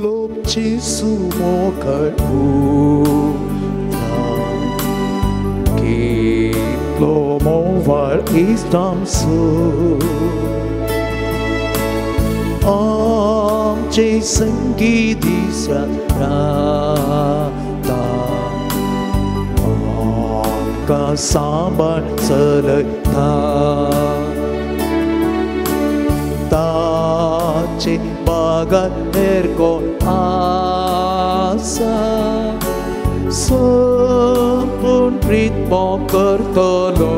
उलोवची सुमोकळ उतरां कितलो मोवाळ इश्टांसो आमचे संगी दिसरात रावता आमकां सांबाळ चलयता ताचे बागार हेर कोण आसा सपून प्रीतमो करतलो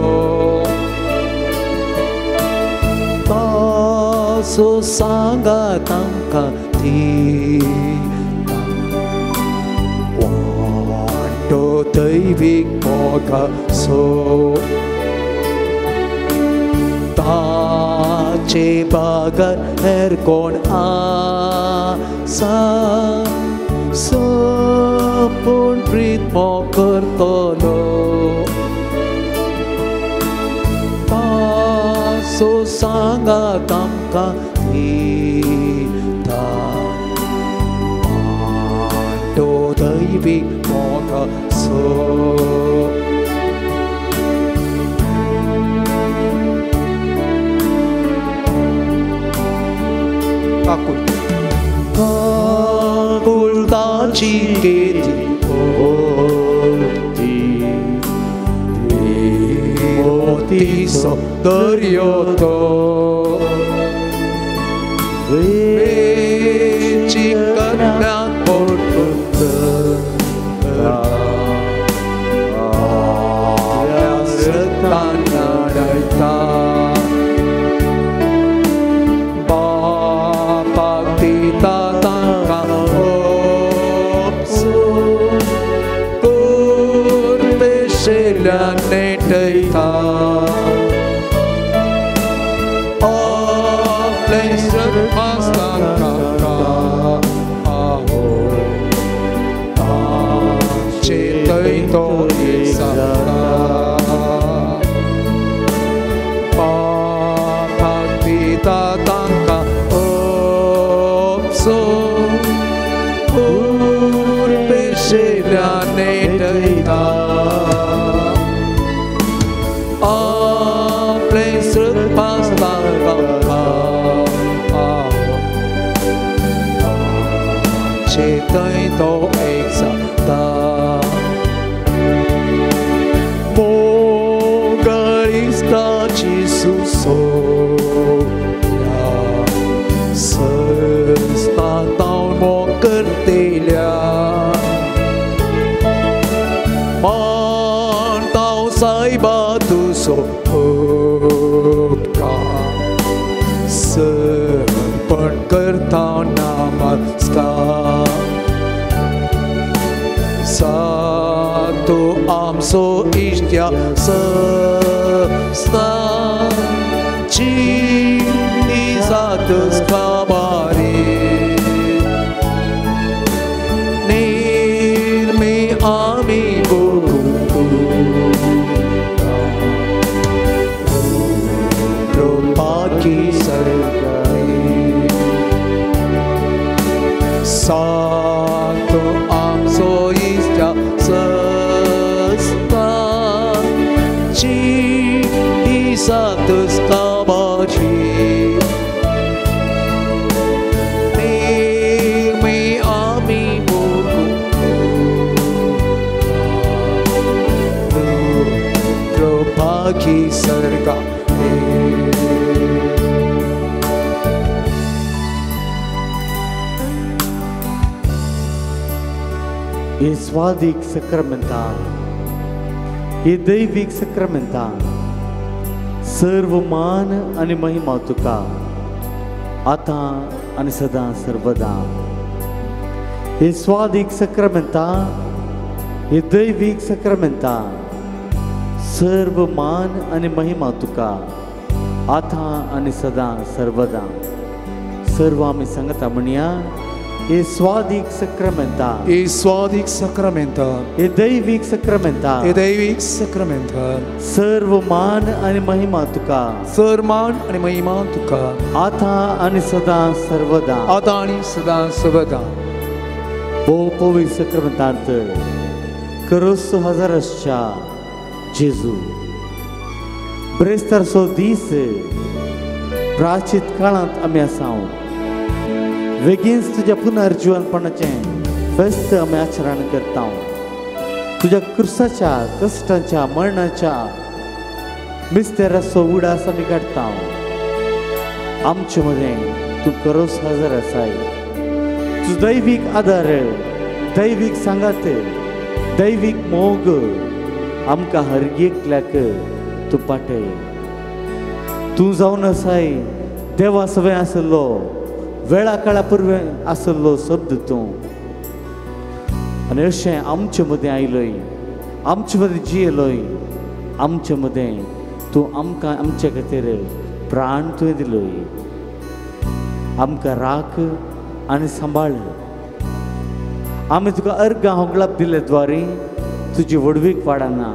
तासो सांगात आमकां दिता वांटो दैवीक मोगाचो ताचे बागार हेर कोण आसा सपून प्रीतमो करतलो तासो सांगात आमकां दिता वांटो दैवीक मोगाचो. काकूळ काकूळ ताची केदी होती मोतीचो दर्यो तो वेची कन्या बापाक दिता तांकां ओपसून कुर्बेशेल्यान नेटयता आपलें श्रद्धास तांकां आहो तांचे थंय तो एक जाता बापाक दिता तांकां ओपसून कुर्बेशेल्यान नेटयता आपलें श्रद्धास तांकां आहो तांचे थंय तो एक जाता. मोगाळिस्ताची सुसोया सस्ता तावन मोग करतेल्या मानताव सायबा तुजो उपकार समर्पण करता नमस्कार सातो आमचो इश्ट्या सस्ता ची जातच काबारी निर्मी आमी कृपाकी सरकारी सातो आमचो इश्ट्या सस्ता ची जातच काबारी निर्मी आमी कृपाकी सरकारी. हे स्वादीक सक्रामेंता हे दैवीक सक्रामेंता सर्व मान आनी महिमा तुका आतां आनी सदां सर्वदा. हे स्वादीक सक्रामेंता हे दैवीक सक्रामेंता सर्व मान आनी महिमा तुका आतां आनी सदां सर्वदा. सर्व आमी सांगता म्हणया हे स्वादीक सक्रामेंता हे स्वादीक सक्रामेंता हे दैवीक सक्रामेंता हे दैवीक सक्रामेंता सर्व मान आनी महिमा तुका सर्व मान आनी महिमा तुका आतां आनी सदां सर्वदा आतां आनी सदां सर्वदा. भोव पवित्र सक्रमेंतांत करोसो हजारसच्या जेजू ब्रेस्तारचो दीस प्राचीत काळांत आमी आसा. वेगींच तुज्या पुनर्जिवनपणाचें फेस्त आमी आचरण करता. तुज्या क्रुसाच्या कश्टांच्या मरणाच्या मिस्तेराचो उडास आमी काडटा. आमचे मदें तूं करोस हजर आसाय. तुजो दैवीक आदार, दैवीक सांगात, दैवीक मोग आमकां हर एकल्याक तूं पाटय. तूं जावन आसाय देवा सवें आसलो, वेळा काळा पुर्वे आसलो शब्द तूं. आनी अशें आमचे मदें आयलोय, आमचे मदें जियेलोय, आमचे मदें तूं आमकां आमचे खातीर प्राण तुवें दिलोय. आमकां राख आनी सांबाळ. आमी तुका अर्गां होगळाप दिले द्वारे तुजी व्हडवीक वाडना,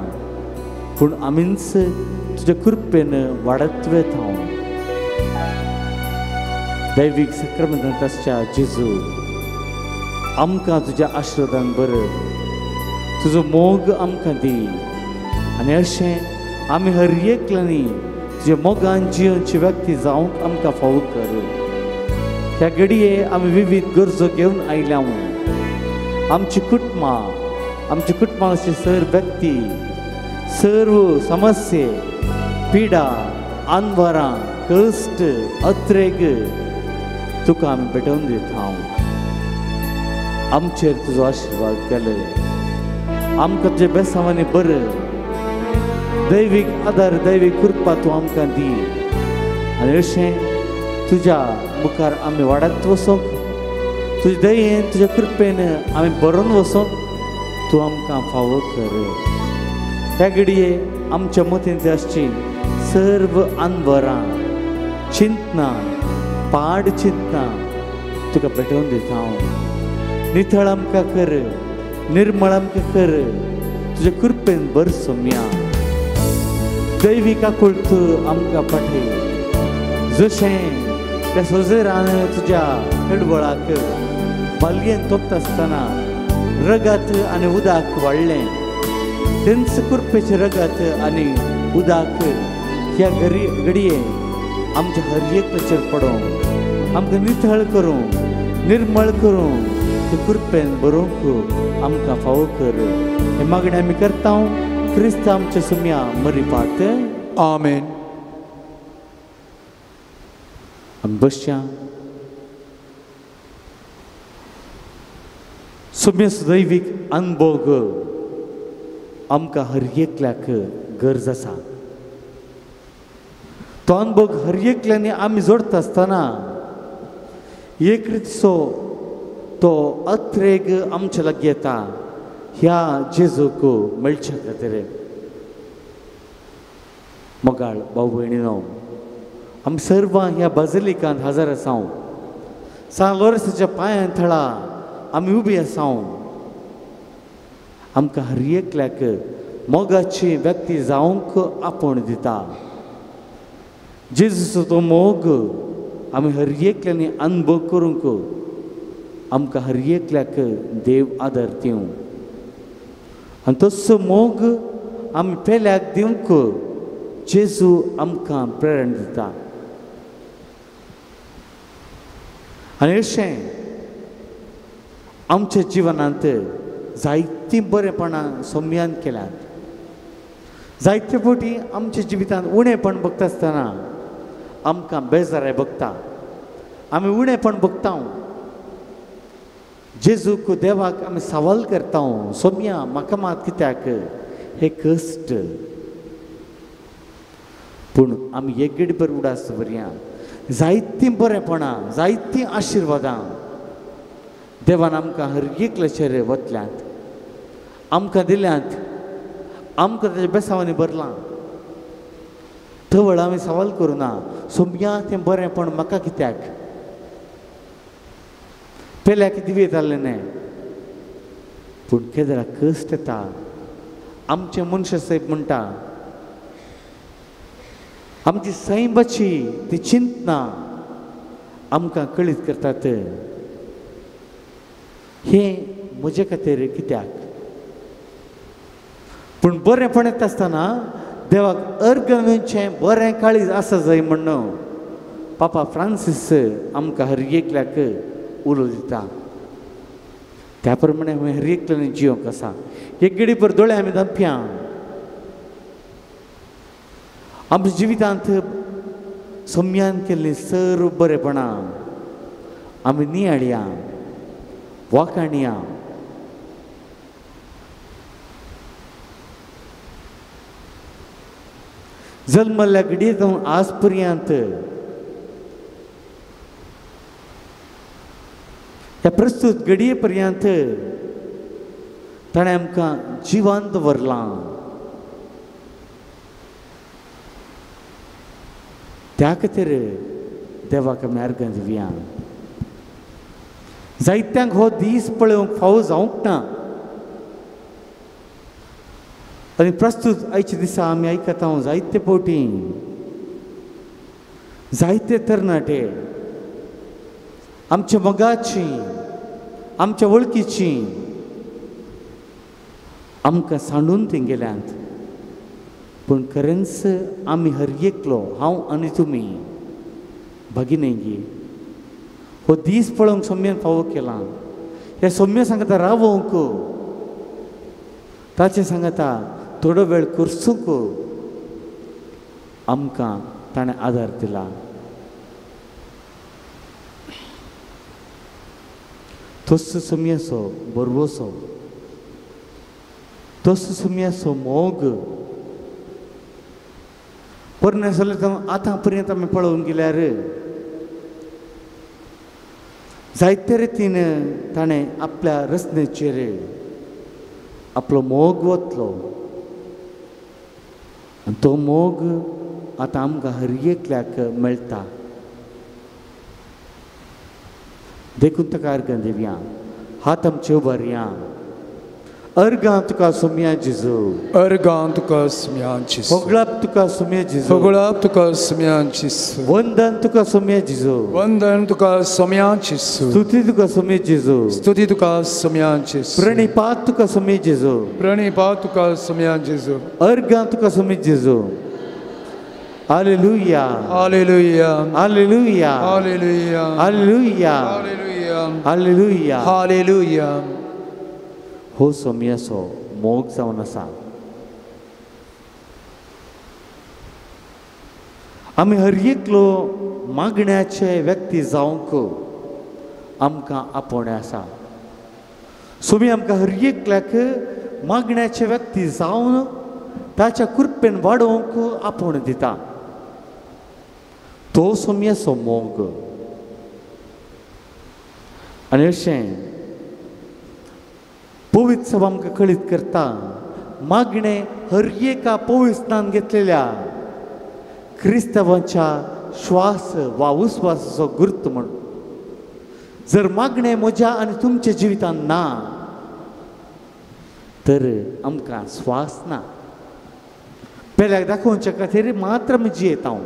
पूण आमीच तुज्या कृपेन वाडत वेता. दैवीक सक्रमेंतांत आसच्या जेजू आमकां तुज्या आशिर्वादान बर, तुजो मोग आमकां दी आनी अशें आमी हर एकल्यांनी तुज्या मोगान जियोवची व्यक्ती जावंक आमकां फावो कर. ह्या घडये आमी विविध गरजो घेवन आयल्या. आमची कुटुंबां, आमच्या कुटुंबाची सर्व व्यक्ती, सर्व समस्ये, पिडा, आनवरां, कश्ट, अत्रेग तुका आमी भेटोवन दिता. आमचेर तुजो आशिर्वाद केले, आमकां तुजे बेसांवांनी बरें दैवीक आदार, दैवीक कृपा तूं आमकां दी आनी अशें तुज्या मुखार आमी वाडत वचोंक, तुजे दयेन तुज्या कृपेन आमी बरोवन वचोंक तूं आमकां फावो कर. ह्या घडये आमच्या मतींत आसची सर्व आनवरां, चिंतनां, पाड चिंतनां तुका भेटोवन दिता हांव. नितळ आमकां कर, निर्मळ आमकां कर, तुज्या कृपेन बर सोम्या. दैवीक आकुळत आमकां पाठय, जशें त्या सोजेरान तुज्या कडवळाक बालयेन तोपता आसतना रगात आनी उदक वाडलें, तेंच कृपेचें रगात आनी उदक ह्या घडये आमच्या हर एकल्याचेर पडों, आमकां नितळ करूं, निर्मळ करूं, ते कृपेन बरोवंक आमकां फावो कर. हे मागणें आमी करता क्रिस्त आमच्या सुम्या मरिपात. आमेन. आमी बसया. सुम्या दैवीक अनभोग आमकां हर एकल्याक गरज आसा. तो अनभोग हर एकल्यांनी आमी जोडटा आसतना एक रितसो तो अत्रेग आमच्या लागीं येता ह्या जेजूक मेळच्या खातीर. मोगाळ भाव भयणीनो, आमी सर्वां ह्या बाजिलिकांत हजर आसा. सान लोरेसाच्या पांयां थळा आमी उबी आसा. आमकां हर एकल्याक मोगाची व्यक्ती जावंक आपोवण दिता. जेजूचो तो मोग आमी हर एकल्यांनी अनुभव करूंक आमकां हर एकल्याक देव आदार दिवं आनी तसो मोग आमी पेल्याक दिवंक जेजू आमकां प्रेरणा दिता. आनी अशें आमच्या जिवनांत जायतीं बरेपणां सोम्यान केल्यात. जायते फावटी आमच्या जिवितांत उणेपण बगता आसतना आमकां बेजाराय बगता, आमी उणेपण बगता. जेजूक देवाक आमी सवाल करता, सोम्या म्हाका मात कित्याक हे कश्ट? पूण आमी एक गडीभर उडास दवरया. जायतीं बरेपणां, जायतीं आशिर्वादां देवान आमकां हर एकल्याचेर वतल्यांत, आमकां दिल्यांत, आमकां ताच्या बेसांवांनी भरलां. तवळ आमी सवाल करुना, सोम्या तें बरेंपण म्हाका कित्याक? पेल्याक दिवयेत जालें न्हय. पूण केदरा कश्ट येता. आमचें मनशा साहेब म्हणटा, आमची सैमाची ती चिंतना आमकां कळीत करतात. हें म्हजे खातीर कित्याक? पूण बरेंपण येता आसतना देवाक अर्घ दिवचें बरें काळीज आसा जाय म्हण पापा फ्रांसीस आमकां हर एकल्याक उलो दिता. त्या प्रमाणे हांवें हर एकल्यान जियोंक आसा. एक घडी भर दोळे आमी धांपया. आमच्या जिवितांत सम्यान केल्लीं सर्व बरेपणां आमी नियाळया, वाखाणया. जल्मल्ल्या घडये जावन आज पर्यंत ह्या प्रस्तूत घडये पर्यंत ताणें आमकां जिवंत दवरलां. त्या खातीर देवाक आमी अर्घां दिवया. जायत्यांक हो दीस पळोवंक फावो जावंक ना. आनी प्रस्तूत आयच्या दिसा आमी आयकता जायते फावटी जायते तरणाटे आमच्या मोगाची, आमच्या वळखीची आमकां सांडून थंय गेल्यांत. पूण खरेंच आमी हर एकलो, हांव आनी तुमी भगिनी, हो दीस पळोवंक सोम्यान फावो केला. ह्या सोम्या सांगता रावोंक, ताचें सांगता थोडो वेळ करसूंक आमकां ताणें आदार दिला. तोच सोम्याचो बरवसो, तोच सोम्याचो मोग पोरणे जाल्यार आतां पर्यंत आमी पळोवंक गेल्यार जायते रितीन ताणें आपल्या रचनेचेर आपलो मोग वतलो आनी तो मोग आतां आमकां हर एकल्याक मेळटा. देखून ताका अर्घां दिवया, हात आमचे उबारया. अर्घां तुका सोम्या जेजू, अर्घां तुका सोम्या जेजू, होगळाप तुका सोम्या जेजू, होगळाप तुका सोम्या जेजू, वंदन तुका सोम्या जेजू, वंदन तुका सोम्या जेजू, स्तुती तुका सोम्या जेजू, स्तुती तुका सोम्या जेजू, प्रणिपात तुका सोम्या जेजू, प्रणिपात तुका सोम्या जेजू, अर्घां तुका सोम्या जेजू. Hallelujah, hallelujah, hallelujah, hallelujah, hallelujah, hallelujah, hallelujah, hallelujah. हो सोम्याचो मोग जावन आसा. आमी हर एकलो मागण्याचे व्यक्ती जावंक आमकां आपोवणें आसा. सोमी आमकां हर एकल्याक मागण्याचे व्यक्ती जावन ताच्या कृपेन वाडोवंक आपोवणें दिता. तो सोम्याचो मोग. आनी अशें पवित्र सभा आमकां कळीत करता, मागणें हर एका पवित्र स्नान घेतलेल्या क्रिस्तांवाच्या श्वास वा उस्वासाचो गुर्त म्हण. जर मागणें म्हज्या आनी तुमच्या जिवितांत ना तर आमकां श्वास ना. पेल्याक दाखोवच्या खातीर मात्र आमी जियेता.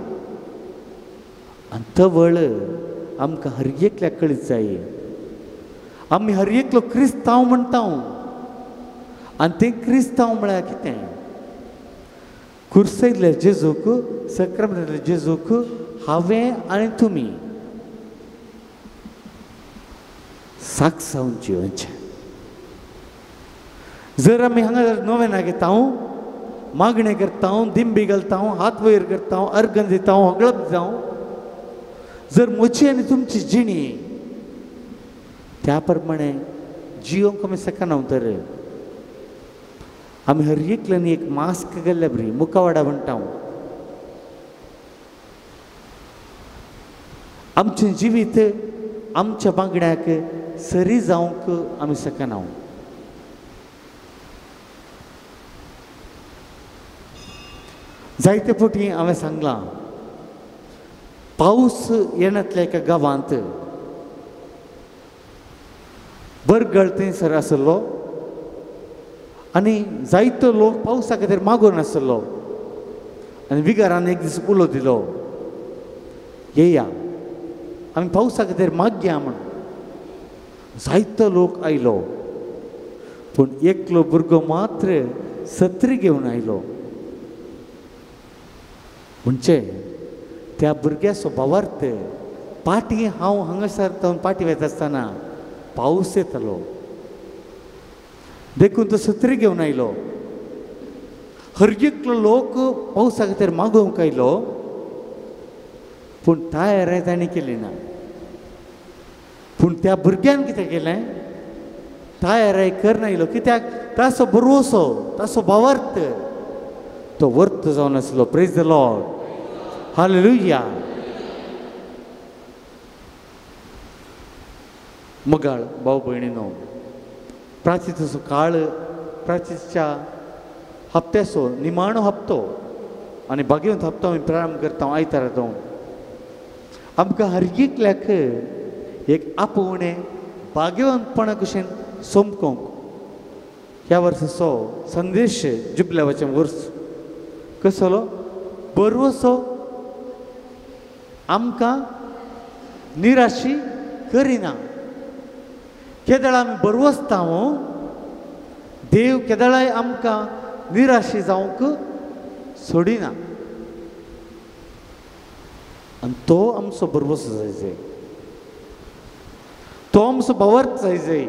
आनी तवळ आमकां हर एकल्याक कळीत जाय आमी हर एकलो क्रिस्तांव म्हणटा. आनी तें क्रिस्तांव म्हळ्यार कितें? कुर्सयतले जेजूक, सक्रामेंतांतले जेजूक हांवें आनी तुमी साक्ष जावन जियोवचें. जर आमी हांगा जर नोवेना घेता, मागणें करता, दिंबी घालता, हात वयर करता, अर्गन दिता, होगळप दिता, जर म्हजी आनी तुमची जिणी त्या प्रमाणे जियोंक आमी शकना तर आमी हर एकल्यान एक मास्क गेल्ल्या बरी मुखावाडा म्हणटा. आमचें जिवीत आमच्या बांगड्याक सरी जावंक आमी शकना. जायते फावटी हांवें सांगलां, पावस येणांतल्या एका गांवांत बरगळ थंयसर आसलो आनी जायतो लोक पावसा खातीर मागून आसलो. आनी विगारान एक दीस उलो दिलो, येया आमी पावसा खातीर मागया म्हण. जायतो लोक आयलो. पूण एकलो भुरगो मात्र सत्री घेवन आयलो. म्हणजे त्या भुरग्याचो भावार्थ पाटी हांव हांगासर जावन पाटी वयता आसतना पावस येतालो देखून तो सत्री घेवन आयलो. हर एकलो लोक पावसा खातीर मागोवंक आयलो पूण तयार ताणें केली ना. पूण त्या भुरग्यान कितें केलें, तयार करना आयलो कित्याक ताचो भरवसो ताचो भावार्थ तो वर्त जावन आसलो. Praise the Lord, hallelujah. मगाळ भाव भयणीनो, प्राचीचो काळ प्राचीच्या हप्त्याचो निमाणो हप्तो आनी भाग्यवंत हप्तो आमी प्रारंभ करता आयतारा तो. आमकां हर एकल्याक एक आपोवणें भाग्यवंतपणा कशेन सोमकोंक ह्या वर्साचो संदेश जुबल्यावाचें वर्स कसलो बरवसो आमकां निराशी करिना. केदळा आमी बरवसता देव केदळाय आमकां निराशी जावंक सोडिना आनी तो आमचो बरवसो जाय जाय, तो आमचो भावार्थ जाय जाय.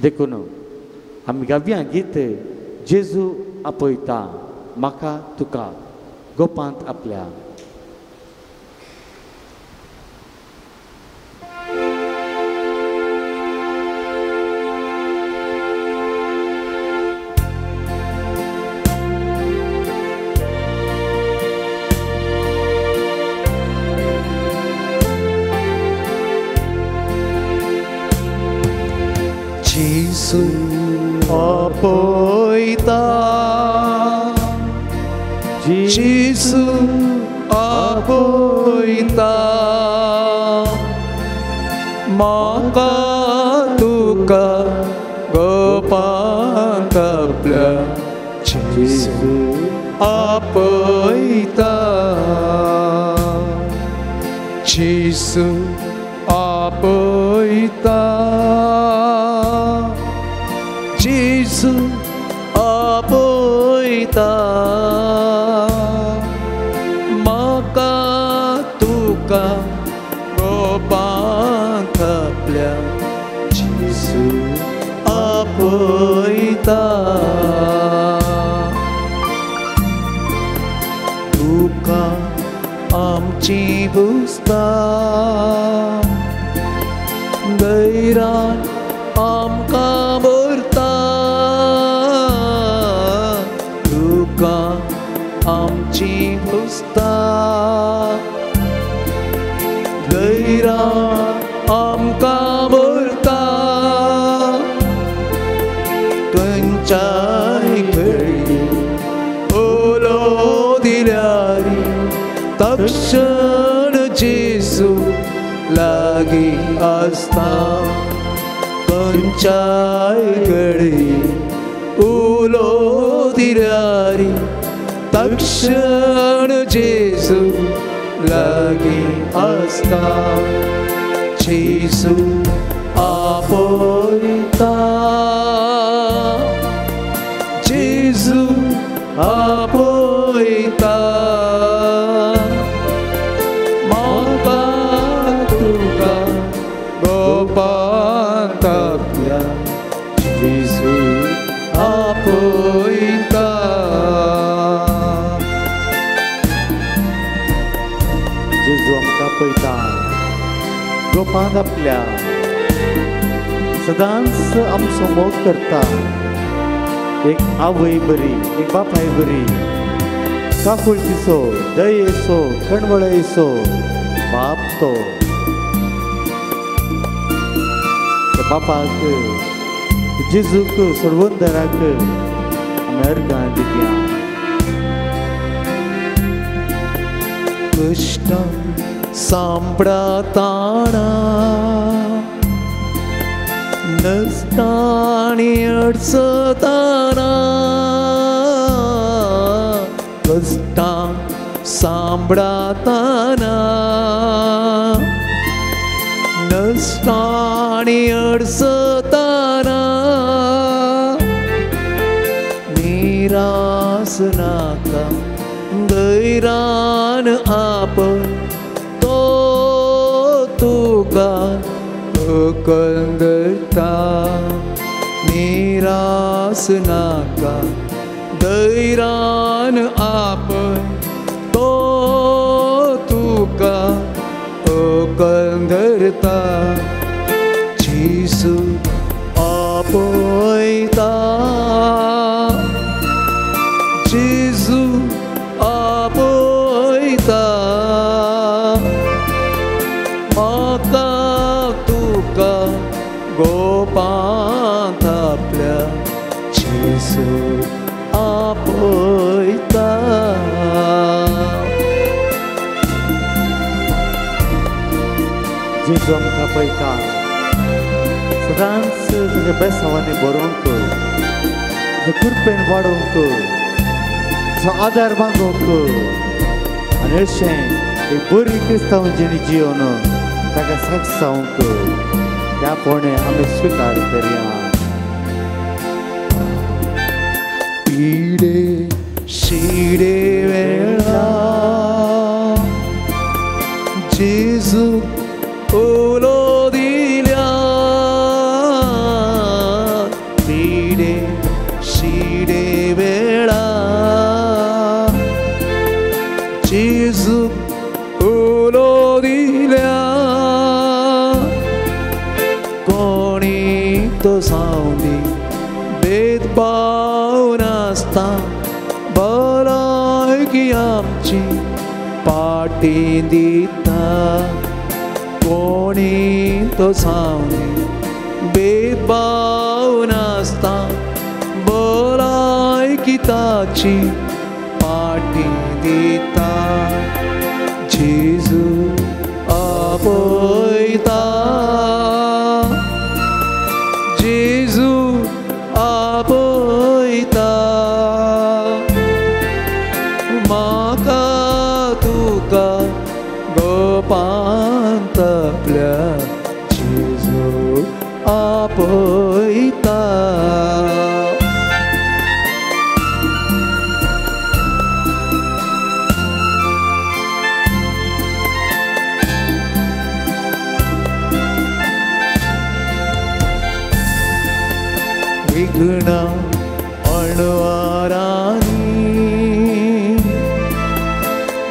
देखून आमी गावया गीत जेजू आपयता म्हाका तुका गोपांत आपल्या. जेजू आपयता, जेजू आपयता म्हाका तुका गोपांत आपल्या. जेजू आपयता, जेजू आपयता, जेजू आपयता म्हाका तुका गोपांत आपल्या. जेजू आपयता, तुका आमची बुसता गैरान आमकां भरता, तुका आमची बुसता गैरान आमकां भरता. खंयच्याय घडी उलो दिल्यार तक्षण जेजू लागीं आसता. खंयच्याय घडी उलो दिल्यार तक्षण जेजू लागीं आसता. जेजू आपयता, जेजू आपयता म्हाका तुका गोपांत आपल्या. जेजू आपयता. जेजू आमकां आपयता गोपांत आपल्या, सदांच आमचो मोग करता. एक आवय बरी, एक बापाय बरी, काकुळतीचो दयेचो कणवळेचो बाप तो. बापाक जेजूक सोडवंदराक आमी अर्गां दिवया. कश्ट सांपडताना नसतानी अडचताना, कश्टां सांपडताना नसतानी अडचताना नाका धैर्यान आपय तो तुका उखल धरता निरास नाका धैर्यान आपय तो तुका उखल धरता जेजू आपयता जेजू आपयता म्हाका तुका गोपांत आपल्या जेजू आपयता. जेजू आमकां पळयता सदांच तुज्या बेसांवांनी बरोवंक तुज्या कृपेन वाडोवंक तुजो आदार मागोवंक आनी अशें एक बरी क्रिस्तांव जिणी जिवन ताका साक्ष जावंक त्या पोणे आमी स्विकार करया. पिडे शिडे वेळा जेजू उलो दिल्या पिडे शिडे वेळा जेजू उलो दिल्या कोणी तो सावनी भेदभाव नासता भलायकी आमची पाटी दिता कोणी तो सावनी भेदभाव नासता भलायकी ताची पाटी दिता जेजू आपयता जेजू आपयता म्हाका तुका गोपांत आपल्या जेजू आपयता. विघ्न अणवारांनी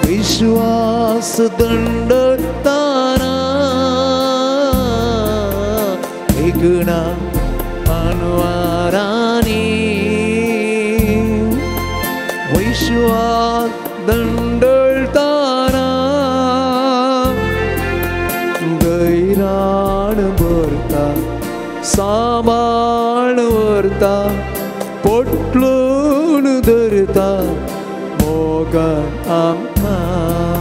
विश्वास दंडताना विघ्न अणवारांनी विश्वास दंडताना गैराण भरता सांबाळ व्हरता पोटलून धरता मोगान आमकां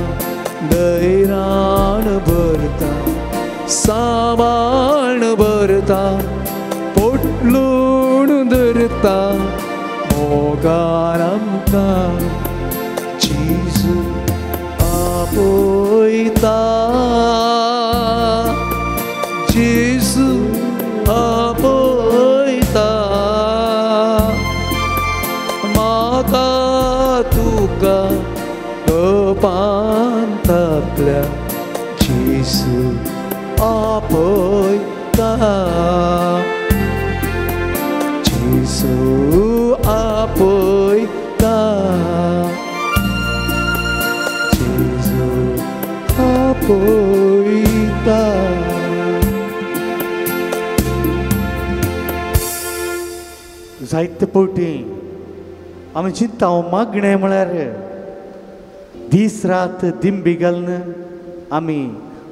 धैर्यान भरता सांबाळ भरता पोटलून धरता मोगान आमकां जेजू आपयता जेजू आपयता म्हाका तुका गोपांत आपल्या जेजू आपयता जेजू आपयता जेजू आपयता. जायते फावटी आमी चिंता मागणें म्हळ्यार दीस रात दिंबी घालून आमी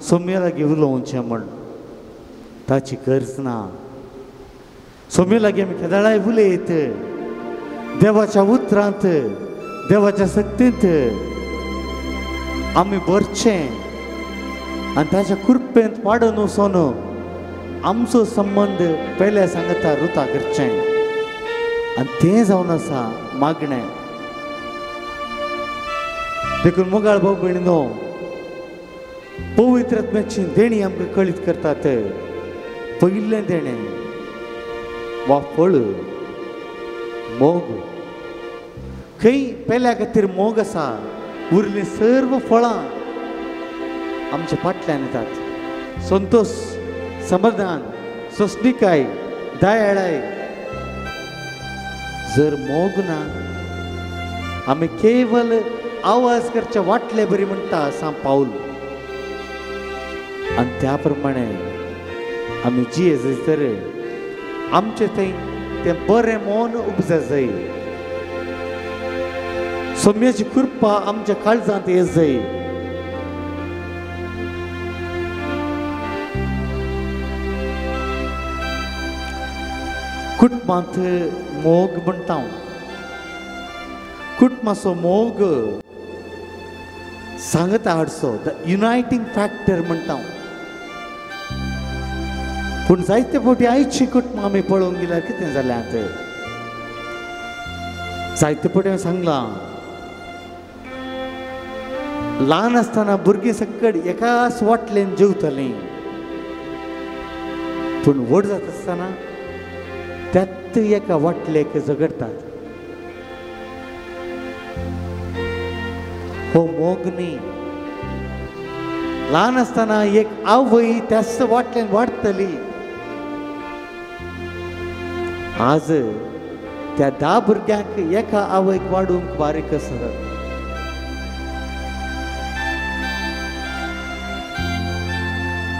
सोम्या लागीं उलोवचें म्हण ताची गरज ना. सोम्या लागीं आमी केदळाय उलयत देवाच्या उतरांत देवाच्या शक्तींत आमी भरचें आनी ताच्या कृपेंत वाडोवन वचून आमचो संबंद पयल्या सांगता रुता करचें आनी तें जावन आसा मागणें. देखून मोगाळ भाव भयणीनो पवित्र आत्म्याची देणी आमकां कळीत करतात. पयलें देणें वा फळ मोग. खंय पेल्या खातीर मोग आसा उरलीं सर्व फळां आमच्या फाटल्यान येतात. संतोश, समाधान, सोंसणीकाय, दयाळाय. जर मोग ना आमी केवल आवाज करच्या वाटले बरी म्हणटा सांत पावल. आनी त्या प्रमाणे आमी जिये जाय तर आमचे थंय तें बरें मन उपजा जाय. सोम्याची कृपा आमच्या काळजांत येत जाय. कुटुंबांत मोग म्हणटा हांव. कुटुंबाचो मोग सांगता हाडचो, the युनायटींग फॅक्टर म्हणटा हांव. पूण जायते फावटी आयची कुटुंबां आमी पळोवंक गेल्यार कितें जालें आतां जायते फावटी हांवें सांगलां, ल्हान आसतना भुरगीं सकट एकाच वाटलेन जेवतालीं, पूण व्हड जाता आसतना त्यात एका वाटलेक झगडटात. हो मोग न्ही. ल्हान आसतना एक आवय त्याच वाटल्यान वाडटली, आज त्या 10 भुरग्यांक एका आवयक वाडूंक बारीक आसा.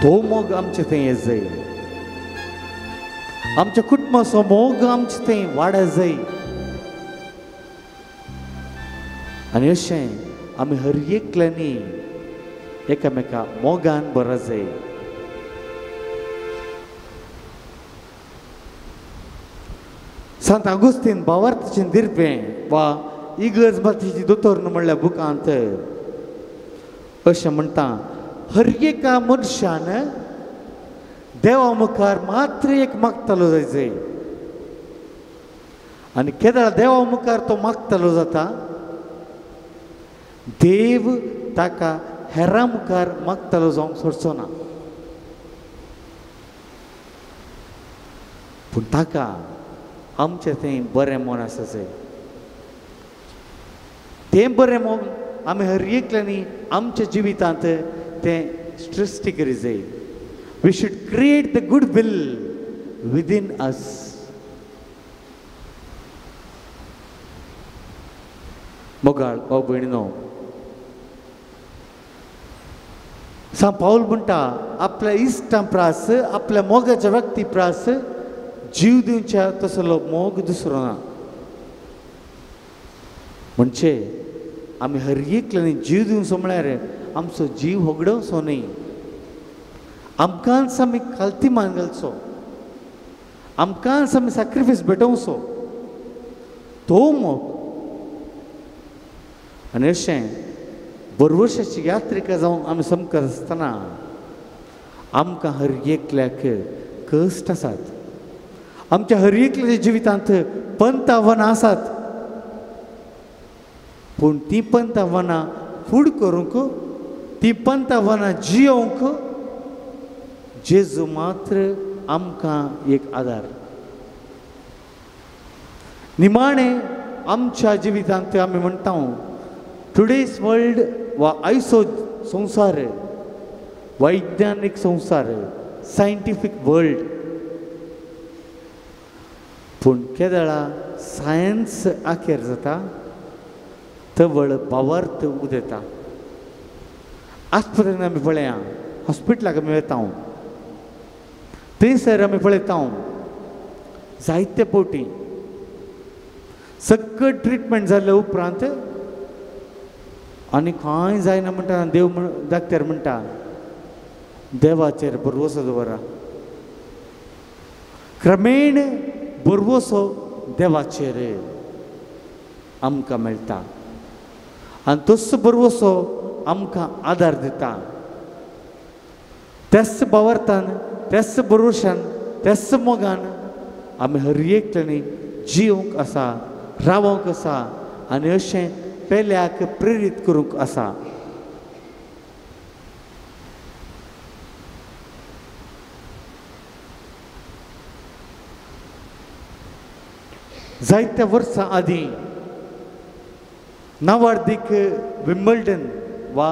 तो मोग आमचे थंय येत जाय, आमच्या कुटुंबाचो मोग आमचे थंय वाडत जाय. आनी अशें आमी हर एकल्यांनी एकामेका मोगान बरो जाय. सांत आगुस्तीन भावार्थाचें दिर्वें वा इगर्ज मातीची दोतोर म्हणल्या बुकांत अशें म्हणटा, हर एका मनशान देवा मुखार मात्र एक मागतालो जाय. आनी केदळा देवा मुखार तो मागतालो जाता, देव ताका हेरां मुखार मागतालो जावंक सोडचो ना. पूण ताका आमचें थंय बरें मन आसा जाय. तें बरें मन आमी हर एकल्यांनी आमच्या जिवितांत तें सृश्टी करी जाय. We should create the good will within us. मोगाळ भाव भयणीनो, सांत पावल म्हणटा आपल्या इश्टां प्रास, आपल्या मोगाच्या व्यक्ती प्रास जीव दिवच्या तसलो मोग दुसरो ना. म्हणजे आमी हर एकल्यांनी जीव दिवचो म्हळ्यार आमचो जीव होगडोवचो न्ही, आमकांच आमी खालती मान घालचो, आमकांच आमी सॅक्रिफायस भेटोवचो, तो मोग. आनी अशें बरवर्शाची यात्रिका जावन आमी समकत आसतना आमकां हर एकल्याक कश्ट आसात, आमच्या हर एकल्याच्या जिवितांत पंत आव्हानां आसात. पूण ती पंत आव्हानां फूड करूंक, ती पंत आव्हानां जियोवंक जेजू मात्र आमकां एक आदार. निमाणें आमच्या जिवितांत आमी म्हणटा टुडेज वर्ल्ड वा आयचो संवसार वैज्ञानीक संवसार, सायंटिफीक वर्ल्ड. पूण केदळा सायन्स आखेर जाता तवळ भावार्थ उदेता. आस्पत्रेन आमी पळया, हॉस्पिटलाक आमी वता, थंयसर आमी पळयता जायते फावटी सगळें ट्रिटमेंट जाल्ल्या उपरांत आनी कांय जायना म्हणटा देव डाक्टर म्हणटा देवाचेर भरवसो दवरा. क्रमेण भरवसो देवाचेर आमकां मेळटा आनी तोच भरवसो आमकां आदार दिता. त्याच भावार्थान, त्याच भरवशान, त्याच मोगान आमी हर एकल्यांनी जिवंक आसा, रावंक आसा आनी अशें पेल्याक प्रेरीत करूंक आसा. जायत्या वर्सां आदीं नावार्दीक विम्बल्डन वा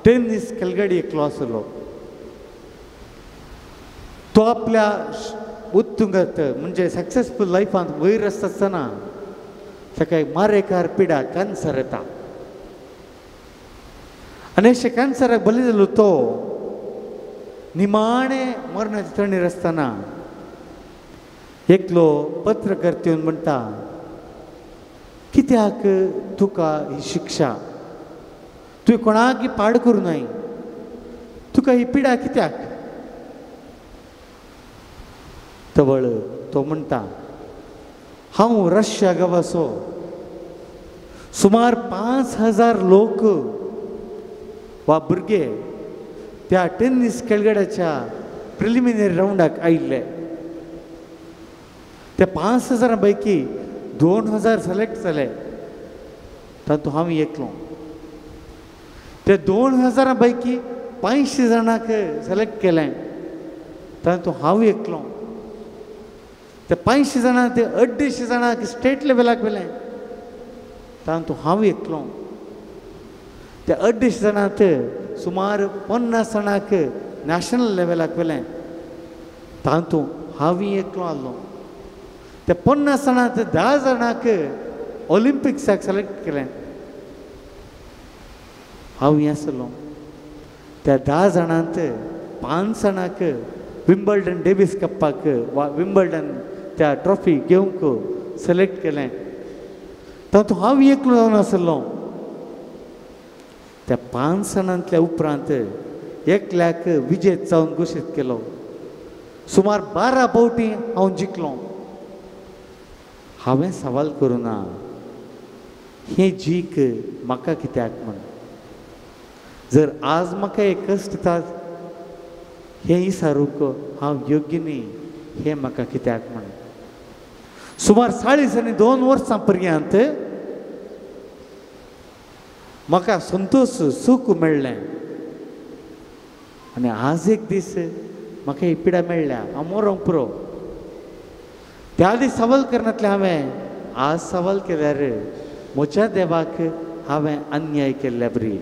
टेनिस खेळगडी एकलो आसलो. तो आपल्या उत्तुंगत म्हणजे सक्सेसफूल लायफांत वयर आसता आसतना ताका एक मारेकार पिडा कॅन्सर येता आनी अशें कॅन्सराक बली जालो तो निमाणें मरणाचे तणीर आसतना एकलो पत्रकार येवन म्हणटा, कित्याक तुका ही शिक्षा, तुवें कोणाक पाड करूं नाय, तुका ही पिडा कित्याक? तवळ तो म्हणटा, हांव रशिया गांवाचो सुमार 5000 लोक वा भुरगे त्या टेनिस खेळगड्याच्या प्रिलिमिनरी रावंडाक आयिल्ले. त्या 5000 पैकी 2000 सिलेक्ट जाले, तातूंत हांव एकलो. त्या 2000 पैकी 500 जाणांक सिलेक्ट केलें, तातूंत हांव एकलो. त्या 500 जाणांक ते 250 जाणांक स्टेट लेवलाक व्हेलें, तातूंत हांव एकलो. त्या 250 जाणांत सुमार 50 जाणांक नॅशनल लेवलाक व्हेलें, तातूंत हांव एकलो आसलो. त्या 50 जाणांत 10 जाणांक ऑलिम्पिक्साक सिलेक्ट केलें, हांव आसलो. त्या 10 जाणांत 5 जाणांक विम्बल्डन डेविस कपाक वा विम्बल्डन त्या ट्रॉफी घेवंक सिलेक्ट केलें, तातूंत हांव एकलो जावन आसलो. त्या 5 जाणांतल्या उपरांत एकल्याक विजेत जावन घोशीत केलो. सुमार 12 फावटी हांव जिखलो. हांवें सवाल करूं ना हें जीक म्हाका कित्याक म्हण. जर आज म्हाका एक कश्ट दितात हें इसारूंक हांव योग्य न्ही, हें म्हाका कित्याक म्हण. सुमार 42 वर्सां पर्यंत म्हाका संतोश सूख मेळ्ळें आनी आज एक दीस म्हाका ही पिडा मेळ्ळ्या, हांव मरोंक पुरो. त्या दीस सवाल करनातलें हांवें, आज सवाल केल्यार म्हज्या देवाक हांवें अन्याय केल्ल्या बरी.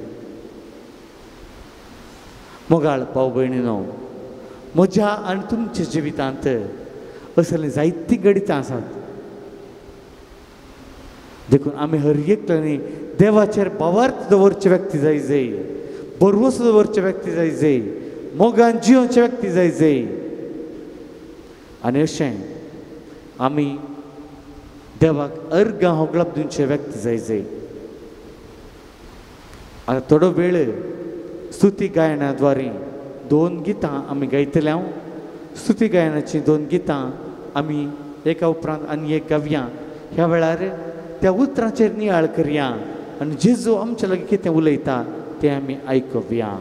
मोगाळ भाव भयणीनो, म्हज्या आनी तुमच्या जिवितांत असलीं जायतीं घडितां आसात. देखून आमी हर एकल्यांनी देवाचेर भावार्थ दवरचे व्यक्ती जाय जाय, भरवंसो दवरचे व्यक्ती जाय जाय, मोगान जियोवचे व्यक्ती जाय जाय. आनी अशें आमी देवाक अर्गां होगळप दिवचे व्यक्ती जाय जाय. आतां थोडो वेळ स्तुती गायनाद्वारे 2 गितां आमी गायतले. हांव स्तुती गायनाचीं 2 गितां आमी एका उपरांत आनी एक गावया. ह्या वेळार त्या उतरांचेर नियाळ करया आनी जेजू आमच्या लागीं कितें उलयता तें आमी आयकुया.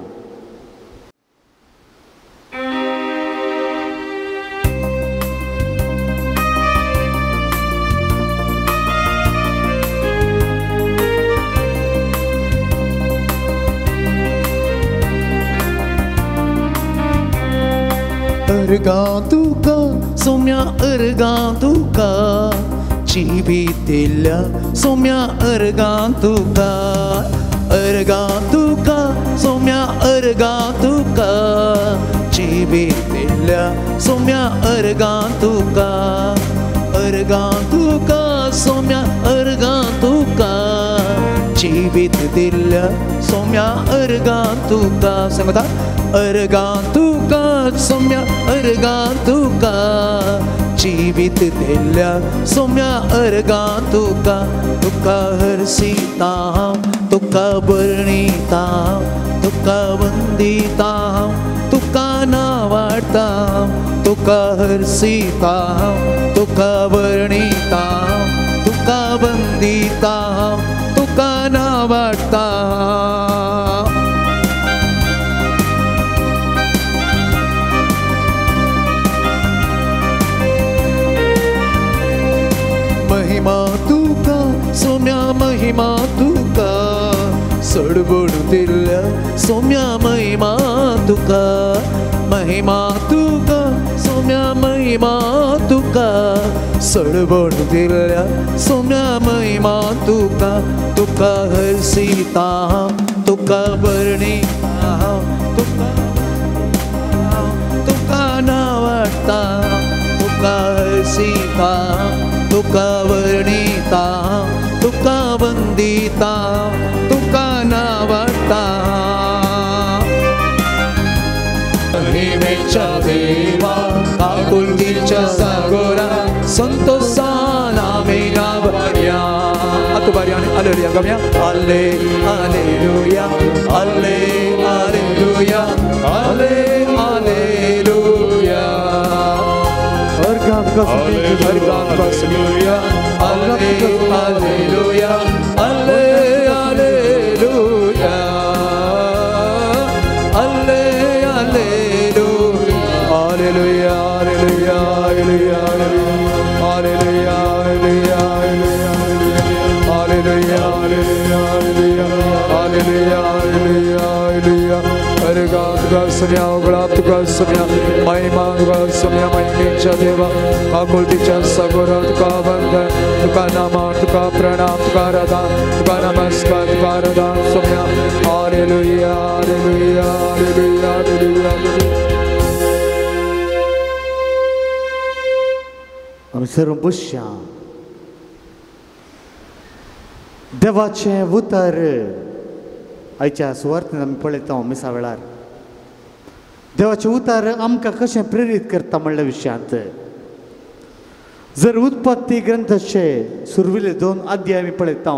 अर्गां तुका सोम्या अर्गां तुका जिवितेल्या सोम्या अर्गां तुका, अर्गां तुका सोम्या अर्गां तुका जिवितेल्या सोम्या अर्गां तुका, अर्गां तुका सोम्या अर्गां तुका जिवीत दिल्या सोम्या अर्गां तुका. सांगता अर्गां तुका सोम्या अर्गां तुका जिवीत दिल्या सोम्या अर्गां तुका. तुका हरसिता हांव, तुका बरणिता हांव, तुका वंदिता हांव, तुका नावाडटा हांव, तुका हरसिता हांव, तुका बरणिता हांव, तुका वंदिता हांव, तुका नावाडटा हांव. महिमा तुका सोम्या महिमा तुका सडबड दिल्या सोम्या महिमा तुका, महिमा तुका सोम्या महिमा तुका सळवण दिल्या सोम्या महिमा तुका तुका हरसिता तुका वर्णिता तुका तुका नावाडटा तुका हरसिता तुका वर्णिता तुका वंदिता तुका नावाडटा महिमेच्या देवा काकुळतीच्या सागरा संतोषान आमी नावाडया. आतां बारया आनी हालेलुया गावया. हाले हालेलुया हाले हालेलुया हाले हालेलुया. हर गाम का हर गाम का हालेलुया हाले हालेलुया हाले हालेलुया हाले hallelujah hallelujah hallelujah hallelujah hallelujah hallelujah hallelujah hallelujah hallelujah hallelujah. हर गाम तुका सुन्या उगळा तुका सुन्या महिमा तुका सुन्या महिमेच्या देवा काकुळतीच्या सागरा तुका वंदन तुका नामा तुका प्रणाम तुका आराधन तुका नमस्कार तुका आराधन सुन्या. Hallelujah hallelujah hallelujah hallelujah. आमी सर्व बसया. देवाचें उतर आयच्या सुवार्थीन आमी पळयता मिसा वेळार देवाचें उतर आमकां कशें प्रेरीत करता म्हणल्या विशयांत जर उत्पत्ती ग्रंथाचे सुरविले 2 अध्याय आमी पळयता.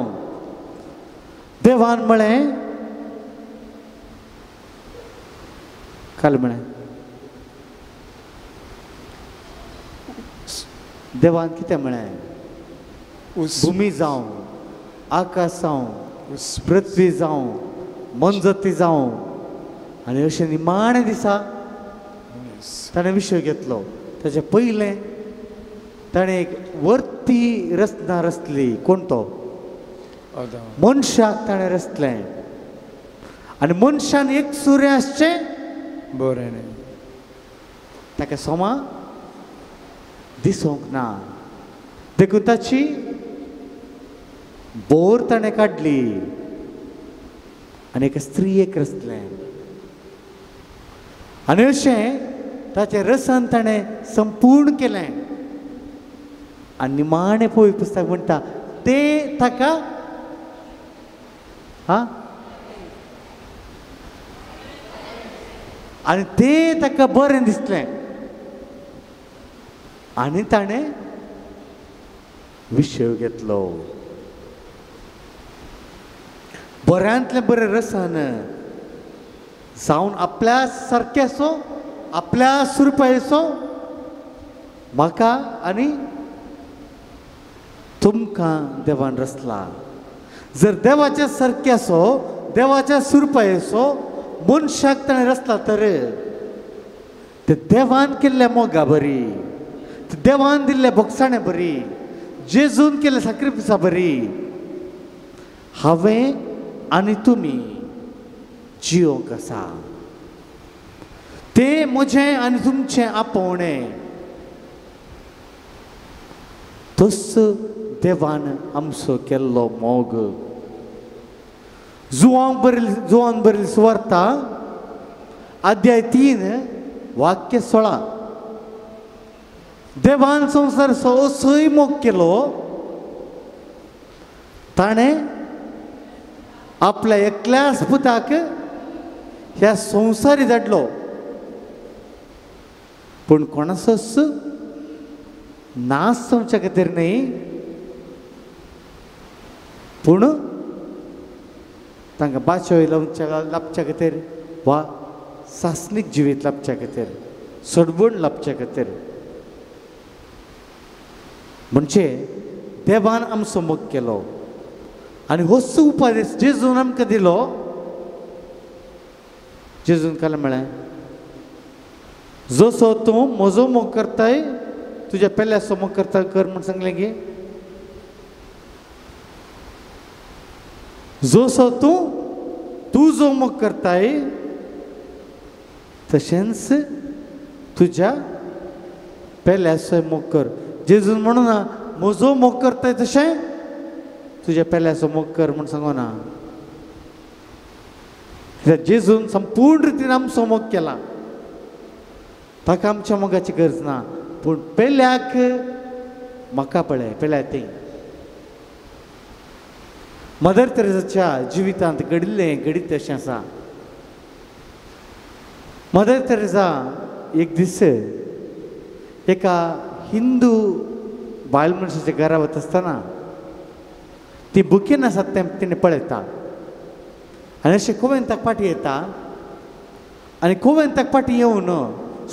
देवान म्हळें काल म्हळें देवान कितें म्हळें भुमी जावं आकाश जावं पृथ्वी जावं मनजती जावं आनी अशें निमाणे दिसा ताणें विशय घेतलो. ताचें पयलें ताणें एक वर्ती रचना रचली. कोण तो? मनशाक ताणें रचलें आनी मनशान एक सुरें आसचें बरें न्ही ताका सोमा दिसूंक ना देखून ताची बोर ताणें काडली आनी एका स्त्रियेक रचलें आनी अशें ताचें रसन ताणें संपूर्ण केलें. आनी निमाणें पवित्र पुस्तक म्हणटा तें ताका हा आनी तें ताका बरें दिसलें आनी ताणें विशय घेतलो. बऱ्यांतलें बरें रसन जावन आपल्या सारक्याचो आपल्या सुरपायचो म्हाका आनी तुमकां देवान रचला. जर देवाच्या सारक्याचो देवाच्या सुरपायचो मनशाक ताणें रचला तर ते देवान केल्ल्या मोगा बरी देवान दिल्ल्या भोगसाणे बरी जेजून केल्ल्या साक्रिफिसा बरी हांवें आनी तुमी जियोंक आसा. तें म्हजें आनी तुमचें आपोवणें तस देवान आमचो केल्लो मोग. जुवांक बरयल्ली जुवान बरयल्ली सुवार्ता अध्याय 3 वाक्य 16. देवान संवसार असोय मोग केलो ताणें आपल्या एकल्याच पुताक ह्या संवसारी धाडलो पूण कोणाचोच नाश जावच्या खातीर न्ही पूण तांकां बाचोय लाबच्या खातीर वा सासणीक जिवीत लाबच्या खातीर सोडवण लाबच्या खातीर. म्हणजे देवान आमचो मोग केलो आनी होच उपदेश जेजून आमकां दिलो. जेजून काल म्हळें जसो तूं म्हजो मोग करताय तुज्या पेल्याचो मोग करता कर म्हूण सांगलें गे. जसो तूं तुजो मोग करताय तशेंच तुज्या पेल्याचो मोग कर. जेजून म्हणून ना म्हजो मोग करताय तशें तुज्या पेल्याचो मोग कर म्हूण सांगो ना. कित्याक जेजून संपूर्ण रितीन आमचो मोग केला, ताका आमच्या मोगाची गरज ना. पूण पेल्याक म्हाका पळय, पेल्या तें मदर तेरेसाच्या जिवितांत घडिल्लें घडीत अशें आसा. मदर तेरेसा एक दीस एका हिंदू बायल मनशाच्या घरा वता आसतना ती बुकेन आसात तें तिणें पळयता आनी अशें कोवेंताक फाटीं येता आनी कोवेंताक फाटीं येवन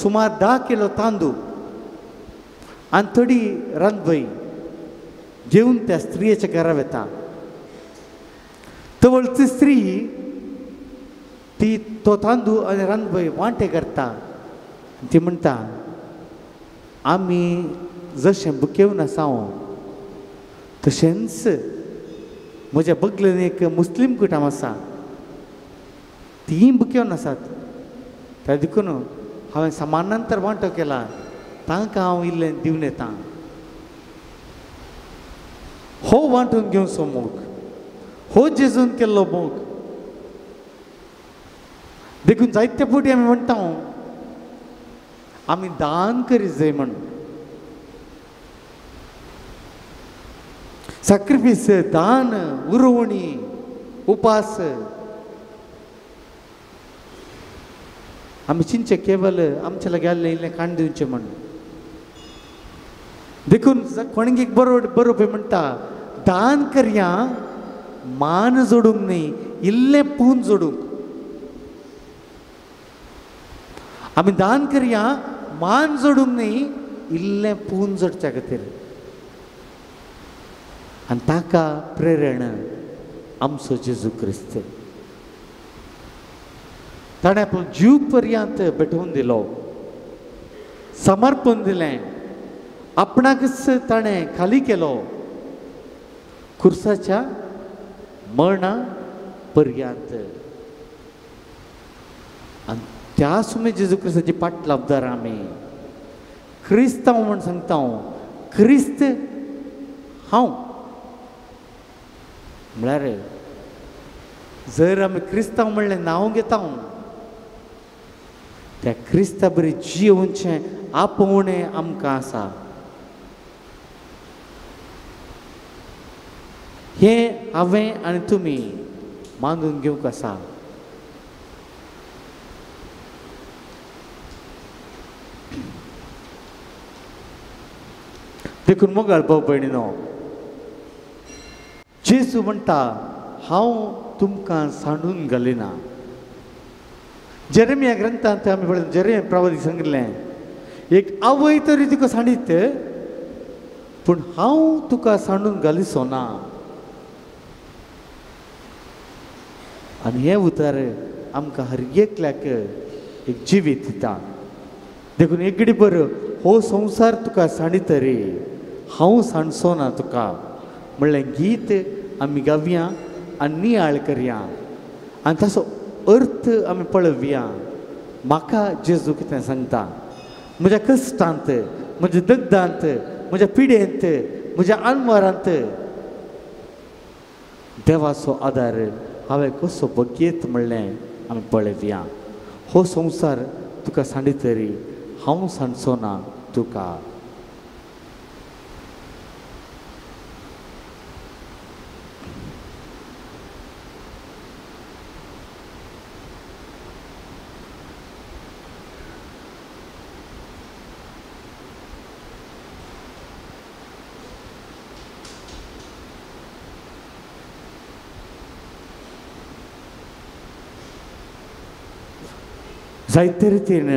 सुमार 10 किलो तांदूळ आनी थोडी रांदबय घेवन त्या स्त्रियेच्या घरा वता. तवळची स्त्री ती तो तांदूळ आनी रांदबय वांटे करता. ती म्हणटा आमी जशें बुकेवन आसा तशेंच म्हज्या बगलेन एक मुस्लीम कुटुंब आसा, तीं बुकेवन आसात, त्या देखून हांवें समानांतर वांटो केला, तांकां हांव इल्लें दिवन येता. हो वांटून घेवचो मोग, हो जेजून केल्लो मोग. देखून जायते फावटी आमी म्हणटा आमी दान करीत जाय म्हण, सॅक्रिफीस, दान, उरवणी, उपास. आमी चिंतचें केवल आमच्या लागीं आसलें इल्लें काण दिवचें म्हण. देखून कोणगीक बरोवपी म्हणटा दान करया मान जोडूंक न्ही, इल्लें पून जोडूंक. आमी दान करया मान जोडूंक न्ही, इल्लें पून जोडच्या खातीर. आनी ताका प्रेरणा आमचो जेजू क्रिस्त. ताणें आपलो जीव पर्यंत भेटोवन दिलो, समर्पण दिलें, आपणाकच ताणें खाली केलो खुर्साच्या मरणा पर्यंत. आनी त्या सुमेर जेजू क्रिस्ताची पाटलाबदार आमी क्रिस्तांव म्हूण सांगता हांव, क्रिस्त हांव म्हळ्यार जर आमी क्रिस्तांव म्हणलें नांव घेता त्या क्रिस्ता बरी जियोवचें आपोवणें आमकां आसा. हें हांवें आनी तुमी मानून घेवंक आसा. देखून मोगाळ भाव भयणीनो, जेजू म्हणटा हांव तुमकां सांडून घालिना. जेरेमिया ग्रंथांत आमी पळयता, जेरेमिया प्रवादीक सांगिल्लें एक आवय तरी तुका सांडीत, पूण हांव तुका सांडून घालिचो ना. आनी हें उतर आमकां हर एकल्याक एक जिवीत दिता. देखून एक घडी बर हो संवसार तुका सांडीत रे, हांव सांडचो ना तुका म्हणलें गीत आमी गावया आनी नियाळ करया आनी ताचो अर्थ आमी पळोवया. म्हाका जेजू कितें सांगता म्हज्या कश्टांत, म्हज्या दग्धांत, म्हज्या पिडेंत, म्हज्या आनवारांत देवाचो आदार हांवें कसो बगयत म्हणलें आमी पळोवया. हो संवसार तुका सांडीत तरी हांव सांडचो ना तुका. जायते रितीन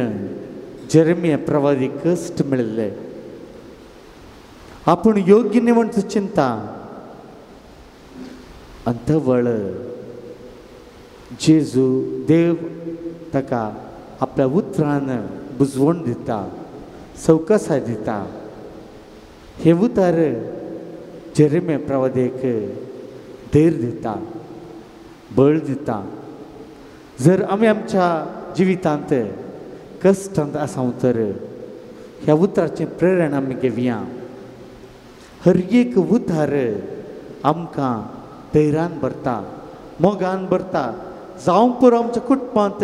जेरेमिया प्रवादी कश्ट मेळिल्ले, आपूण योग्य न्ही म्हण चिंता आनी तवळ जेजू देव ताका आपल्या उतरान बुजवण दिता, सवकासाय दिता. हें उतर जेरेमिया प्रवादेक धैर्य दिता, बळ दिता. जर आमी आमच्या जिवितांत कश्टांत आसा तर ह्या उतराचें प्रेरणा आमी घेवया. हर एक उतार आमकां धैर्यान भरता, मोगान भरता. जावं पुरो आमच्या कुटुंबांत,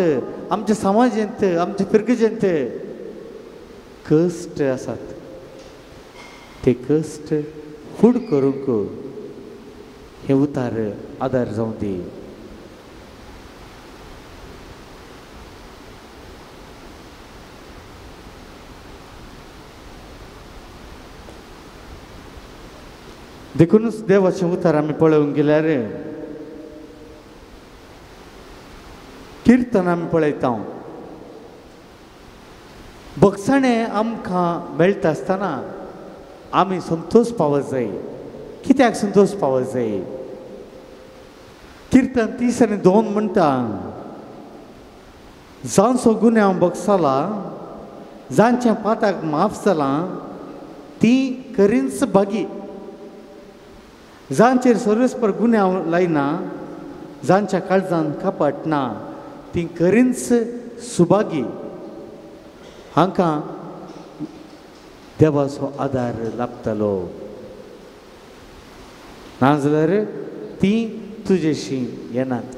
आमच्या समाजेंत, आमच्या फिरगजेंत कश्ट आसात, ते कश्ट फूड करूंक हे उतार आदार जावं दी. देखूनच देवाचें उतार आमी पळोवंक गेल्यार किर्तन आमी पळयता. भोगसाणें आमकां मेळटा आसतना आमी संतोश पावत जाय. कित्याक संतोश पावत जाय? किर्तन 32 म्हणटा, जांचो गुन्यांव भोगसाला, जांच्या पाताक माफ जालां ती करींच भागी, जांचेर सर्वेस्पर गुन्यांव लायना, जांच्या काळजान कपट ना ती करींच सुभागी. हांकां देवाचो आदार लाभतलो, नाजाल्यार ती तुजेशी येनात.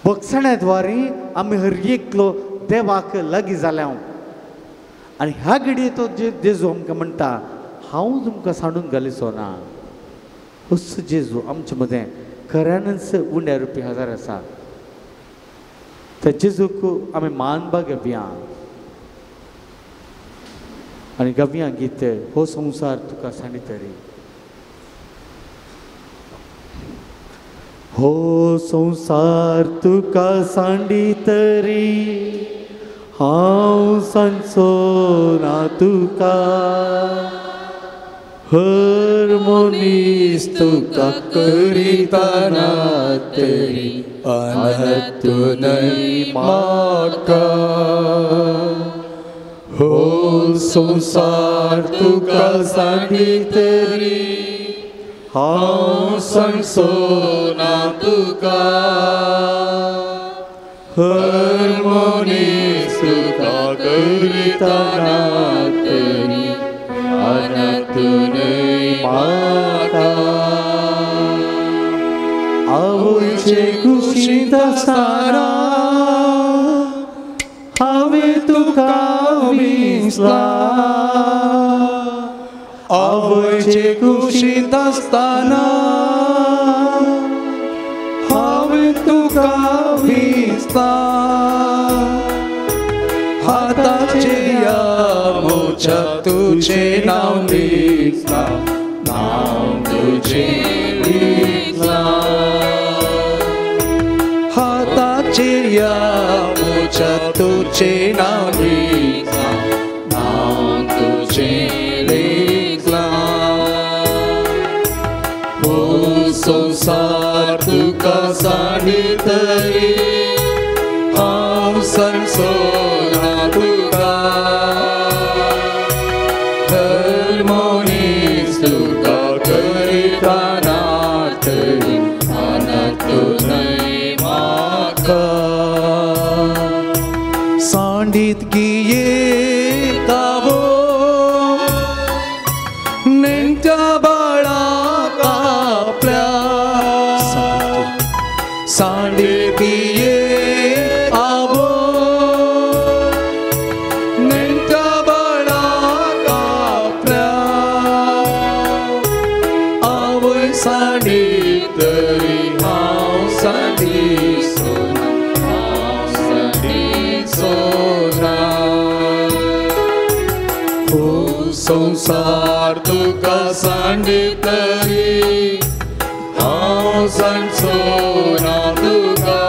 भोगसण्या द्वारे आमी हर एकलो देवाक लागीं जाल्या. आनी ह्या घडये तो जेजू आमकां म्हणटा, हांव तुमकां सांडून घालिचो ना. असो जेजू आमचे मदें खऱ्यानच उंड्या रुपी हजार आसा. त्या जेजूक आमी मानपा घेवया आनी गावया गीत, हो संवसार तुका सांडीतरी. हो संवसार तुका सांडीतरी, हांव सांगचो ना तुका, हर मनीस तुका करिता ना तरी अनतुनय म्हाका. हो संवसार तुका सांडीतरी, हांव सांगचो ना तुका, हर मनीस तुका करिता ना तरी अनतुनय म्हाका. आवयचे कुशींत आसतना हांवें तुका विसला, आवयचे कुशींत आसतना हांवें तुका विसला, हाताचे या मोच्या तुझे नांव लिखला, नांव तुझे लिखला, हाताचे या मोच्या तुझे नांव लिखला, नांव तुझे लिखला. हो संवसार तुका सांडीतरी, हांव सांगचो ना तुका, हर मनीस तुका करिता ना तरी अनतुनय म्हाका. सांडीत गिये तावो नेण्ट्या बाळाक आपल्या, सांडीत गिये आवो नेण्ट्या बाळाक आपल्या, आवय सांडीत तरी हांव सांडिचो ना, हांव सांडिचो ना. हो संवसार तुका सांडीतरी, हांव सांगचो ना तुका,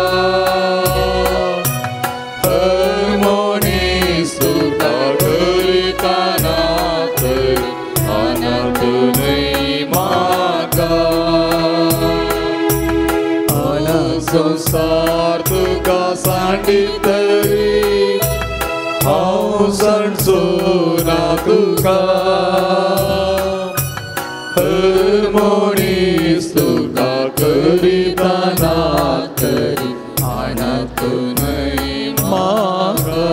हर मनीस तुका करिता ना तरी अनतुनय म्हाका. संवसार तुका सांडीतरी, हांव सांगचो ना तुका, हर मनीस तुका करिता ना तरी अनतुनय म्हाका.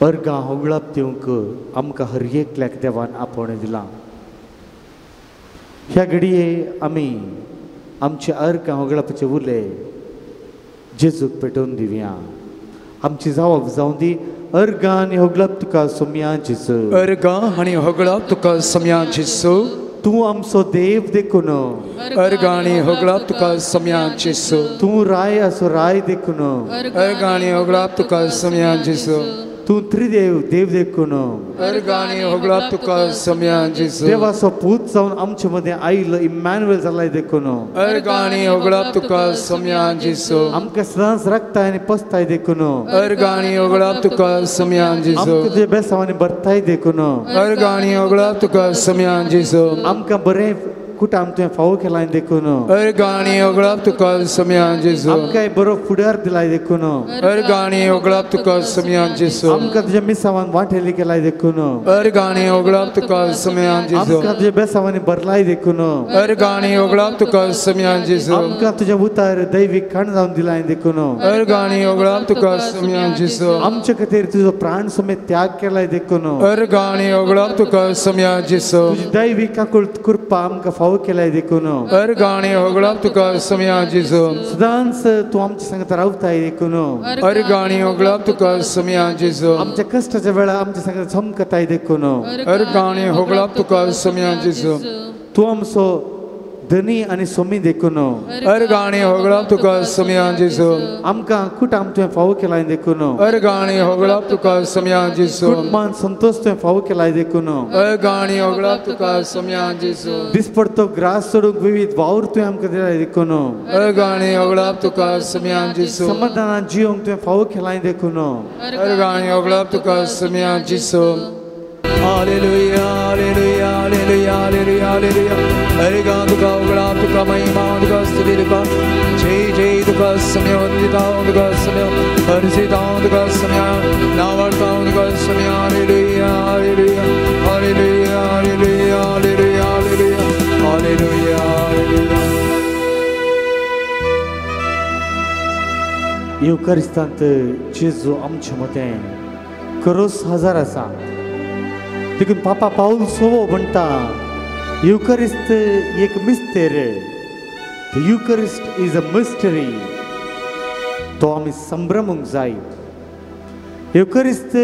अर्गां होगळाप दिवंक आमकां हर एकल्याक देवान आपोवणें दिलां. ह्या घडये आमी आमचे अर्गां होगळापाचे उले जेजूक पेटोवन दिवया. आमची जावप जावं दी. अर्गां आनी होगळाप तुका सोम्या जेजू. अर्गां आनी होगळाप तुका सोम्या जेजू. तूं आमचो देव देखून. अर्गां आनी होगळाप तुका सोम्या जेजू. तूं राय आसो राय देखून. अर्गां आनी होगळाप तुका सोम्या जेजू. तूं त्रिदेव देव देखून. अर्गां आनी होगळाप तुका सोम्या जेजू. देवाचो पूत जावन आमचे मदें आयलो इम्मॅन्युएल जालाय देखून. अर्गां आनी होगळाप तुका सोम्या जेजू. आमकां सदांच राखताय आनी पोसताय देखून. अर्गां आनी होगळाप तुका सोम्या जेजू. आमकां तुजे बेसांवांनी भरताय देखून. अर्गां आनी होगळाप तुका सोम्या जेजू. आमकां बरें कुटाम तुवें फावो केलाय देखून. अर्गां आनी होगळाप तुका सोम्या जेजू. आमकां बरो फुडार दिलाय देखून. अर्गां आनी होगळाप तुका सोम्या जेजू. आमकां तुज्या मिसावान वांटेली केलाय देखून. अर्गां आनी होगळाप तुका सोम्या जेजू. आमकां तुज्या बेसावांनी भरलाय देखून. अर्गां आनी होगळाप तुका सोम्या जेजू. आमकां तुज्या उतार दैवीक खाण जावन दिलाय देखून. अर्गां आनी होगळाप तुका सोम्या जेजू. आमचे खातीर तुजो प्राण समेत त्याग केलाय देखून. अर्गां आनी होगळाप तुका सोम्या जेजू. तुजी दैवीक काकूळ कृपा आमकां फावो केलाय देखून. अर्गां आनी होगळाप तुका सोम्या जेजू. सदांच तूं आमच्या सांगता रावताय देखून. अर्गां आनी होगळाप तुका सोम्या जेजू. आमच्या कश्टाच्या वेळार आमच्या सांगता चमकताय देखून. अर्गां आनी होगळाप तुका सोम्या जेजू. तूं आमचो धनी आनी सोमी देखून. अर्गां आनी होगळाप तुका सोम्या जेजू. आमकां कुटाम तुवें फावो केलाय देखून. अर्गां आनी होगळाप तुका सोम्या जेजू. कुटुंबान संतोष तुवें फावो केलाय देखून. अर्गां आनी होगळाप तुका सोम्या जेजू. दिसपडतो ग्रास सोडूंक विविध वावर तुवें आमकां दिलाय देखून. अर्गां आनी होगळाप तुका सोम्या जेजू. समाधानान जिवंक तुवें फावो केलाय देखून. अर्गां आनी होगळाप तुका सोम्या जेजू. Hallelujah hallelujah hallelujah hallelujah hallelujah. अर्गां तुका होगळाप तुका महिमा तुका स्तुती तुका जय जय तुका सोम्या वंदिता तुका सोम्या हर्षिता तुका सोम्या नावार्ता तुका सोम्या. Hallelujah hallelujah hallelujah hallelujah hallelujah hallelujah hallelujah hallelujah. येवकारिस्तांत जेजू आमचे मदें करोस हजार आसा. देखून पापा पावल सोवो म्हणटा युकरिस्त एक मिस्तेर. The Eucharist is a mystery. तो आमी संभ्रमूंक जाय. युकरिस्त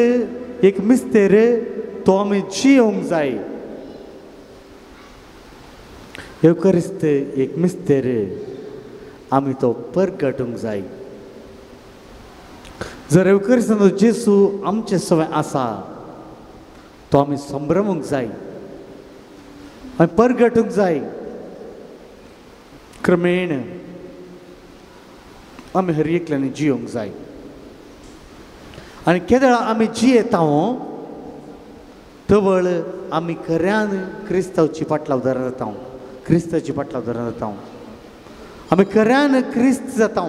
एक मिस्तेर, तो आमी जियोंक जाय. युकरिस्त एक मिस्तेर, आमी तो परगटूंक जाय. जर युकरिस्तांत जेजू आमचे सवय आसा तो आमी संभ्रमूंक जाय आनी परगटूंक जाय. क्रमेण आमी हर एकल्यानी जियोंक जाय. आनी केदळा आमी जियेता तवळ आमी खऱ्यान क्रिस्तांवची फाटलावदारां जाता. क्रिस्ताची फाटलावदारां जाता. आमी खऱ्यान क्रिस्त जाता.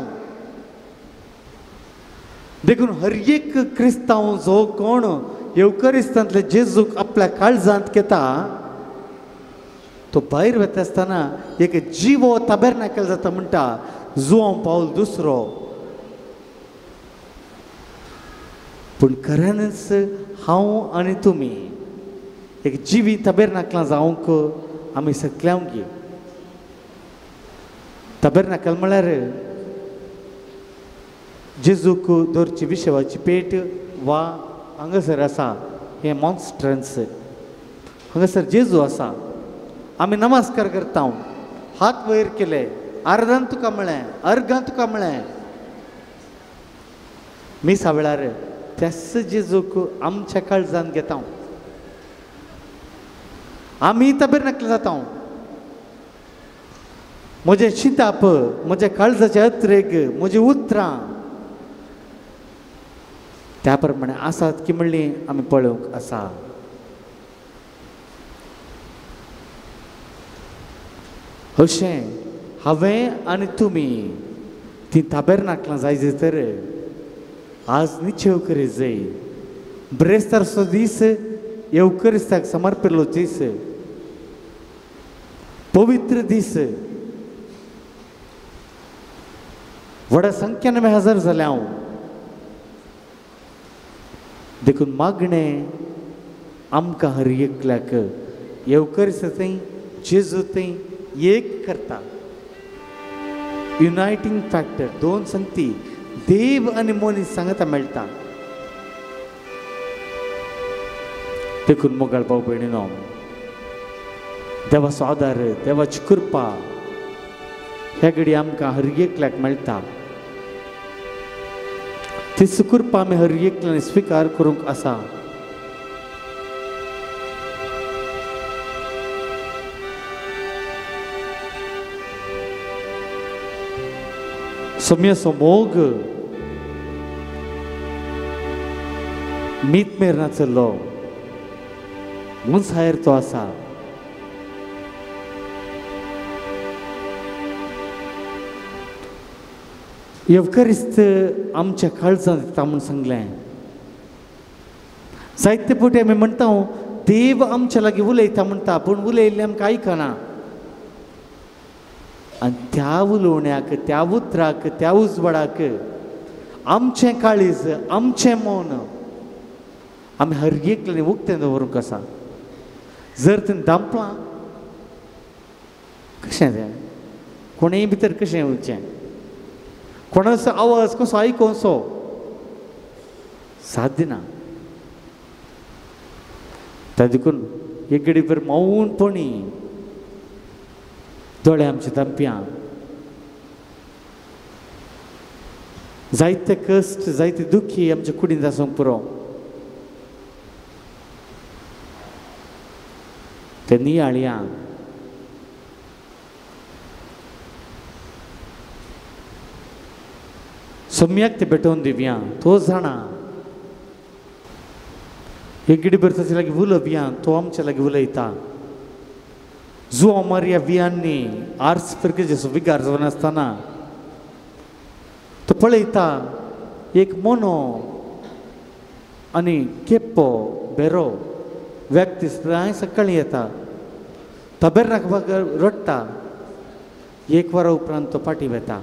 देखून हर एक क्रिस्तांव जो कोण येवकरिस्तांतले जेजूक आपल्या काळजांत घेता तो भायर वता आसतना एक जिवो ताबेरनाकल जाता म्हणटा जुआंव पावल दुसरो. पूण खऱ्यानच हांव आनी तुमी एक जिवी ताबेरनाकलां जावंक आमी सगल्यांक ताबेरनाकल म्हळ्यार जेजूक दवरची विशवाची पेट वा हांगासर आसा हें मॉन्स्ट्रन्स. हांगासर जेजू आसा. आमी नमस्कार करता, हात वयर केले, आर्दान तुका म्हळें, अर्गां तुका म्हळें. मिसा वेळार त्याच जेजूक आमच्या काळजान घेता. आमी ताबेरनाकल जाता. म्हजें चिंताप, म्हज्या काळजाचें अत्रेग, म्हजी उतरां त्या प्रमाणे आसात की म्हणली आमी पळोवंक आसा. अशें हांवें आनी तुमी ती ताबेरनाकलां जाय तर आज निश्चेव करी जाय. ब्रेस्तारचो दीस येवकरिस्ताक समर्पिल्लो दीस, पवित्र दीस. व्हडा संख्येन आमी हजर जाले हांव. देखून मागणें आमकां हर एकल्याक येवकरीस्त थंय जेजू थंय एक करता. युनायटींग फॅक्टर दोन संगती देव आनी मनीस सांगता मेळटा. देखून मोगाळ भाव भयणीनो, देवाचो आदार, देवाची कृपा ह्या घडी आमकां हर एकल्याक मेळटा. ती कृपा आमी हर एकल्यान स्विकार करूंक आसा. सम्याचो मोग मीत मेर नाचलो उंचायर तो आसा. येवकरिस्त आमच्या काळजांत येता म्हूण सांगलें. जायते फावटी आमी म्हणटा देव आमच्या लागीं उलयता म्हणटा, पूण उलयल्लें आमकां आयकना. आनी त्या उलोवण्याक, त्या उतराक, त्या उजवाडाक आमचें काळीज, आमचें मन आमी हर एकल्यान उक्तें दवरूंक आसा. जर तें दामपलां कशें तें कोणेय भितर कशें येवचें, कोणाचो आवाज कसो आयकोसो साथ दिना. त्या देखून एक घडी भर मौनपणी दोळे आमचे दामप्यां, जायते कश्ट, जायते दुखी आमच्या कुडींत आसूंक पुरो, ते नियाळया. सम्याक ते भेटोवन दिवया, तो जाणा. एक घडी भर ताचे लागीं उलोवया, तो आमच्या लागीं उलयता. जुआंव मारिया वियांनी आर्स फिरकेचो विगार जावन आसतना तो पळयता एक मोनो आनी केप्पो बेरो व्यक्ती सदांय सकाळीं येता, तबेरनाक रडटा. एक वरा उपरांत तो फाटीं वता.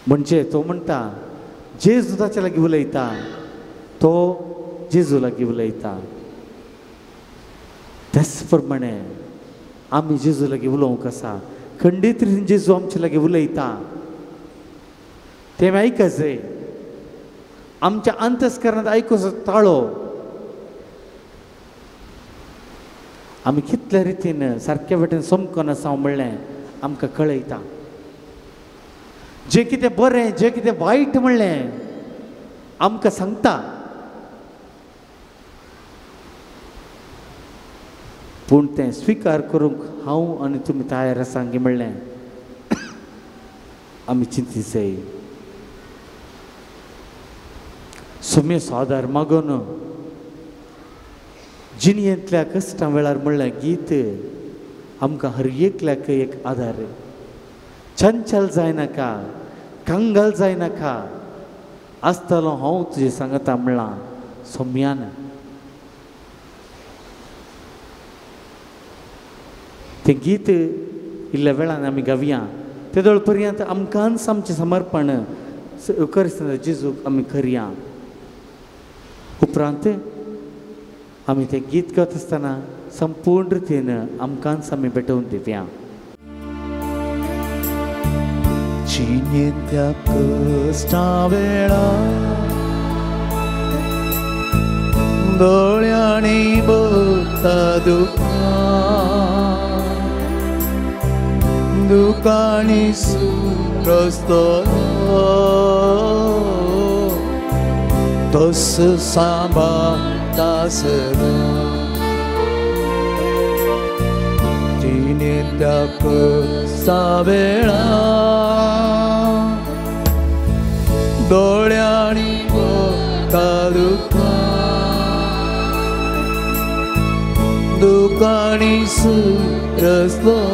म्हणजे तो म्हणटा जेजू ताच्या लागीं उलयता, तो जेजू लागीं उलयता. त्याच प्रमाणे आमी जेजू लागीं उलोवंक आसा. खंडीत रितीन जेजू आमचे लागीं उलयता, तें आमी आयकजाय. आमच्या अंतस्करणांत आयकुचो ताळो आमी कितल्या रितीन सारक्या वाटेन समकून आसा म्हणलें आमकां कळयता. जें कितें बरें, जें कितें वायट म्हणलें आमकां सांगता. पूण तें स्विकार करूंक हांव आनी तुमी तयार आसा म्हणलें आमी चिंती जाय. सोम्याचो आदार मागून जिणेंतल्या कश्टां वेळार म्हणलें गीत आमकां हर एकल्याक एक आदार. चंचल जायनाका, कंगाल जायनाका, आसतलो हांव तुजें सांगता म्हणलां सोम्यान. तें गीत इल्ल्या वेळान आमी गावया. तेदोळ पर्यंत आमकांच आमचें समर्पण करतना जेजूक आमी करया. उपरांत आमी तें गीत गायता आसतना संपूर्ण रितीन आमकांच आमी भेटोवन दिवया. जिणेंतल्या कश्टां वेळार दोळ्यांनी भरता दुकां, दुकांनी सुरस्तो तस सांबाळटा सदां. जिणेंतल्या कश्टां वेळार दोळ्यांनी भरता दुकां, दुकांनी सुरसलो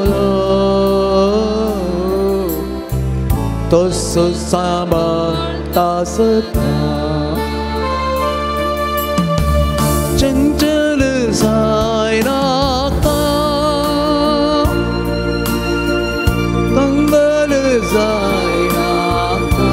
तस सांबाळटा सदां. चंचल जायनाका, कंगाल जायनाका,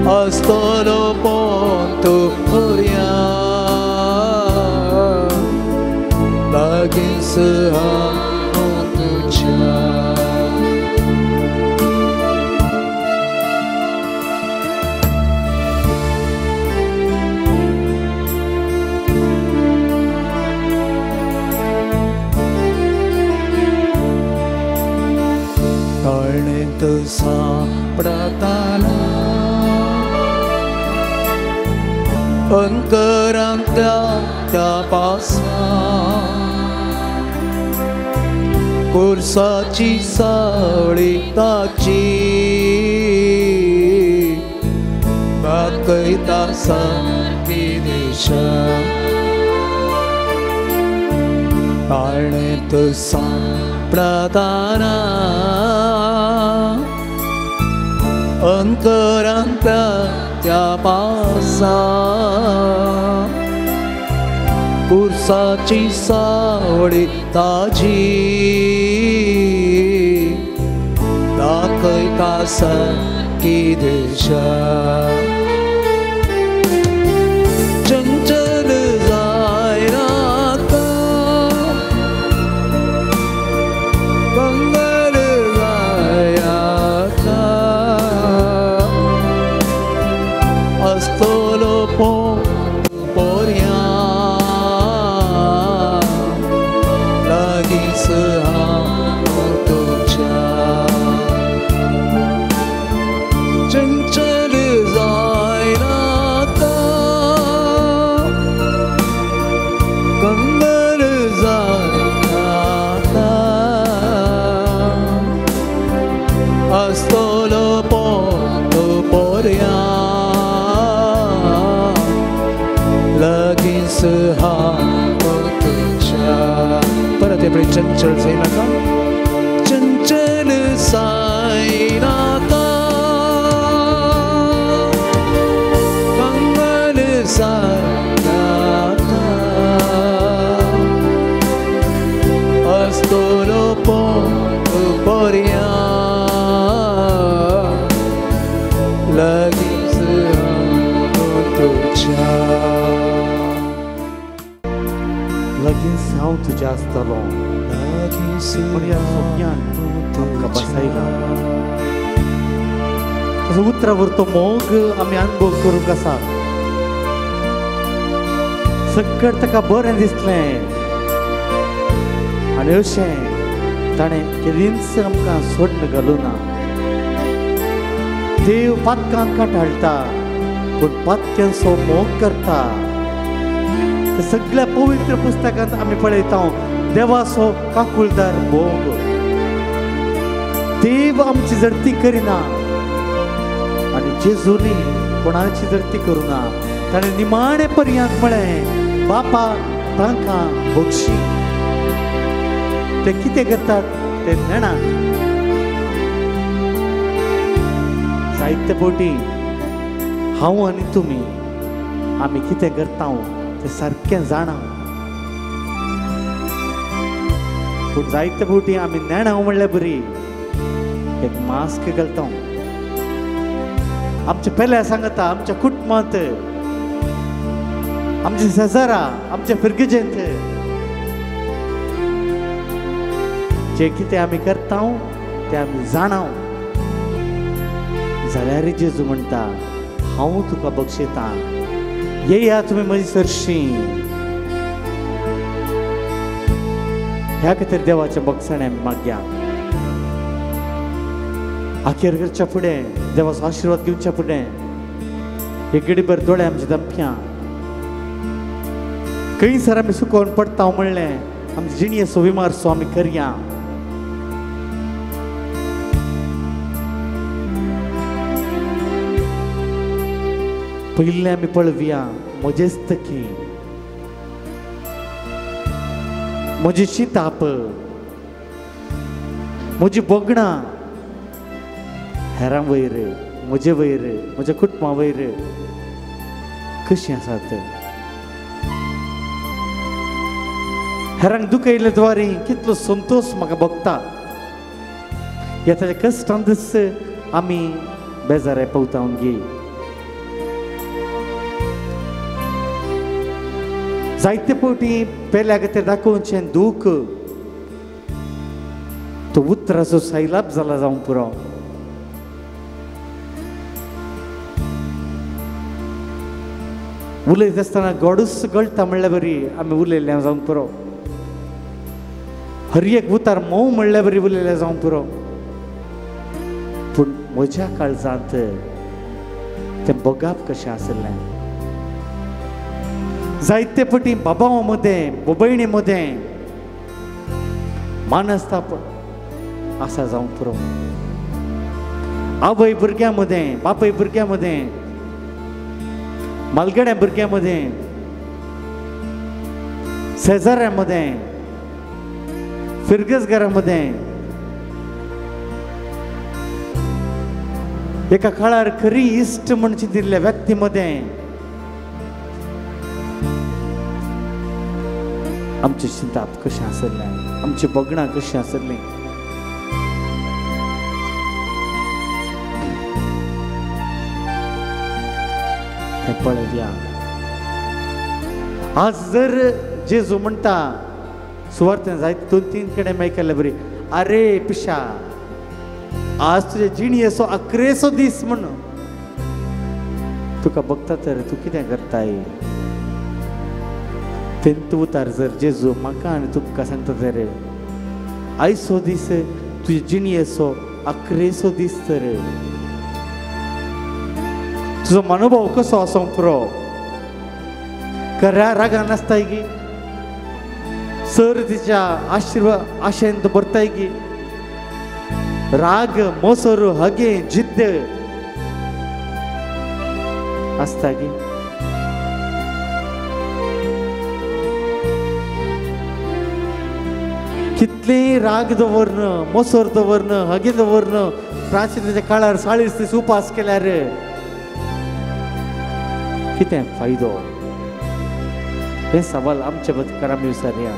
आसतलो पोंतो पर्या लागींच हांव तुज्या. ताळणेंत सांपडताना अंकरांतल्या त्या पासा कुर्साची सावळी ताची दाखयता सारकी दिशा. ताळणेंत सांपडताना अंतरांतल्या त्या पासा कुर्साची सावळी ताजी दाखयता सारकी दिशा. चंचल जायनाका कंगल जायनाका आसतलो पोर्या लागींच हांव तुज्या. चंचल जायनाका कंगल जायनाका आसतलो पोर्या लागींच हांव तुज्या. परत एपळे चंचल जायनाका चंचल जायनाका कंगल जायनाका आसतलो पोर्या लागींच हांव तुज्या. लागींच हांव तुज्या आसतलो पण ह्या सोप्यान आमकां बसायला. तसो उतरावर तो मोग आमी अनुभव करूंक आसा. सकट ताका बरें दिसलें आनी अशें ताणें केदींच आमकां सोडून घालूं ना. देव पातकांक कांटाळटा पूण पातक्यांचो मोग करता. सगळ्या पवित्र पुस्तकांत आमी पळयता देवाचो काकुळदार मोग. देव आमची जडती करिना आनी जेजूनी कोणाची जडती करुना. ताणें निमाणे पर्यंत म्हळें बापा तांकां बक्षी. ते कितें करतात ते नेणा. जायते फावटी हांव आनी तुमी आमी कितें करता ते सारकें जाणा पूण जायते फावटी आमी नेणा म्हणल्यार बरी एक मास्क घालता. आमच्या पेल्या सांगता आमच्या कुटुंबांत आमच्या शेजारा आमच्या फिरगजेंत जे कितें आमी करता तें आमी जाणा. जाल्यार जेजू म्हणटा हांव तुका बक्षितां येया तुमी म्हजी सरशी. ह्या खातीर देवाचें बक्षणें आमी मागया. आखेर करच्या फुडें देवाचो आशिर्वाद घेवच्या फुडें एक गडीभर दोळे आमचे दमप्यां खंयसर आमी सुकोवन पडटा म्हणलें आमचे जिणयेचो विमारसो आमी करया. पयलें आमी पळोवया म्हजेच तकी म्हजी शिताप म्हजी भोगणां हेरां वयर म्हजे वयर म्हज्या कुटुंबा वयर कशीं आसात. हेरांक दुखयल्ले द्वारे कितलो संतोश म्हाका भोगता. ह्या ताच्या कश्टांतच आमी बेजाराय पावता गे. जायते फावटी पेल्या खातीर दाखोवचें दूख तो उतराचो सैलाब जाला जावंक पुरो. उलयत आसतना गोडूच गळटा म्हणल्यार बरी आमी उलयल्लें जावंक पुरो. हर एक उतार मोव म्हणल्यार बरी उलयल्लें जावंक पुरो. पूण म्हज्या काळजांत तें बगाप कशें आशिल्लें. जायते फावटी बाबा मदें भयणी मदें मानसताप आसा जावंक पुरो. आवय भुरग्यां मदें, बापूय भुरग्यां मदें, मालगड्या भुरग्यां मदें, शेजाऱ्यां मदें, फिरगजगारां मदें, एका काळार खरी इश्ट म्हण चिंतिल्ल्या व्यक्ती मदें आमचें चिंताप कशें आसलें, आमचीं बगणां कशीं आसलीं. हें पळोवया. आज जर जेजू म्हणटा सुवार्थेन जायते दोन तीन कडेन आयकल्ले बरी, अरे पिशा आज तुजे जिणयेचो अकरेचो दीस म्हण तुका बघता तर तूं कितें करताय. तेंत उतार जर जेजू म्हाका आनी तुमकां सांगता तर आयचो दीस तुजे जिणयेचो अकरेचो दीस तर तुजो मनोभाव कसो आसूंक पुरो. खऱ्या रागान नासताय की सर तिच्या आशिर्वाद आशेन तूं भरताय की राग मोसर हगे जिद्द आसता की. कितलेय राग दवरन, मोसर दवरन, हगे दवरन प्राचीन काळार 40 दीस उपास केल्यार कितें फायदो. हें सवाल आमचे बदकार आमी विचारया.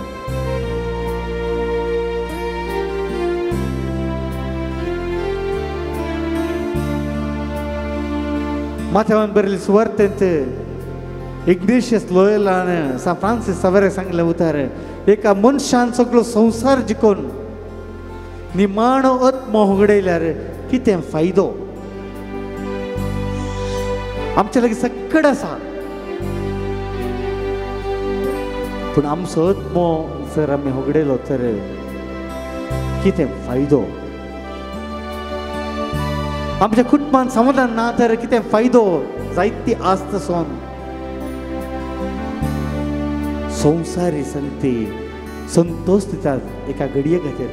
माथ्यावन बरयल्ले सुवार्तेंत इग्नेशियस लोयलान सान फ्रांसीस सावेराक सांगलें उतार, एका मनशान सगळो संवसार जिखून निमाणो आत्मो होगडयल्यार कितें फायदो. आमचे लागीं सकड आसा पूण आमचो आत्मो जर आमी होगडयलो तर कितें फायदो. आमच्या कुटुंबान समाधान ना तर कितें फायदो. जायती आस्त सोन संवसारी संगती संतोष दितात एका घडये खातीर,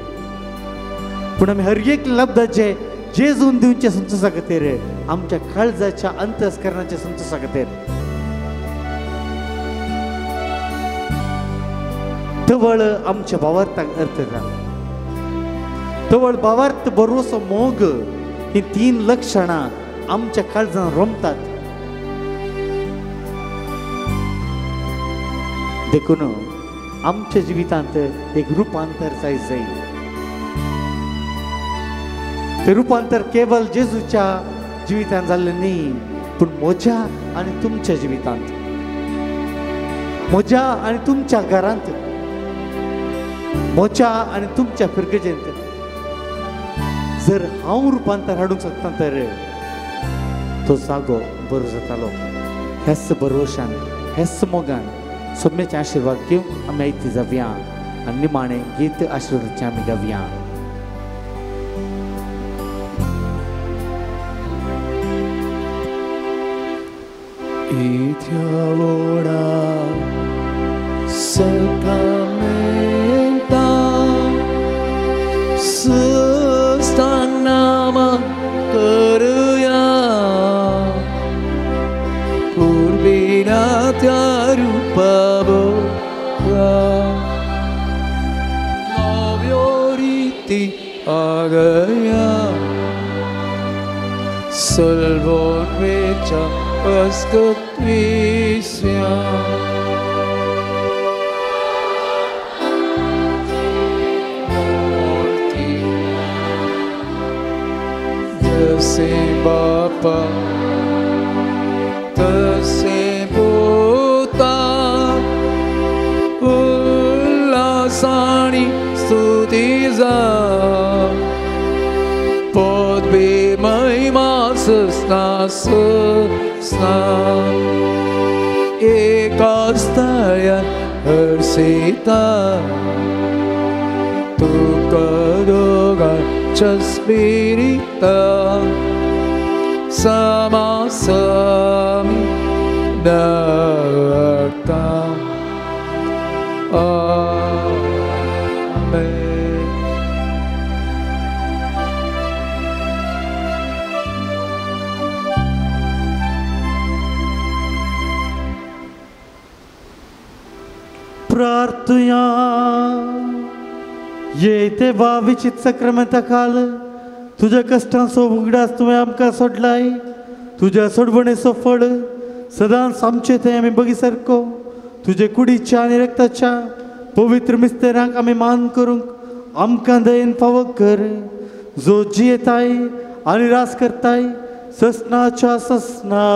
पूण आमी हर एक लब्धाचे जेजून दिवचे संतोशा खातीर, आमच्या काळजाच्या अंतस्करणाच्या संतोशा खातीर तवळ आमच्या भावार्थाक अर्थ येता. तवळ भावार्थ भरवसो मोग ही तीन लक्षणां आमच्या काळजान रोमतात. देखून आमच्या जिवितांत एक रुपांतर जाय जाय. ते रुपांतर केवल जेजूच्या जिवितांत जाल्लें न्ही, पूण म्हज्या आनी तुमच्या जिवितांत, म्हज्या आनी तुमच्या घरांत, म्हज्या आनी तुमच्या फिरगजेंत जर हांव रुपांतर हाडूंक शकता तर तो जागो बरो जातालो. हेच भरवशान, हेच मोगान सोम्याचे आशिर्वाद घेवन आमी आयती जावया आनी निमाणें गीत आशिर्वादाचें आमी गावया. इत्या व्हडा सकामेंता सुस्तानामा करुया पूर्वीना त्या रूपा नव्यो रीती आगया सल्वोन्वेच्या अस्कत्विस्या. जसे बापा तसे पुता काळजा पदवी महिमा ससना ससना एकाच तळ्यान हरसिता तुका दोगांच्या स्पिरिता समासमी नवता. आमेन. प्रार्थया येते वा विचित सक्रमेंता काल तुज्या कश्टांचो उगडास तुवें आमकां सोडलाय. तुज्या सोडवणेचो फळ सदांच आमचे थंय आमी बगी सारको तुजे कुडीच्या आनी रक्ताच्या पवित्र मिस्तेरांक आमी मान करूंक आमकां दयेन फावो कर, जो जियेताय आनी रास करताय ससनाच्या ससना.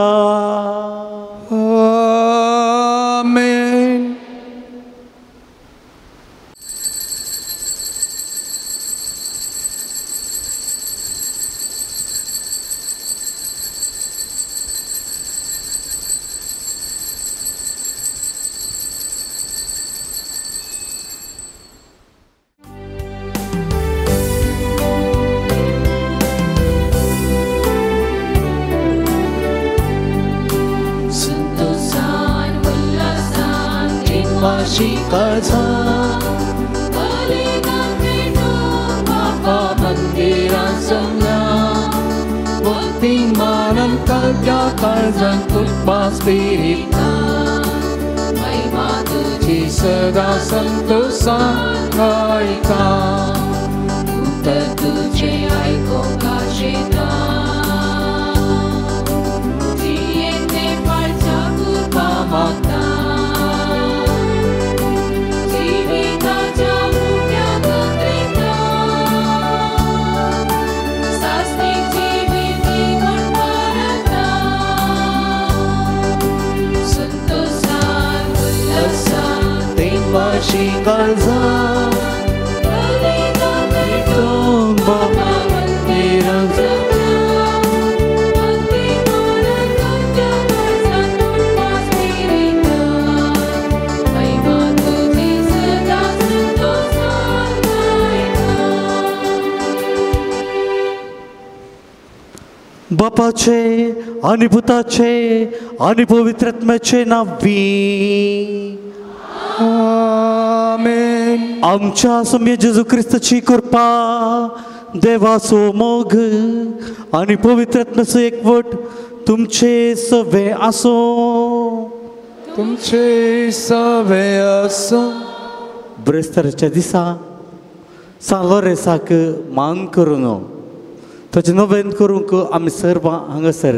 आमेन. बापाचे आनी पुताचे आनी पवित्र आत्म्याचे नांवी आमेन. आमच्या सोम्या जेजू क्रिस्ताची कृपा, देवाचो मोग आनी पवित्र आत्म्याचो एकवट तुमचे सवे आसो. तुमचे सवे आसो. ब्रेस्ताराच्या दिसा सान लोरेसाक मान करून ताचें नवेन करूंक आमी सर्वां हांगासर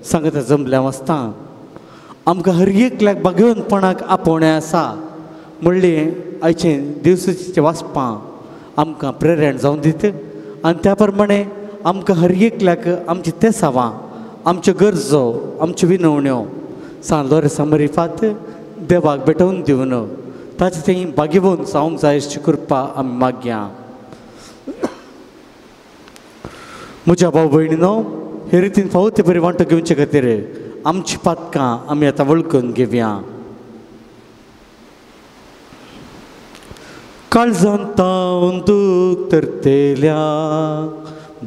सांगता जमल्या आसता. आमकां हर एकल्याक भाग्यवंतपणाक आपोवणें आसा म्हणलें आयचें दिवसाचें वाचपां आमकां प्रेरण जावन दित आनी त्या प्रमाणे आमकां हर एकल्याक आमची तेसावां, आमच्यो गरजो, आमच्यो विनवण्यो सान लोरेसा मरिफात देवाक भेटोवन दिवन ताचें थंय भाग्यवंत जावंक जाय अशी कृपा आमी मागया. म्हज्या भाव भयणीनो, हे रितीन फावो ते बरी वांटो घेवचे खातीर आमची पातकां आमी आतां वळखून घेवया. काळजांत तावन दूख तरतेल्या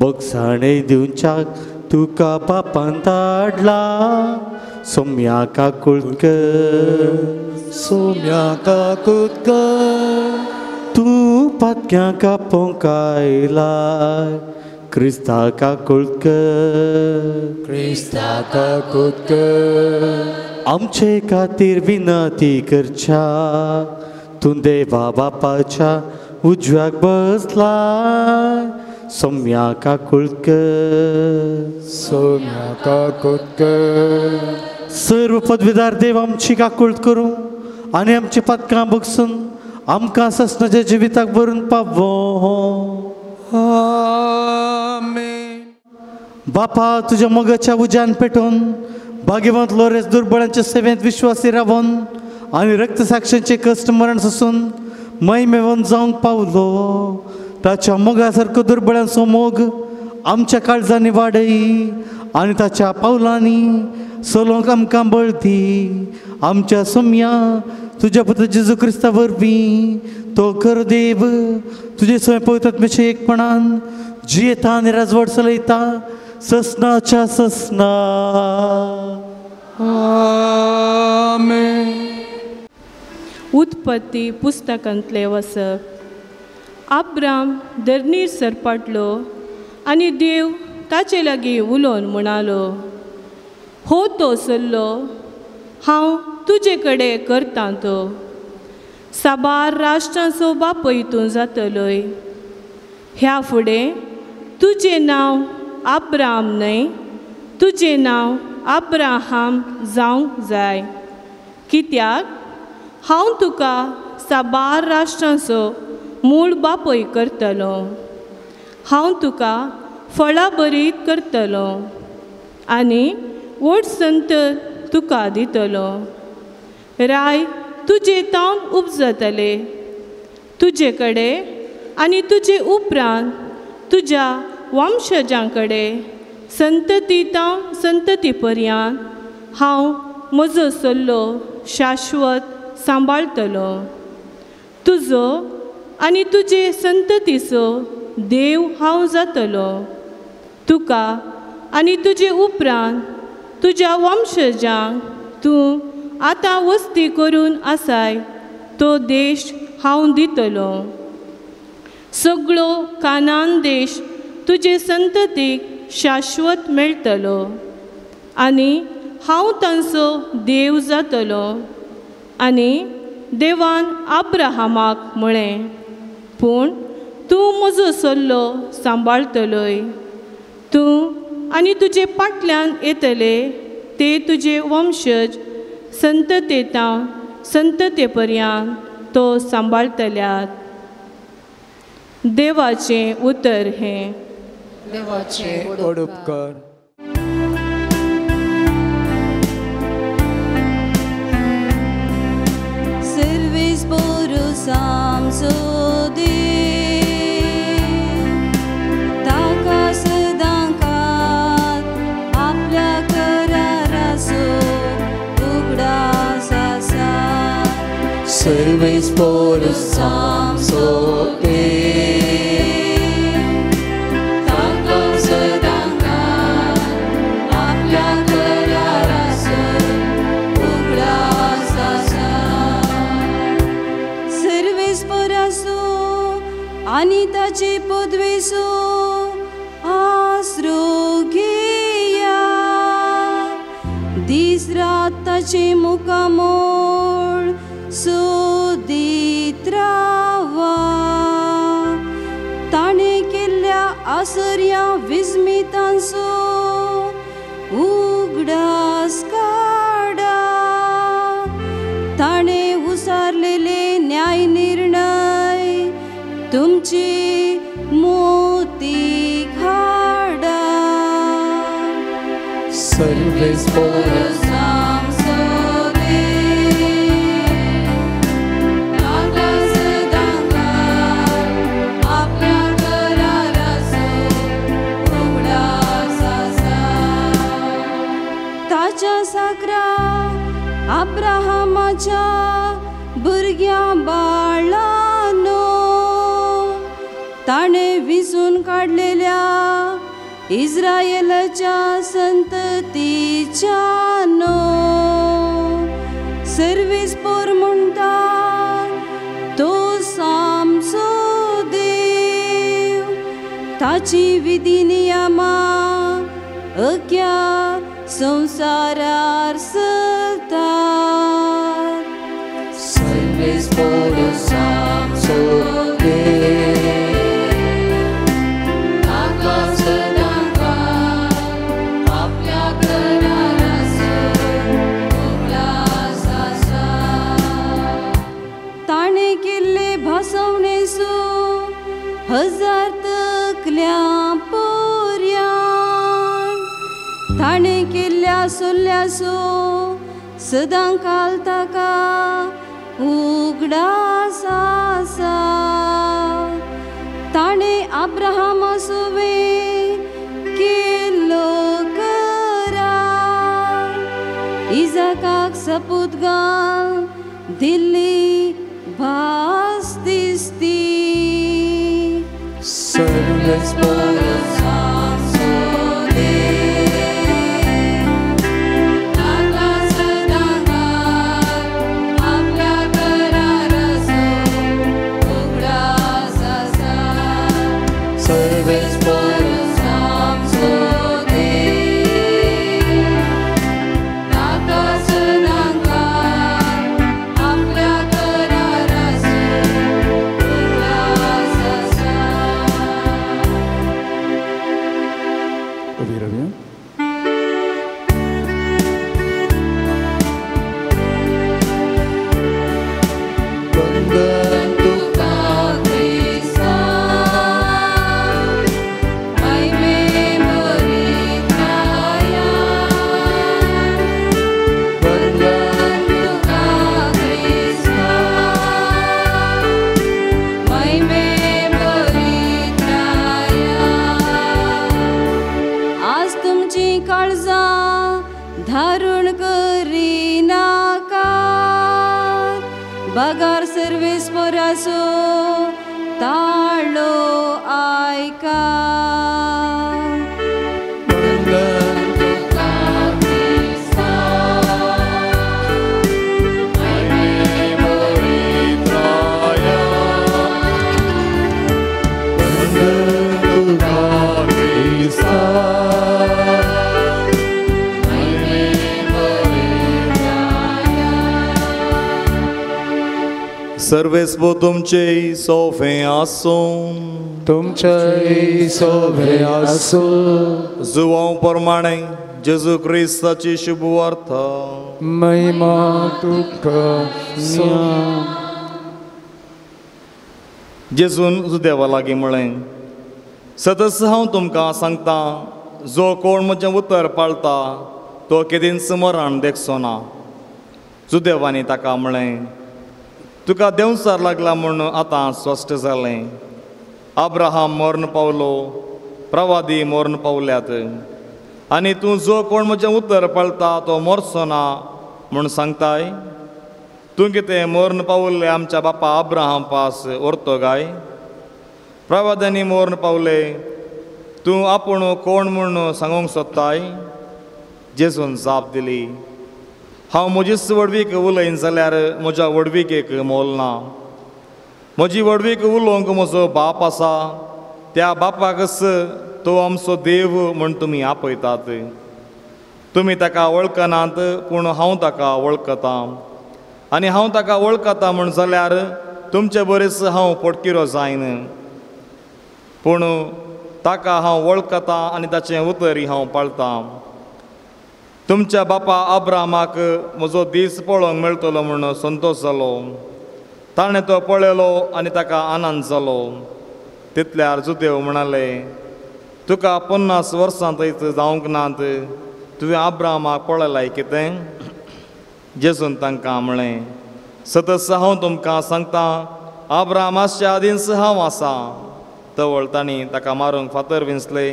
बगसाणे दिवच्याक तुका बापान धाडला. सोम्या काकुळकर, सोम्या काकुळकर, तूं पातक्यां कापोवंक आयला. क्रिस्ता काकुळकर, क्रिस्ता काकुळकर, आमचे खातीर विनंती करच्या तूं देवा बापाच्या उजव्याक बसला. सोम्या काकुळकर, सोम्या काकुळकर, सर्व पदवीदार देव आमची काकुळत करूं आनी आमची पातकां बगसून आमकां ससनाच्या जिविताक भरून पावो. आमेन. बापा, तुज्या मोगाच्या उज्यान पेटोवन भाग्यवंत लोरेस दुर्बळांच्या सेवेंत विश्वासी रावन आनी रक्तसाक्षांचे कश्ट मरण सोसून महिमेवन जावंक पावलो. ताच्या मोगा सारको दुर्बळ्यांचो मोग आमच्या काळजांनी वाडय आनी ताच्या पावलांनी चलोवंक आमकां बळ दी. आमच्या सोम्या तुज्या पुता जेजू क्रिस्ता वरवीं तो खरो देव तुजे स्वयं पवित्र एकपणान जियेता आनी राजवट चलयता ससनाच्या ससना. आमेन. उत्पत्ती पुस्तकांतले वसप. आब्राम धरणीर सरपाटलो आनी देव ताचे लागीं उलोवन म्हणालो, हो तो सल्लो हांव तुजे कडेन करतां तो साबार राष्ट्रांचो बापय तूं जातलोय. ह्या फुडें तुजें नांव आब्राम न्हय, तुजें नांव आब्राहाम जावंक जाय, कित्याक हांव तुका साबार राष्ट्रांचो मूळ बापय करतलो. हांव तुका फळां बरीत करतलो आनी व्हड संत तुका दितलो. राय तुजे तावन उपजतले, तुजे कडेन आनी तुजे उपरांत तुज्या वंशजां कडेन संतती तावन संतती पर्यंत हांव म्हजो सल्लो शाश्वत सांबाळटलो. तुजो आनी तुजे संततीचो देव हांव जातलो. तुका आनी तुजे उपरांत तुज्या वंशजांक तूं आतां वस्ती करून आसाय तो देश हांव दितलो. सगळो कानान देश तुजे संततीक शाश्वत मेळटलो आनी हांव तांचो देव जातलो. आनी देवान आब्राहामाक म्हळें, पूण तूं म्हजो सल्लो सांबाळटलोय, तूं आनी तुजे पाटल्यान येतले ते तुजे वंशज संततेतां संतते पर्यंत तो सांबाळटल्यात. देवाचें उतर हें. देवाचें व्हड उपकार. सर्वीस पुरुस आमचो देव, ताका सदांकाळ आपल्या कराराचो उगडास आसा. सर्वीस पुरुस आमचो देव, ताका सदांकाळ आपल्या कराराचो उगडास आसा. सर्वीस पुरासो आनी ताची पदवेचो आसरो घेया, दीस रात ताचे मुखामोळ सोदीत रावा. ताणें केल्ल्या आसर्या विस्मितांचो उगडास काडा. ताणें उसारलेले न्याय निर्णय तुमची मोती हाडा. सर्वीस पुरुस आमचो देव, ताका सदांकाळ आपल्या कराराचो उगडास आसा. ताच्या साकरा अब्राहमाच्या भुरग्यां बाळानो, ताणें विसून काडलेल्या इस्रायलाच्या संततीच्या नो. सर्वीस पोर म्हणटा तो आमचो देव, ताची विधी नियमां अख्या संवसारार चलतात. सर्वीस पुरुस आमचो देव, ताका सदांकाळ आपल्या कराराचो उगडास आसा. ताणें केल्ले भासवणेचो हजार तकल्यां पर्यान, ताणें केल्ल्या सोल्ल्याचो सदांकाळ ताका उगडास आसा. ताणें अब्राहमा सुवे केल्लो करार इजाकाक सपूत घाल दिल्ली भास दिसती. बगार सर्वेस्पराचो ताळो आयका. सर्वेस्पो तुमचे सोफे आसूं, तुमचे सोफे आसूं. जुवांव प्रमाणे जेजू क्रिस्ताची शुभवार्ता. महिमा तुका. जेजून जुदेवा लागीं म्हळें, सतस हांव तुमकां सांगता, जो कोण म्हजें उतर पाळता तो केदींच मरण देखचो ना. जुदेवांनी ताका म्हळें, तुका देंवचार लागला म्हूण आतां स्पश्ट जालें. अब्राहम मर्ण पावलो, प्रवादी मर्ण पावल्यात, आनी तूं जो कोण म्हजें उतर पाळता तो मरचो ना म्हूण सांगताय. तूं कितें मर्ण पावल्ले आमच्या बापा अब्राहम पास व्हरतो काय? प्रवाद्यांनी मर्ण पावले, तूं आपूण कोण म्हूण सांगूंक सोदताय? जेजून जाप दिली, हांव म्हजीच व्हडवीक उलयन जाल्यार म्हज्या व्हडविकेक मोल ना. म्हजी व्हडवीक उलोवंक म्हजो बाप आसा, त्या बापाकच तो आमचो देव म्हूण तुमी आपयतात. तुमी ताका वळखनात, पूण हांव ताका वळखतां, आनी हांव ताका वळखता म्हूण जाल्यार तुमचे बरेच हांव पोटकिरो जायन. पूण ताका हांव वळखतां आनी ताचें उतरी हांव पाळतां. तुमच्या बापा अब्राहमाक म्हजो दीस पळोवंक मेळटलो म्हूण संतोश जालो. ताणें तो पळयलो आनी ताका आनंद जालो. तितल्यार जुदेव म्हणाले, तुका 50 वर्सां थंयच जावंक नात, तुवें अब्राहमाक पळयलाय कितें? जेजून तांकां म्हळें, सतस हांव तुमकां सांगता, अब्राहमाच्या आदींच हांव आसा. तवळ तांणी ताका मारूंक फातर विंचले,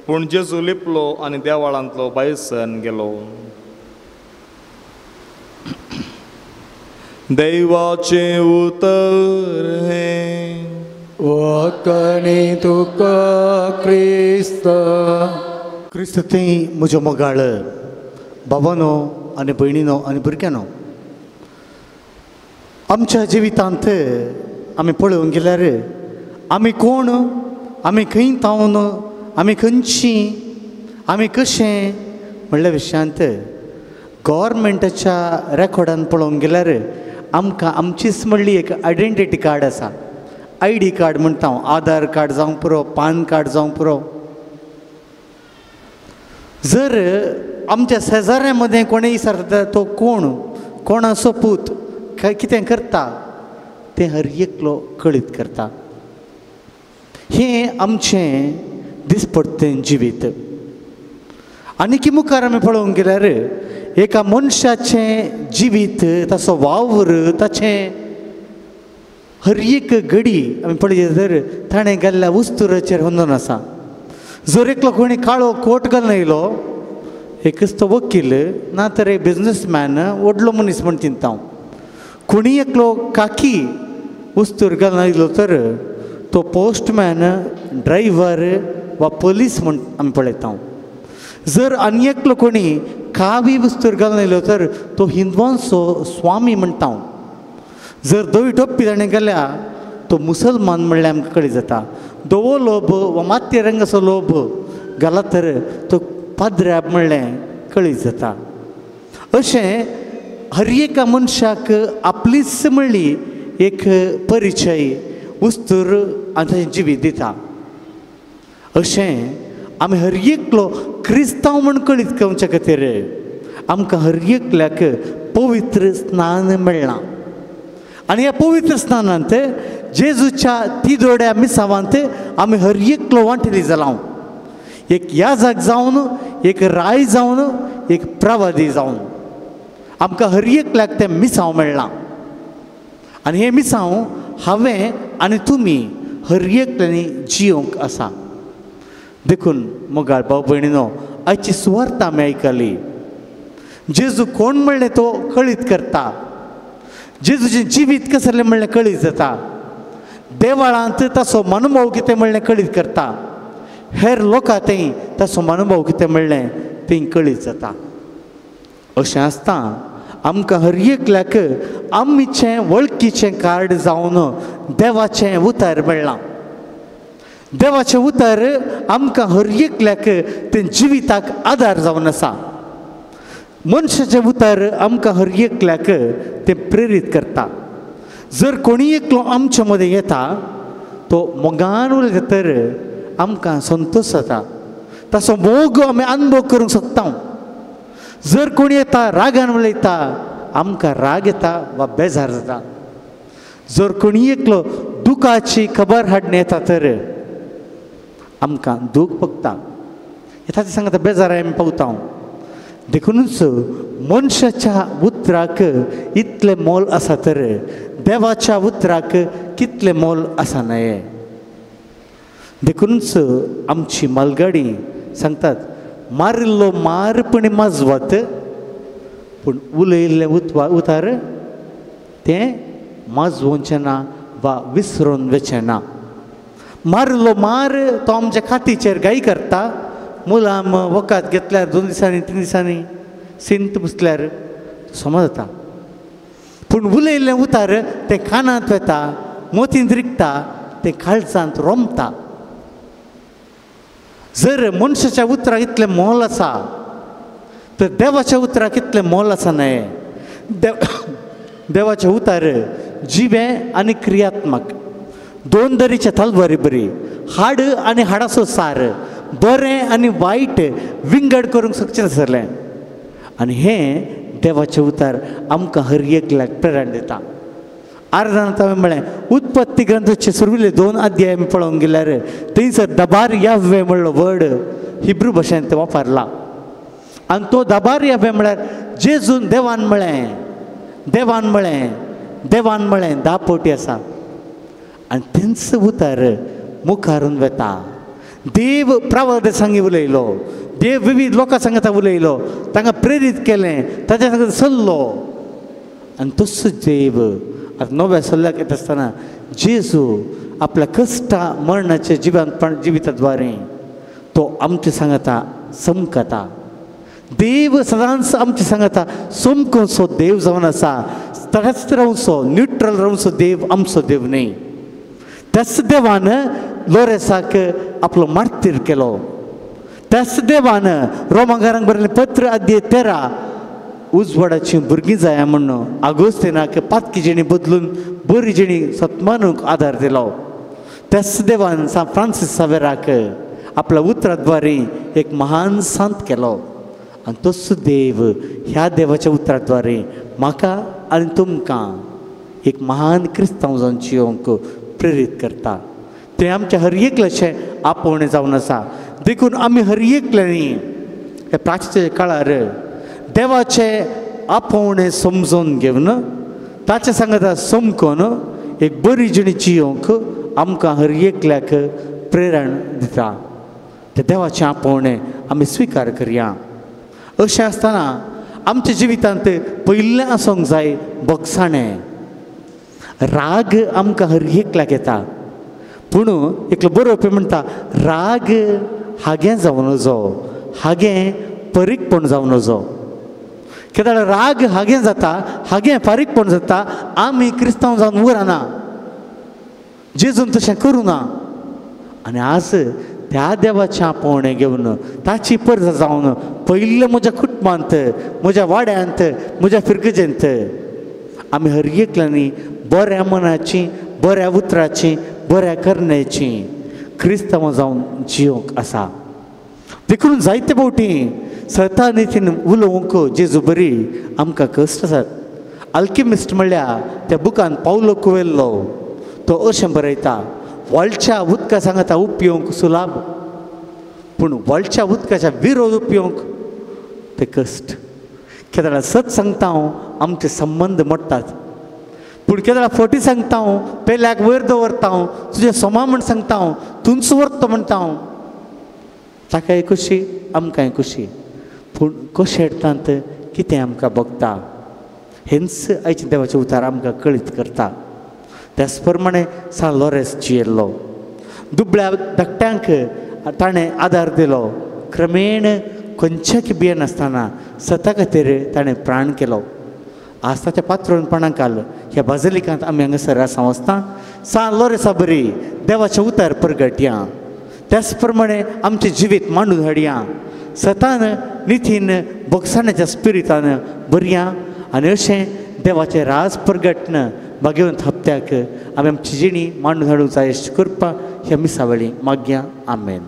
पूण जेजू लिपलो आनी देवळांतलो भायर सरून गेलो. देवाचें उतर हें वखणी तुका क्रिस्त. क्रिस्त थंय म्हज्यो मोगाळ बाबानो आनी भयणीनो आनी भुरग्यानो, आमच्या जिवितांत आमी पळोवंक गेल्यार आमी कोण, आमी खंय तावन, आमी खंयची, आमी कशें म्हणल्या विशयांत गव्हर्मेंटाच्या रेकॉर्डान पळोवंक गेल्यार आमकां आमचीच म्हणली एक आयडेंटिटी कार्ड आसा. I D card म्हणटा हांव, आधार कार्ड जावंक पुरो, पान कार्ड जावंक पुरो. जर आमच्या शेजाऱ्या मदें कोणें विचारता तो कोण, कोणाचो पूत, कितें करता, तें हर एकलो कळीत करता. हें आमचें दिसपट्टें जिवीत. आनी मुखार आमी पळोवंक गेल्यार एका मनशाचें जिवीत, ताचो वावर, ताचें हर एक घडी आमी पळयत तर ताणें घाल्ल्या वस्तुराचेर होंदोन आसा. जर एकलो कोणी काळो कोट घालून येयलो एकच तो वकील ना तर एक बिजनसमॅन व्हडलो मनीस म्हण चिंता. कोणी एकलो काकी वस्तूर घालून आयलो तर तो पोस्टमॅन, ड्रायव्हर वा पोलीस म्हण आमी पळयता. जर आनी एकलो कोणी कावी वस्तूर घालून आयलो तर तो हिंदवांचो स्वामी म्हणटा. जर धवी टोपी ताणें घाल्या तो मुसलमान म्हणल्यार आमकां कळी जाता. धवो लोब वा मातये रंगाचो लोब घाला तर तो पाद्र्याब म्हणलें कळी जाता. अशें हर एका मनशाक आपलीच म्हणली एक परिचय वस्तूर आनी ताचें जिवीत दिता. अशें आमी हर एकलो क्रिस्तांव म्हण कळीत करच्या खातीर आमकां हर एकल्याक पवित्र स्नान मेळ्ळां. आनी ह्या पवित्र स्नानांत जेजूच्या तिदोड्या मिसावांत आमी हर एकलो वांटेली जाला. एक याजक जावन, एक राय जावन, एक प्रवादी जावन आमकां हर एकल्याक तें मिसांव मेळ्ळां. आनी हें मिसांव हांवें आनी तुमी हर एकल्यांनी जियोंक आसा. देखून मोगाळ भाव भयणीनो, आयची सुवार्थ आमी आयकली. जेजू कोण म्हणलें तो कळीत करता. जेजूचें जिवीत कसलें म्हणलें कळीत जाता. देवाळांत ताचो मनोभाव कितें म्हणलें कळीत करता. हेर लोकां थंय ताचो मनोभाव कितें म्हणलें तें कळीत जाता. अशें आसता आमकां हर एकल्याक आमचें वळखीचें कार्ड जावन देवाचें उतर मेळ्ळां. देवाचें उतर आमकां हर एकल्याक तें जिविताक आदार जावन आसा. मनशाचें उतर आमकां हर एकल्याक तें प्रेरीत करता. जर कोणी एकलो आमच्या मदें येता तो मोगान उलयता तर आमकां संतोश जाता. ताचो मोग आमी अनुभव करूंक शकता. जर कोणी येता रागान उलयता आमकां राग येता वा बेजार जाता. जर कोणी एकलो दुखाची खबर हाडून येता तर आमकां दूख पगता. येता ते सांगता बेजार आमी पावता. देखुनूच मनशाच्या उतराक इतलें मोल आसा तर देवाच्या उतराक कितलें मोल आसा न्हय. देखुनूच आमची मालगाडी सांगतात मारिल्लो मार पूण माजवत पूण उलयिल्लें उतार तें माजवोवचें ना वा विसरून वचें ना. मारिल्लो मार तो आमच्या खातीचेर गाय करता. मुलाम वखद घेतल्यार 2 दिसांनी 3 दिसांनी सिंत पुसल्यार समज जाता. पूण उलयिल्लें उतार तें कानांत वता, मोतींत रिगता, तें काळजांत रोमता. जर मनशाच्या उतराक इतलें मोल आसा तर देवाच्या उतराक इतलें मोल आसा न्हय. देवाचें उतर जिवें आनी क्रियात्मक, दोन दरीच्या तलवारी बरी, हाड आनी हाडाचो सार, बरें आनी वायट विंगड करूंक शकचें नासलें. आनी हें देवाचें उतर आमकां हर एकल्याक प्रेरणा दिता. आर्दान हांवें म्हळें उत्पत्ती ग्रंथाचे सुरविल्ले 2 अध्याय आमी पळोवंक गेल्यार थंयसर दबार याव्वे म्हणलो वर्ड हिब्रू भाशेन ते वापरला. आनी तो दबार याव्वे म्हळ्यार जेजून देवान म्हळें, देवान म्हळें, देवान म्हळें 10 पवटी आसा. आनी तेंच उतर मुखारून वता. देव प्रवाद सांगी उलयलो, देव विविध लोकां सांगता उलयलो, तांकां प्रेरीत केलें, ताच्या सांगता सल्लो. आनी तसो देव आतां नव्या सल्ल्याक येता आसतना जेजू आपल्या कश्टा मरणाच्या जिवान जिविताद्वारे तो आमचे सांगता समकता. देव सदांच आमचे सांगता समकोसो देव जावन आसा. तटाच रावचो, न्युट्रल रावचो देव आमचो देव न्हय. त्याच देवान लोरेसाक आपलो मार्तीर केलो. त्याच देवान रोमांगारांक बरयल्लें पत्र अध्याय 13 उजवाडाची भुरगीं जाया म्हूण आगोस्तिनाक पातकी जिणी बदलून बरी जिणी सतमानूक आदार दिलो. त्याच देवान सान फ्रांसीस सावेराक आपल्या उतराद्वारे एक महान संत केलो. आनी तोच देव ह्या देवाच्या उतराद्वारे म्हाका आनी तुमकां एक महान क्रिस्तांव जावन जियोंक प्रेरीत करता. तें आमच्या हर एकल्याचें आपोवणें जावन आसा. देखून आमी हर एकल्यांनी ह्या प्राचीन काळार देवाचें आपोवणें समजून घेवन ताचें सांगता समकोन एक बरी जिणी जियोंक आमकां हर एकल्याक प्रेरण दिता. ते देवाचें आपोवणें आमी स्विकार करया. अशें आसतना आमच्या जिवितांत पयलें आसूंक जाय भोगसाणें. राग आमकां हर एकल्याक येता, पूण एकलो बरोवपी म्हणटा राग हागें जावं नजो, हागें परीकपण जावं नजो. कित्याक राग हागें जाता, हागें फारीकपण जाता, आमी क्रिस्तांव जावन उरना, जेजून तशें करूं ना. आनी आज त्या देवाचें आपोवणें घेवन ताची परजा जावन पयलें म्हज्या कुटुंबांत, म्हज्या वाड्यांत, म्हज्या फिरगजेंत आमी हर एकल्यांनी बऱ्या मनाची, बऱ्या उतराची, बऱ्या करण्याची क्रिस्तांव जावन जियोंक आसा. देखून जायते फावटी सता नितीन उलोवंक जेजू बरी आमकां कश्ट आसात. आल्किमिस्ट म्हणल्यार त्या बुकान पावलो कुवेल्लो तो अशें बरयता, वळच्या उदका सांगता उपयोंक सुलाभ, पूण वळच्या उदकाच्या विरोध उपयोंक ते कश्ट. केदळा सत सांगता हांव आमचे संबंद मोडटात, पूण केदळा फटी सांगता हांव पेल्याक वयर दवरता हांव, तुजें सोमा म्हण सांगता हांव, तुंच व्हरता म्हणटा हांव, ताकाय खुशी आमकांय खुशी, पूण कशेंतांत कितें आमकां भोगता हेंच आयचें देवाचें उतार आमकां कळीत करता. त्याच प्रमाणे सान लॉरेन्स जियेल्लो दुबळ्या धाकट्यांक ताणें आदार दिलो, क्रमेण खंयच्याक भियेनासतना सता खातीर ताणें प्राण केलो. आज ताच्या पात्रोनपणां काल ह्या बाजलिकांत आमी हांगासर आसा वचता सान लॉरेन्सा बरी देवाचें उतार परगटया, त्याच प्रमाणे आमचें जिवीत मांडून हाडया, सतान नितीन भोगसाण्याच्या स्पिरितान बरया आनी अशें देवाचें राज परगटन भाग्यवंत हप्त्याक आमी आमची जिणी मांडून हाडूंक जाय अशें करपा ह्या मिसावळी मागया. आमेन.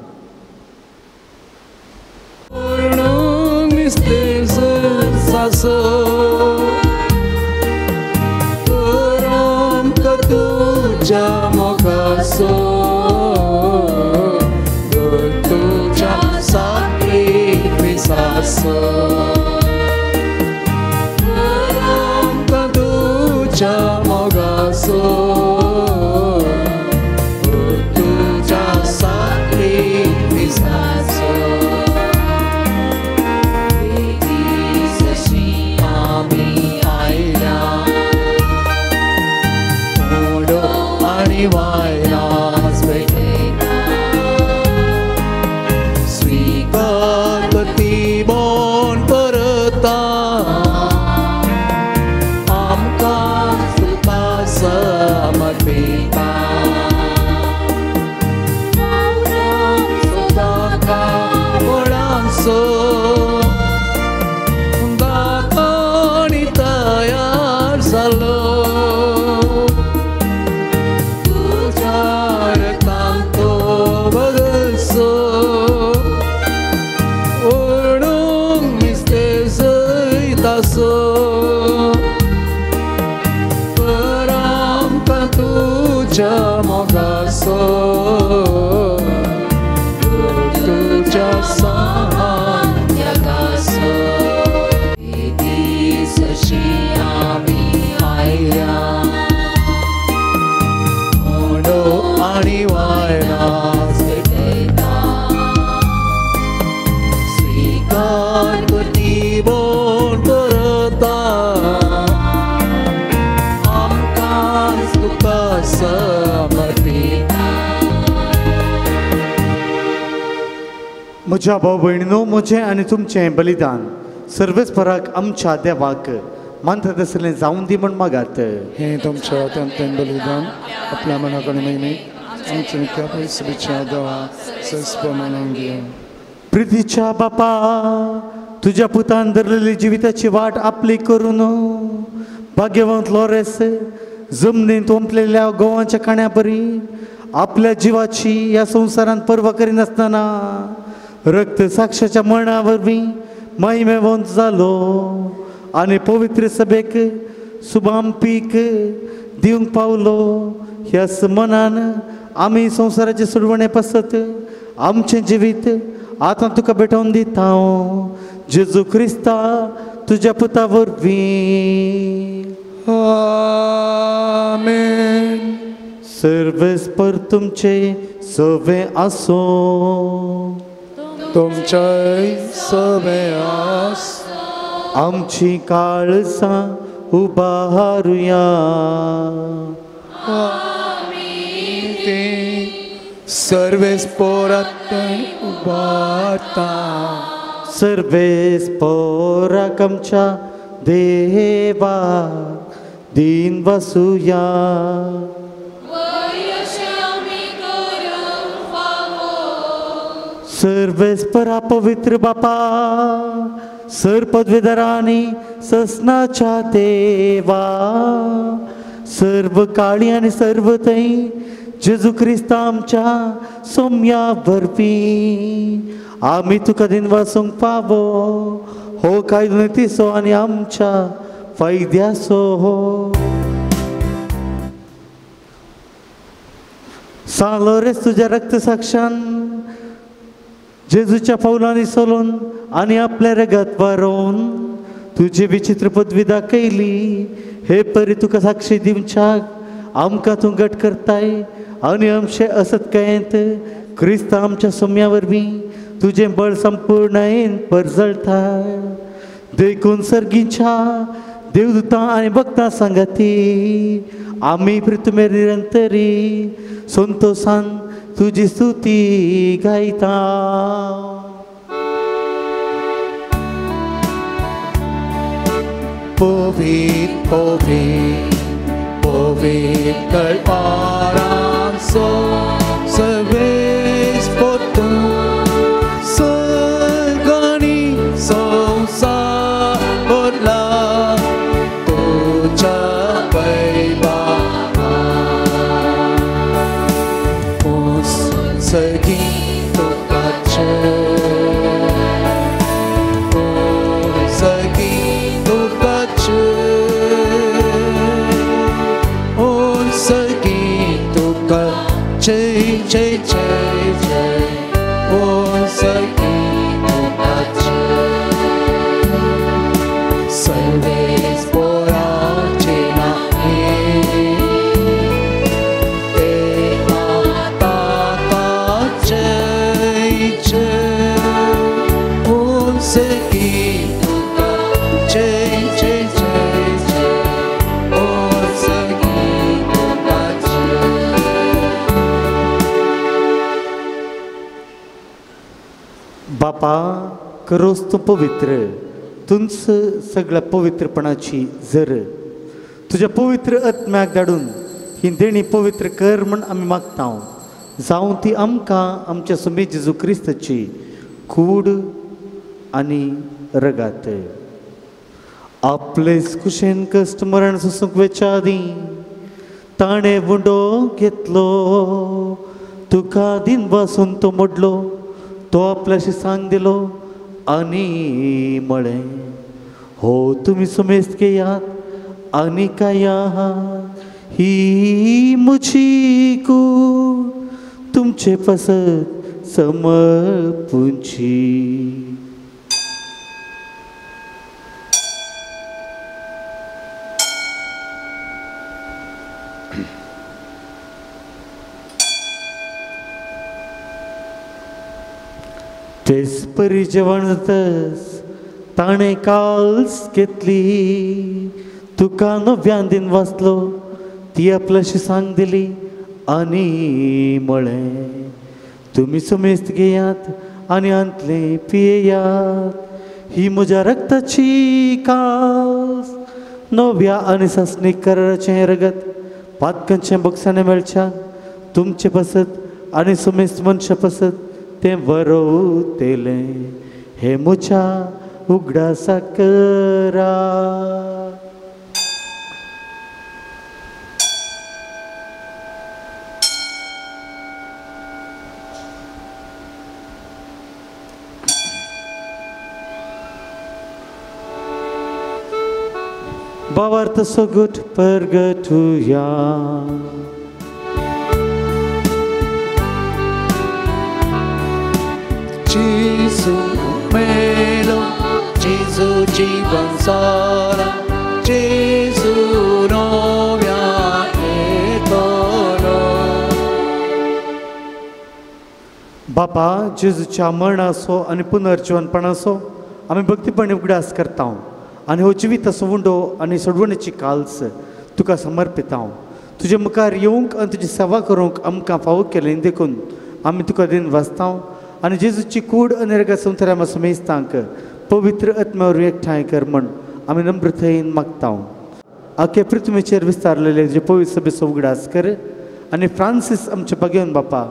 म्हज्या भाव भयणीनो, म्हजें आनी तुमचें बलिदान सर्वेस्पराक आमच्या देवाक मानतात आसलें जावन दी म्हण मागात. हें तुमच्या अत्यंत बलिदान आपल्या मनाक आनी महिमेक आमच्या नित्या देवा सस्प मानून घेवन. प्रितीच्या बापा, तुज्या पुतान धरलेली जिविताची वाट आपली करून भाग्यवंत लॉरेस जमनींत ओंपलेल्या गोवाच्या काण्या परी आपल्या जिवाची ह्या संवसारांत पर्वा करिनासतना रक्त साक्षाच्या मरणा वरवीं महिमेवंत जालो आनी पवित्र सभेक सुबाम पीक दिवंक पावलो. ह्याच मनान आमी संवसाराचे सोडवणे पासत आमचें जिवीत आतां तुका भेटोवन दिता. जेजू क्रिस्ता तुज्या पुता वरवीं. आमेन. सर्वेस्पर तुमचे सवे आसो. तुमचे सवे आस. आमची काळसां उबारुया. सर्वेस्पोरात उबारता. सर्वेस्पोराक आमच्या देवा दीन वसुया. सर्वेस्परा पवित्र बापा सर पदवीधरांनी ससनाच्या देवा सर्व काळी आनी सर्व थंय जेजू क्रिस्ता आमच्या सोम्या वरवीं आमी तुका दिनवासूंक फावो हो कायदो नितीचो आनी आमच्या फायद्याचो. सान लोरेंस तुज्या रक्त साक्षान जेजूच्या पावलांनी सोलून आनी आपल्या रगत वारोवन तुजी विचित्र पदवी दाखयली. हे परी तुका साक्षी दिवच्याक आमकां तूं घट करताय आनी आमचे असत्कायेंत क्रिस्त आमच्या सोम्या वरवीं तुजें बळ संपूर्णायेन परजळता. देखून सर्गीच्या देवदूतां आनी भक्तां सांगाती आमी पृथ्वीर निरंतरी संतोषान तुजी स्तुती गायता. पवित्र पवित्र पवित्र पारांसो सर्वेस्पर तूं सर्गांनी संवसार भरला तुज्या वैभवान. सगी तुका सगी तुका सगी तुका जय जय जय जय ओ सगी तुका सर्वेस्पोराचे नावे जय जय ओ सगी तुका जय जय जय जय ओ सगी तुका जय. बापा करोस तूं पवित्र तुंच सगळ्या पवित्रपणाची जर तुज्या पवित्र आत्म्याक धाडून ही देणी पवित्र कर म्हण आमी मागता. जावं ती आमकां आमच्या सुमी जेजू क्रिस्ताची कूड आनी रगात. आपलेच कुशेन कश्ट मरण सोसूंक वेच्या आदीं ताणें उंडो घेतलो तुका दिन बसून तो मोडलो तो आपल्याशी सांग दिलो आनी म्हळें हो तुमी सुमेस्त घेयात आनी खायात ही म्हजी कूड तुमचे पासत समर्पूंची. तेच परी जेवण जातच ताणें काल्स घेतली तुका नव्यान दिन वाचलो ती आपल्याशी सांग दिली आनी म्हळें तुमी सुमेस्त घेयात आनी आंतलें पियेयात ही म्हज्या रक्ताची कास नव्या आनी सासणीक कराराचें रगत पातकांचें बक्षाणें मेळच्या तुमचे पासत आनी सुमेस्त मनशा पासत तें बरोवतेलें हें म्हज्या उगडासा करा. भावार्थ सगट परगटुया. जेजू मेलो जेजू जीवन सारा जेजू नव्या येतलो. बापा, जेजूच्या मरणाचो आनी पुनर्जिवनपणाचो आमी भक्तीपणी उगडास करता आनी हो जिविताचो उंडो आनी सोडवणेची काल्स तुका समर्पिता. तुजे मुखार येवंक आनी तुजी सेवा करूंक आमकां फावो केलें देखून आमी तुका दिन वाचता आनी जेजूची कूड आनी रगत संवसारामा समेस्तांक पवित्र आत्म्या वरवीं एकठांय कर म्हण आमी नम्रतायेन मागता. आखे पृथ्वीचेर विस्तारलेले तुजे पवित्र सभेचो उगडास कर आनी फ्रांसीस आमच्या बागेवन बापा,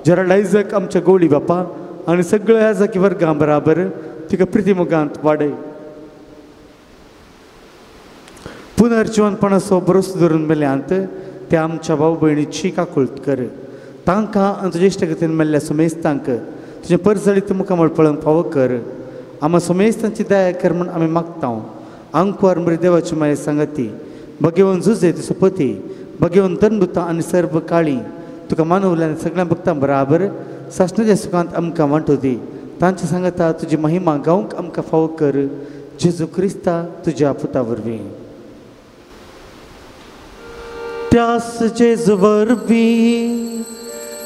जेराल्ड आयजक आमच्या गोवळी बापा आनी सगळ्या जाकी वर्गां बराबर तुका प्रितीमुगांत वाडय. पुनर्जिवनपणाचो भरोसो धरून मेल्यांत ते आमच्या भाव भयणीची काकुळट कर. तांकां आनी तुज्या इश्टगतीन मेल्ल्या सुमेस्तांक तुजें परजळीत मुखामळ पळोवंक फावो कर. आमा सुमेस्तांची दया कर म्हूण आमी मागता. आंकवार मरे देवाची माये सांगती भगेवन जुजे ती सोपती भगेवन तनबुतां आनी सर्व काळी तुका मानवल्यान सगळ्या भक्तां बराबर सासणाच्या सुखांत आमकां वांटो दी. तांचे सांगता तुजी महिमा गावंक आमकां फावो कर. जेजू क्रिस्ता तुज्या पुता वरवीं. त्यास जेजू वरवीं,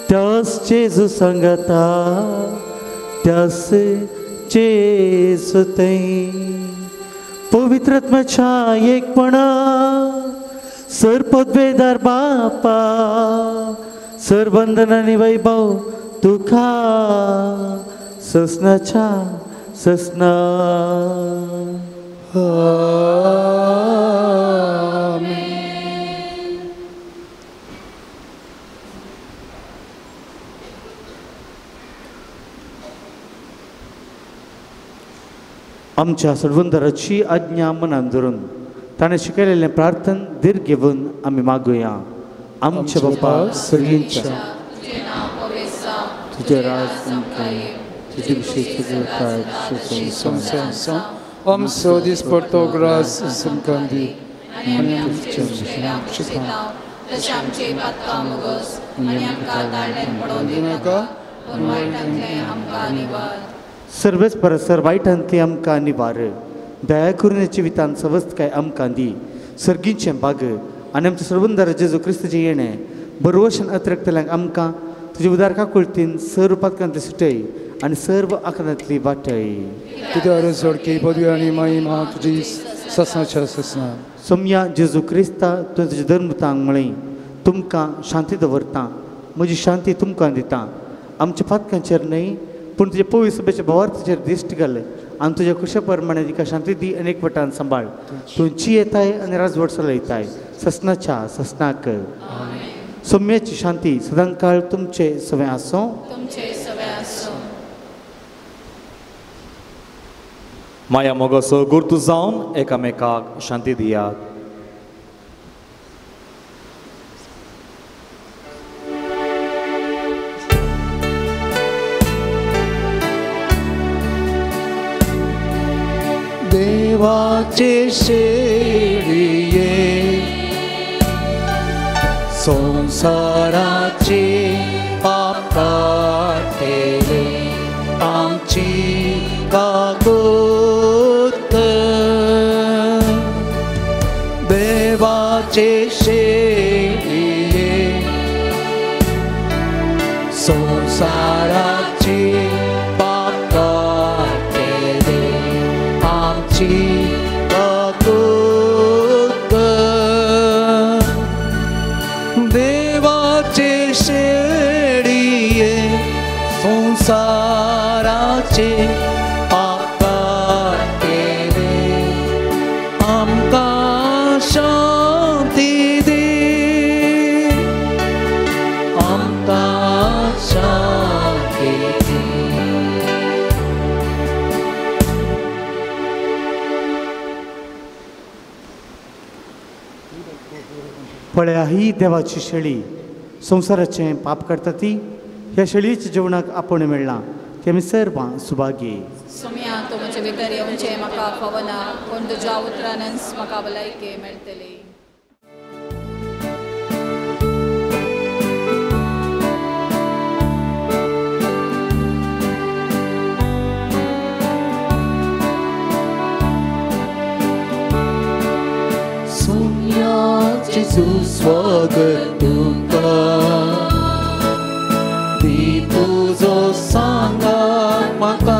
त्यास जेजू सांगता, त्यास जेजू थंय पवित्रात्म्याच्या एकपणा सरपदवेदार बापा सरबंधन आनी वैभव तुका ससनाच्या ससना. आमच्या सोडवंदराची आज्ञा मनान धरून ताणें शिकयलेलें प्रार्थन धीर घेवन आमी मागुया. आमच्या बापा सगळींच्या तुजें राज आमकां येवं, तुजी विशेश आमचो दिसपडटो ग्रास आमकां दी आनी आमच्या तशें आमचे पातकां मुगस आनी आमकां ताळ्यान पडोवं दिनाका, पूण वायटांतलें आमकां निवार. सर्वेच परसर वायटांतली आमकां निवार. दया करून जिवितान सवस्तकाय आमकां दी. सर्गीचें बाग आनी आमच्या सर्वंदर जेजू क्रिस्ताचें येणें बरवशन अतिरिक्तल्यांक आमकां तुजे उदार काकुळतीन सर्व पातकांतली सुटय आनी सर्व आकारांतली वाटय. तुज्या सोडकी पदवी आनी महिमा तुजी ससनाच्या ससना. सोमया जेजू क्रिस्ता तुवें तुज्या धर्मतांक म्हळें तुमकां शांती दवरता, म्हजी शांती तुमकां दिता. आमच्या पातकांचेर न्हय पूण तुजे पवित्र सभेच्या भावार्थाचेर दिश्ट घाल आनी तुज्या कुशा प्रमाणे तिका शांती दी आनी एकवटान सांबाळ. तूं जियेताय आनी राजवट चलयताय ससनाच्या ससनाक. सौम्याची शांती सदांकाळ तुमचे सवें आसूं. माया मोगाचो गुर्तू जावन एकामेकाक शांती दियात. देवाचे शेळये संसाराचे पाप काडटले आमची काकूत. देवाचे शेळये संसाराचे पाप काडटले आमची काकूत. देवाचे शेळये संसाराचे पाप काडटले आमकां शांती दी, आमकां शांती दी. पळया ही देवाची शेळी संवसाराचें पाप करता ती ह्या शेळयेच्या जेवणाक आपोवणें मेळ्ळां ते आमी सर्वां सुभागी. सोम्या तूं म्हजे भितर येवचें म्हाका फावना, पूण तुज्या उतरानच म्हाका भलायकी मेळटली. जेजू स्वागत तुका दी तुजो सांगात म्हाका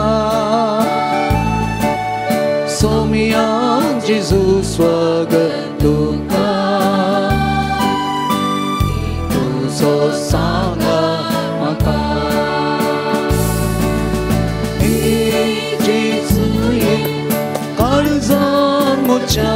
सोम्या जेजू स्वागत तुका दी तुजो सांगात म्हाका जेजू ये काळजान म्हज्या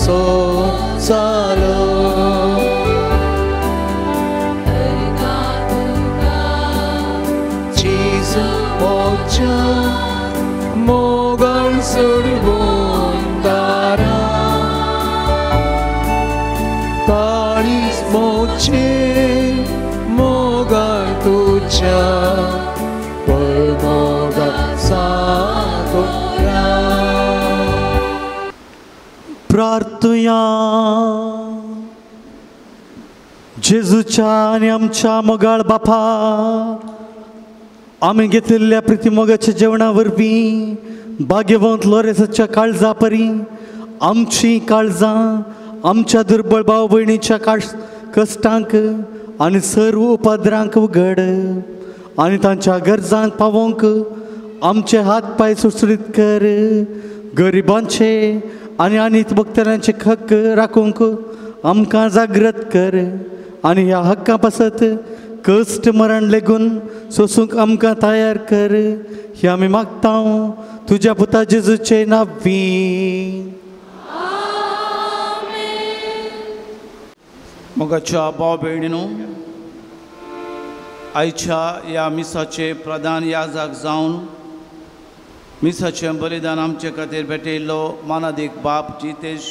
So पोरबंदरा काळीज मोचे मोगान तुज्या पळमोगा सागोरा. प्रार्थुया. जेजूच्या आनी आमच्या मोगाळ बापा, आमी घेतिल्ल्या प्रिती मोगाच्या जेवणा वरवीं भाग्यवंत लोरेसाच्या काळजा परी आमची काळजां आमच्या दुर्बळ भाव भयणीच्या कश्टांक आनी सर्व उपद्रांक उगड आनी तांच्या गरजांक पावोवंक आमचे हात पांय सुसरीत कर. गरिबांचे आनी आनीत भक्तरांचे हक्क राखूंक आमकां जागृत कर आनी ह्या हक्का पासत कश्ट मरण लेगून सोसूंक आमकां तयार कर. हे आमी मागता तुज्या पुता जेजूचे नांवी. मोगाच्या भाव भयणीनो, आयच्या ह्या मिसाचे प्रधान याजक जावन मिसाचें बलिदान आमचे खातीर भेटयल्लो मानादीक बाप जितेश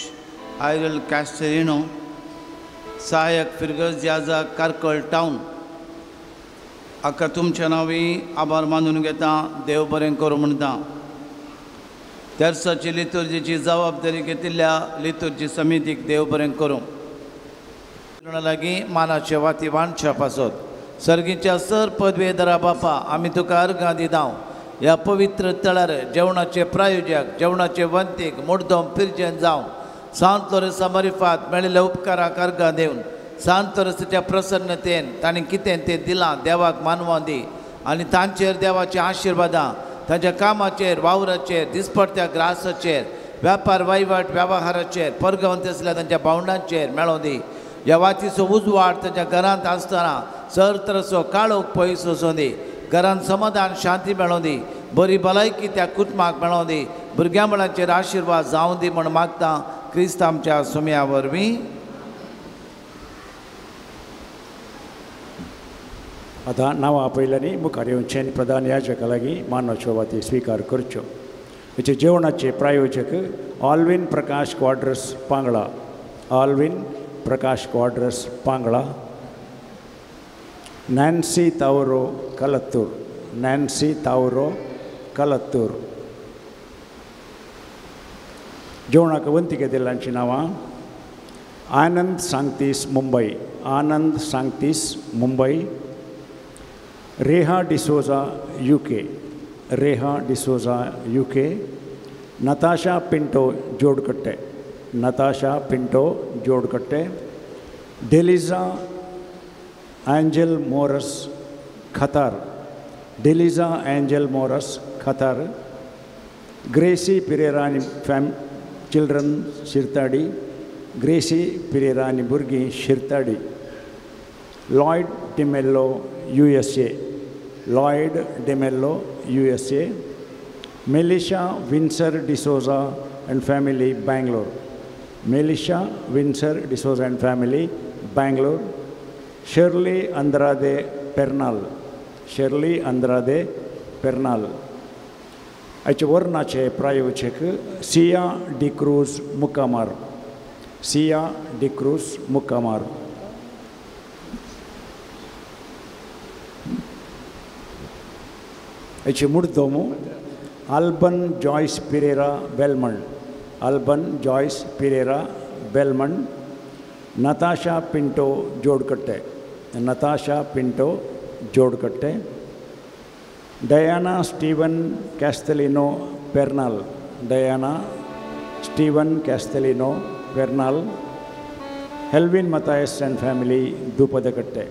आयरल कॅस्टेरिनो, सहायक फिरगज याजक कार्कळ टावन, हाका तुमच्या नांवी आभार मानून घेता. देव बरें करूं म्हणटा. तेर्साची लितुर्जीची जबाबदारी घेतिल्ल्या लितुर्जी समितीक देव बरें करूं. लागीं मानाचे वाती वांटच्या पासत सर्गीच्या सर पदवेधरा बापा, आमी तुका अर्घां दिता. ह्या पवित्र तळार जेवणाचे प्रायोजक, जेवणाचे वंतीक मुड्डोम पिर्जन जावन सांत लोरेसा मरिफात मेळिल्ल्या उपकाराक अर्घां दिवन सांत लोरेसाच्या प्रसन्नतेन तांणी कितें तें दिलां देवाक मानवां दी आनी तांचेर देवाची आशिर्वादां तांच्या कामाचेर, वावराचेर, दिसपडत्या ग्रासाचेर, व्यापार वहिवाट वेव्हाराचेर, परगवंत आसल्या तांच्या भावंडांचेर मेळों दी. ह्या वातीचो उजवाड तांच्या घरांत आसतना सर तरसो काळोख पयस वचों दी. घरांत समाधान शांती मेळों दी. बरी भलायकी त्या कुटुंबाक मेळों दी. भुरग्यां मुळांचेर आशिर्वाद जावं दी म्हण मागता क्रिस्त आमच्या सुम्या वरवीं. आतां नांवां आपयल्यांनी मुखार येवचें प्रधान याजका लागीं मानाच्यो वाती स्विकार करच्यो. हेचे जेवणाचे प्रायोजक Alwin Prakash Quadros Pangala, Alwin Prakash Quadros Pangala, Nancy Tauro Kalathur, Nancy Tauro Kalathur. जेवणाक वंती घेतिल्ल्यांचीं नांवां आनंद सांगतीस मुंबय, आनंद सांगतीस मुंबय, रेहा D'Souza UK, Reha D'Souza UK, Natasha Pinto Jodkatte, Natasha Pinto Jodkatte, Deliza Angel Morris Qatar, Deliza Angel Morris Qatar, Gracy Pereira आनी फॅम चिल्ड्रन शिरताडी, ग्रेसी पिरेरा आनी भुरगीं Shirtadi, Lloyd D'Mello USA, Lloyd D'Mello USA, Melisha Windsor D'Souza and family Bangalore, Melisha Windsor D'Souza and family Bangalore, Shirley Andrade Pernal, Shirley Andrade Pernal. आयचे वर्णाचे प्रायोजक सिया डिक्रूज मुकामार, सिया डिक्रूज मुकामार. हाची मुड्डोमू Alban Joyce Pereira Belmond, Alban Joyce Pereira Belmond, Natasha Pinto Jodkatte, Natasha Pinto Jodkatte, Diana Steven Castelino Pernal, Diana Steven Castelino Pernal, Helvin Mathias and family Doopadakatte,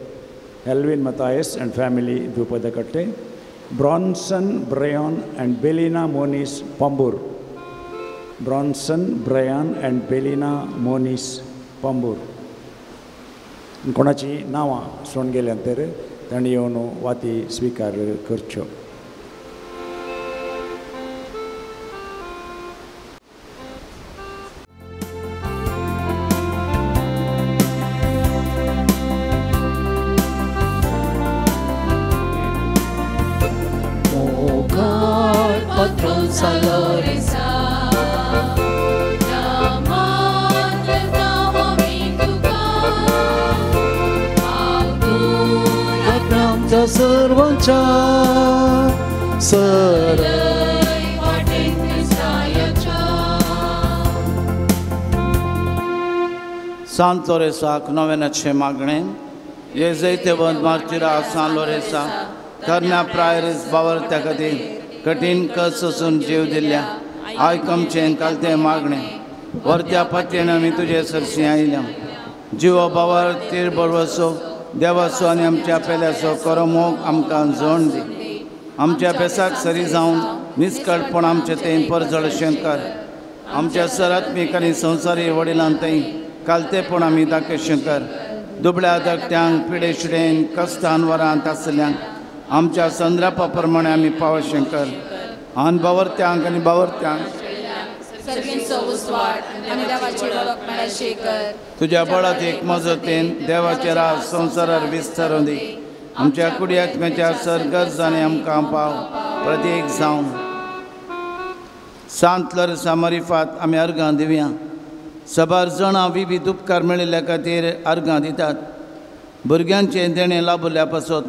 Helvin Mathias and family Doopadakatte, Bronson Brian and Belina Moniz Pambur, Bronson Brian and Belina Moniz Pambur. कोणाची नांवां सोडून गेल्यान तर तांणी येवन वाती स्विकार करच्यो. Patron Saloresa, सर्वांच्या सरय वाटेन क्रिस्ताच्या. सांत लोरेसाक नव्यानाचे मागणें हे जैतेवंत मार्चिरा सांत लोरेसा तरण्या प्रायरीस बावरत्या खातीर कठीण कस सोसून जीव दिल्ल्या आयक आमचें कालतें मागणें वरत्या पातयेन आमी तुजे सरशी आयल्या. जिवो बावर तीर बरवसो देवाचो आनी आमच्या पेल्याचो करो मोग आमकां जण दी. आमच्या बेसाक सरी जावन निस्कळपण आमचें तें परजळशें कर. आमच्या सरात्मीक आनी संवसारी वडिलां थंय कालतेपण आमी दाखयशें कर. दुबळ्या धाकट्यांक पिडे शिडेन कश्टान वरांत आसल्यांक आमच्या संद्रापा प्रमाणे आमी पावशें कर. आन बावरत्यांक आनी बावरत्यांक तुज्या बळात एक मजतीन देवाचे राज संवसारार विस्तारून दी. आमच्या कुडी आत्म्याच्या सरगर्ज आनी आमकां पाव प्रत्येक जावन. सांत लोरेसा मारिफात आमी अर्गां दिवया. सबार जाणां विविध उपकार मेळिल्ल्या खातीर अर्गां दितात. भुरग्यांचें देणें लाभल्या पासत,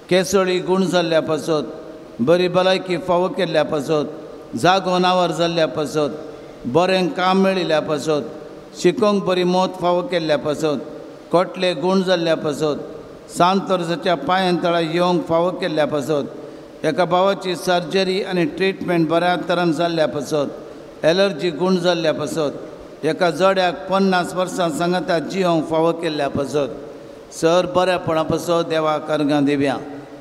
केसळी गूण जाल्ल्या पासत, बरी भलायकी फावो केल्ल्या पासत, जागो नांवार जाल्ल्या पासत, बरें काम मेळिल्ल्या पासत, शिकोंक बरी मत फावो केल्ल्या पासत, कोटले गूण जाल्ल्या पासत, सांत लोरेसाच्या पांयां तळा येवंक फावो केल्ल्या पासत, एका भावाची सर्जरी आनी ट्रिटमेंट बऱ्या तरान जाल्ल्या पासत, एलर्जी गूण जाल्ल्या पासत, एका जोड्याक 50 वर्सां सांगाता जियोंक फावो केल्ल्या पासत, सर बऱ्यापणा पासत देवाक अर्गां दिवया.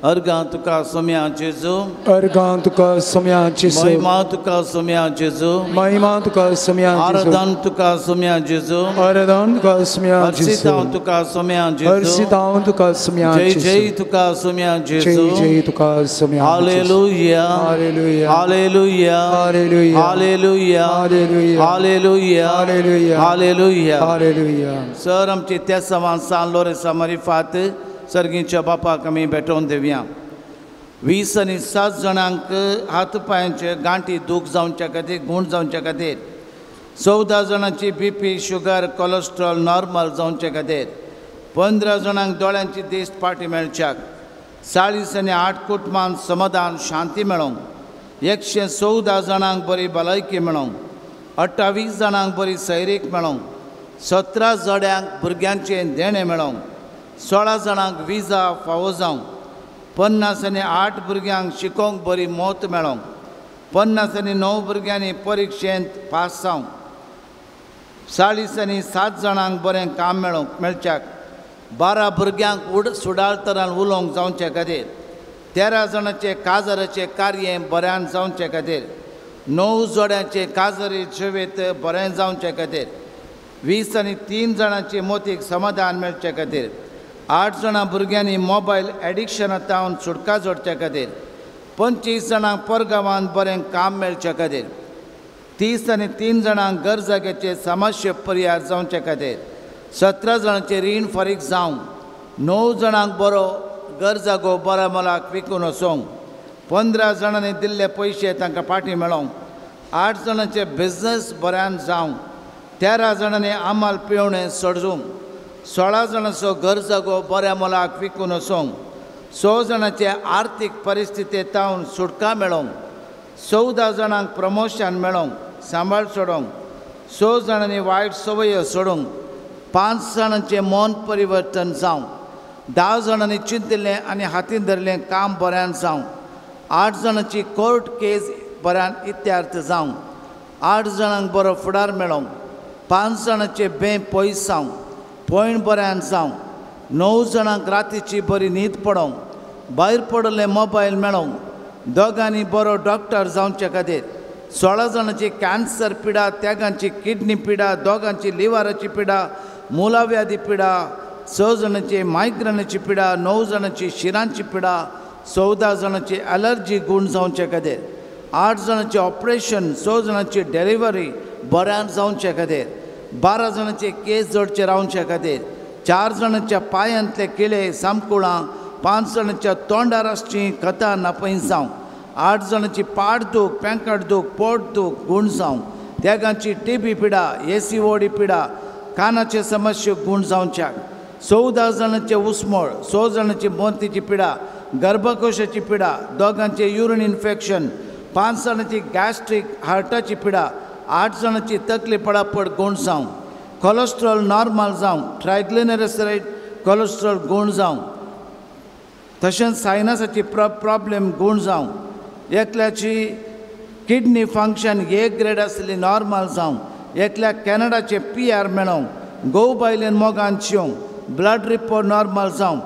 अर्गां तुका सोम्या जेजू, अर्गां तुका सोम्या जेजू, महिमा तुका सोम्या जेजू, महिमा तुका सोम्या जेजू, आराधन तुका सोम्या जेजू, आराधन तुका सोम्या जेजू, हर्षितांव तुका सोम्या जेजू, हर्षितांव तुका सोम्या जय जेजू, जय तुका सोम्या जेजू, जय जय तुका Saumya. Hallelujah, hallelujah, hallelujah, hallelujah, hallelujah, hallelujah, hallelujah, hallelujah, hallelujah, hallelujah. Sir आमची त्या सवान सांत लोरेसा मारिफात सर्गीच्या बापाक आमी भेटोवन दिवया. 20 आनी 7 जाणांक हात पांयांचे गांठी दूख जावच्या खातीर गूण जावच्या खातीर, 14 जाणांची B P sugar cholesterol normal जावचे खातीर, 15 जाणांक दोळ्यांची दिश्ट पाटी मेळच्याक, 40 आनी 8 कुटुंबांत समाधान शांती मेळोंक, 114 जाणांक बरी भलायकी मेळोंक, 28 जाणांक बरी सैरीक मेळोंक, 17 जोड्यांक भुरग्यांचें देणें मेळोंक, 16 जाणांक विजा फावो जावंक, 50 आनी 8 भुरग्यांक शिकोवंक बरी मत मेळोंक, 50 आनी 9 भुरग्यांनी परिक्षेंत पास जावंक, 40 आनी 7 जाणांक बरें काम मेळोंक मेळच्याक, 12 भुरग्यांक सुडाळ तरान उलोवंक जावचे खातीर, 13 जाणांचे काजाराचें कार्य बऱ्यान जावचे खातीर, 9 जोड्यांचे काजारी जिवीत बरें जावचे खातीर, 20 आनी 3 जाणांचे मोतीक समाधान मेळचे खातीर, 8 जाणां भुरग्यांनी मोबायल एडिक्शना तावन सुटका जोडच्या खातीर, 25 जाणांक परगांवांत बरें काम मेळचे खातीर, 30 आनी 3 जाणांक गरजाग्याचे समस्या परिहार जावचे खातीर, 17 जाणांचें रीण फारीक जावंक, 9 जाणांक बरो गरजागो बऱ्या मोलाक विकून वचोंक, 15 जाणांनी दिल्ले पयशे तांकां फाटीं मेळोंक, 8 जाणांचे बिजनस बऱ्यान जावंक, 13 जाणांनी आमाल पिवणें सोडूंक, 16 जाणांचो गरजागो बऱ्या मोलाक विकून वचोंक, 6 जाणांचे आर्थीक परिस्थिती तावन सुटका मेळोंक, 14 जाणांक प्रमोशन मेळोंक सांबाळ सोडोंक, 6 जाणांनी वायट संवयो सोडूंक, 5 जाणांचें मन परिवर्तन जावंक, 10 जाणांनी चिंतिल्लें आनी हातीन धरलें काम बऱ्यान जावंक, 8 जाणांची कोर्ट केस बऱ्यान इत्यार्थ जावंक, 8 जाणांक बरो फुडार मेळोंक, 5 जाणांचें बें पयस जावंक, पयण बऱ्यान जावंक, 9 जाणांक रातीची बरी न्हीद पडोंक, भायर पडिल्लें मोबायल मेळोंक, दोगांनी बरो डॉक्टर जावचे खातीर, 16 जाणांची कॅन्सर पिडा, त्यागांची किडनी पिडा, दोगांची लिव्हराची पिडा, मुलाव्याधी पिडा, 6 जाणांची मायग्रेनाची पिडा, 9 जाणांची शिरांची पिडा, 14 जाणांची एलर्जी गूण जावचे खातीर, 8 जाणांचें ऑपरेशन, 6 जाणांची डिलिव्हरी बऱ्यान जावचे खातीर, 12 जाणांचे केस जोडचे रावचे खातीर, 4 जाणांच्या पांयांतले किळे सामकुळां, 5 जाणांच्या तोंडार आसची कथा नापय जावं, 8 जाणांची पाट दूख, पेंकट दूख, पोट दूख गूण जावं, तेगांची टीबी पिडा, एसीओडी पिडा, कानाचे समस्या गूण जावच्याक, 14 जाणांचे उस्मळ, 6 जाणांची मोतीची पिडा, गर्भकोशाची पिडा, 2 युरिन इन्फेक्शन, 5 जाणांची गॅस्ट्रीक हार्टाची पिडा, 8 जाणांची तकली पडापड गुण जावं, कोलेस्ट्रॉल नॉर्मल जावं, ट्रायग्लिसरायड कोलेस्ट्रॉल गुण जावं, तशेंच सायनसाची प्रॉब्लेम गुण जावं, एकल्याची किडनी फंक्शन ए ग्रेड आसली नॉर्मल जावं, एकल्याक कॅनडाचे PR मेळोवं, घोव बायलेन मोगान शिवं, ब्लड रिपोर्ट नॉर्मल जावं,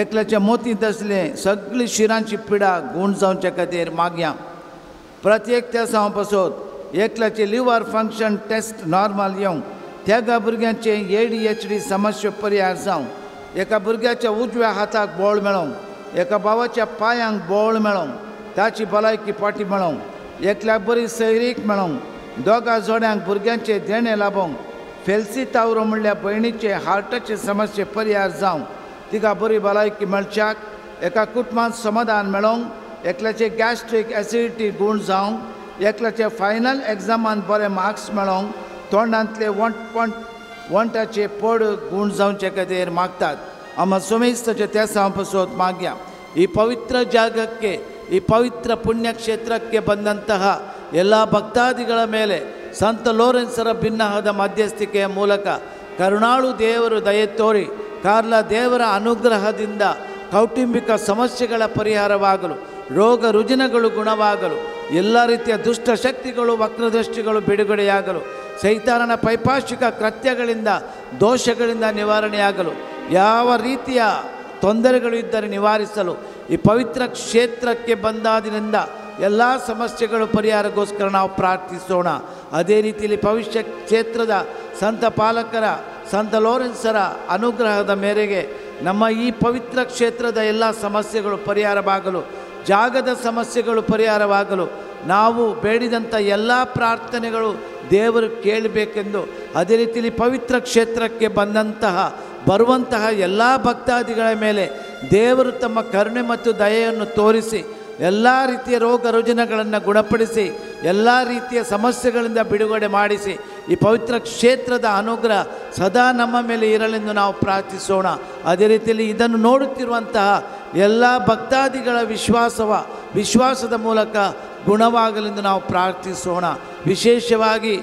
एकल्याच्या मोतींत आसले सगळी शिरांची पिडा गुण जावच्या खातीर मागया. प्रत्येक त्या साव पासत एकल्याचे लिव्हर फंक्शन टेस्ट नॉर्मल येवं, त्या भुरग्यांचे ADHD समस्या परिहार जावं, एका भुरग्याच्या उजव्या हाताक बळ मेळोवं, एका भावाच्या पांयांक बळ मेळोवं, ताची भलायकी फाटी मेळोवं, एकल्याक बरी सैरीक मेळोवं, 2 जोड्यांक भुरग्यांचे देणें लाबोवंक, फेल्सी तावरो म्हणल्यार भयणीचे हार्टाचे समस्ये परिहार जावं, तिका बरी भलायकी मेळच्याक, एका कुटुंबांत समाधान मेळोवंक, एकल्याचे गॅस्ट्रीक एसिडिटी गुण जावंक, एकल्याचे फायनल एग्जामान बरे मार्क्स मेळोवंक, तोंडांतले वंटाचे पड गुण जावचे खातीर मागतात. आमा सोमेस्ताचे त्या पासत मागया. ಈ ಪವಿತ್ರ ಜಾಗಕ್ಕೆ, ಈ ಪವಿತ್ರ ಪುಣ್ಯಕ್ಷೇತ್ರಕ್ಕೆ ಬಂದಂತಹ ಎಲ್ಲ ಭಕ್ತಾದಿಗಳ ಮೇಲೆ ಸಂತ ಲೋರೆನ್ಸರ ಭಿನ್ನಹದ ಮಧ್ಯಸ್ಥಿಕೆಯ ಮೂಲಕ ಕರುಣಾಳು ದೇವರು ದಯೆ ತೋರಿ ಕಾರ್ಲ ದೇವರ ಅನುಗ್ರಹದಿಂದ ಕೌಟುಂಬಿಕ ಸಮಸ್ಯೆಗಳ ಪರಿಹಾರವಾಗಲು, ರೋಗ ರುಜಿನಗಳು ಗುಣವಾಗಲು, ಎಲ್ಲ ರೀತಿಯ ದುಷ್ಟ ಶಕ್ತಿಗಳು ವಕ್ರದೃಷ್ಟಿಗಳು ಬಿಡುಗಡೆಯಾಗಲು, ಸೈತಾನನ ಪೈಪಾಶಿಕ ಕೃತ್ಯಗಳಿಂದ ದೋಷಗಳಿಂದ ನಿವಾರಣೆಯಾಗಲು, ಯಾವ ರೀತಿಯ ತೊಂದರೆಗಳು ಇದ್ದರೆ ನಿವಾರಿಸಲು ಈ ಪವಿತ್ರ ಕ್ಷೇತ್ರಕ್ಕೆ ಬಂದಾದಿನಿಂದ ಎಲ್ಲ ಸಮಸ್ಯೆಗಳು ಪರಿಹಾರಕ್ಕೋಸ್ಕರ ನಾವು ಪ್ರಾರ್ಥಿಸೋಣ. ಅದೇ ರೀತಿಯಲ್ಲಿ ಪವಿತ್ರ ಕ್ಷೇತ್ರದ ಸಂತ ಪಾಲಕರ, ಸಂತ ಲೋರೆನ್ಸರ ಅನುಗ್ರಹದ ಮೇರೆಗೆ ನಮ್ಮ ಈ ಪವಿತ್ರ ಕ್ಷೇತ್ರದ ಎಲ್ಲ ಸಮಸ್ಯೆಗಳು ಪರಿಹಾರವಾಗಲು, ಜಾಗದ ಸಮಸ್ಯೆಗಳು ಪರಿಹಾರವಾಗಲು, ನಾವು ಬೇಡಿದಂಥ ಎಲ್ಲ ಪ್ರಾರ್ಥನೆಗಳು ದೇವರು ಕೇಳಬೇಕೆಂದು, ಅದೇ ರೀತಿಯಲ್ಲಿ ಪವಿತ್ರ ಕ್ಷೇತ್ರಕ್ಕೆ ಬರುವಂತಹ ಎಲ್ಲ ಭಕ್ತಾದಿಗಳ ಮೇಲೆ ದೇವರು ತಮ್ಮ ಕರುಣೆ ಮತ್ತು ದಯೆಯನ್ನು ತೋರಿಸಿ ಎಲ್ಲ ರೀತಿಯ ರೋಗ ರುಜಿನಗಳನ್ನು ಗುಣಪಡಿಸಿ, ಎಲ್ಲ ರೀತಿಯ ಸಮಸ್ಯೆಗಳಿಂದ ಬಿಡುಗಡೆ ಮಾಡಿಸಿ ಈ ಪವಿತ್ರ ಕ್ಷೇತ್ರದ ಅನುಗ್ರಹ ಸದಾ ನಮ್ಮ ಮೇಲೆ ಇರಲೆಂದು ನಾವು ಪ್ರಾರ್ಥಿಸೋಣ. ಅದೇ ರೀತಿಯಲ್ಲಿ ಇದನ್ನು ನೋಡುತ್ತಿರುವಂತಹ ಎಲ್ಲ ಭಕ್ತಾದಿಗಳ ವಿಶ್ವಾಸದ ಮೂಲಕ ಗುಣವಾಗಲೆಂದು ನಾವು ಪ್ರಾರ್ಥಿಸೋಣ. ವಿಶೇಷವಾಗಿ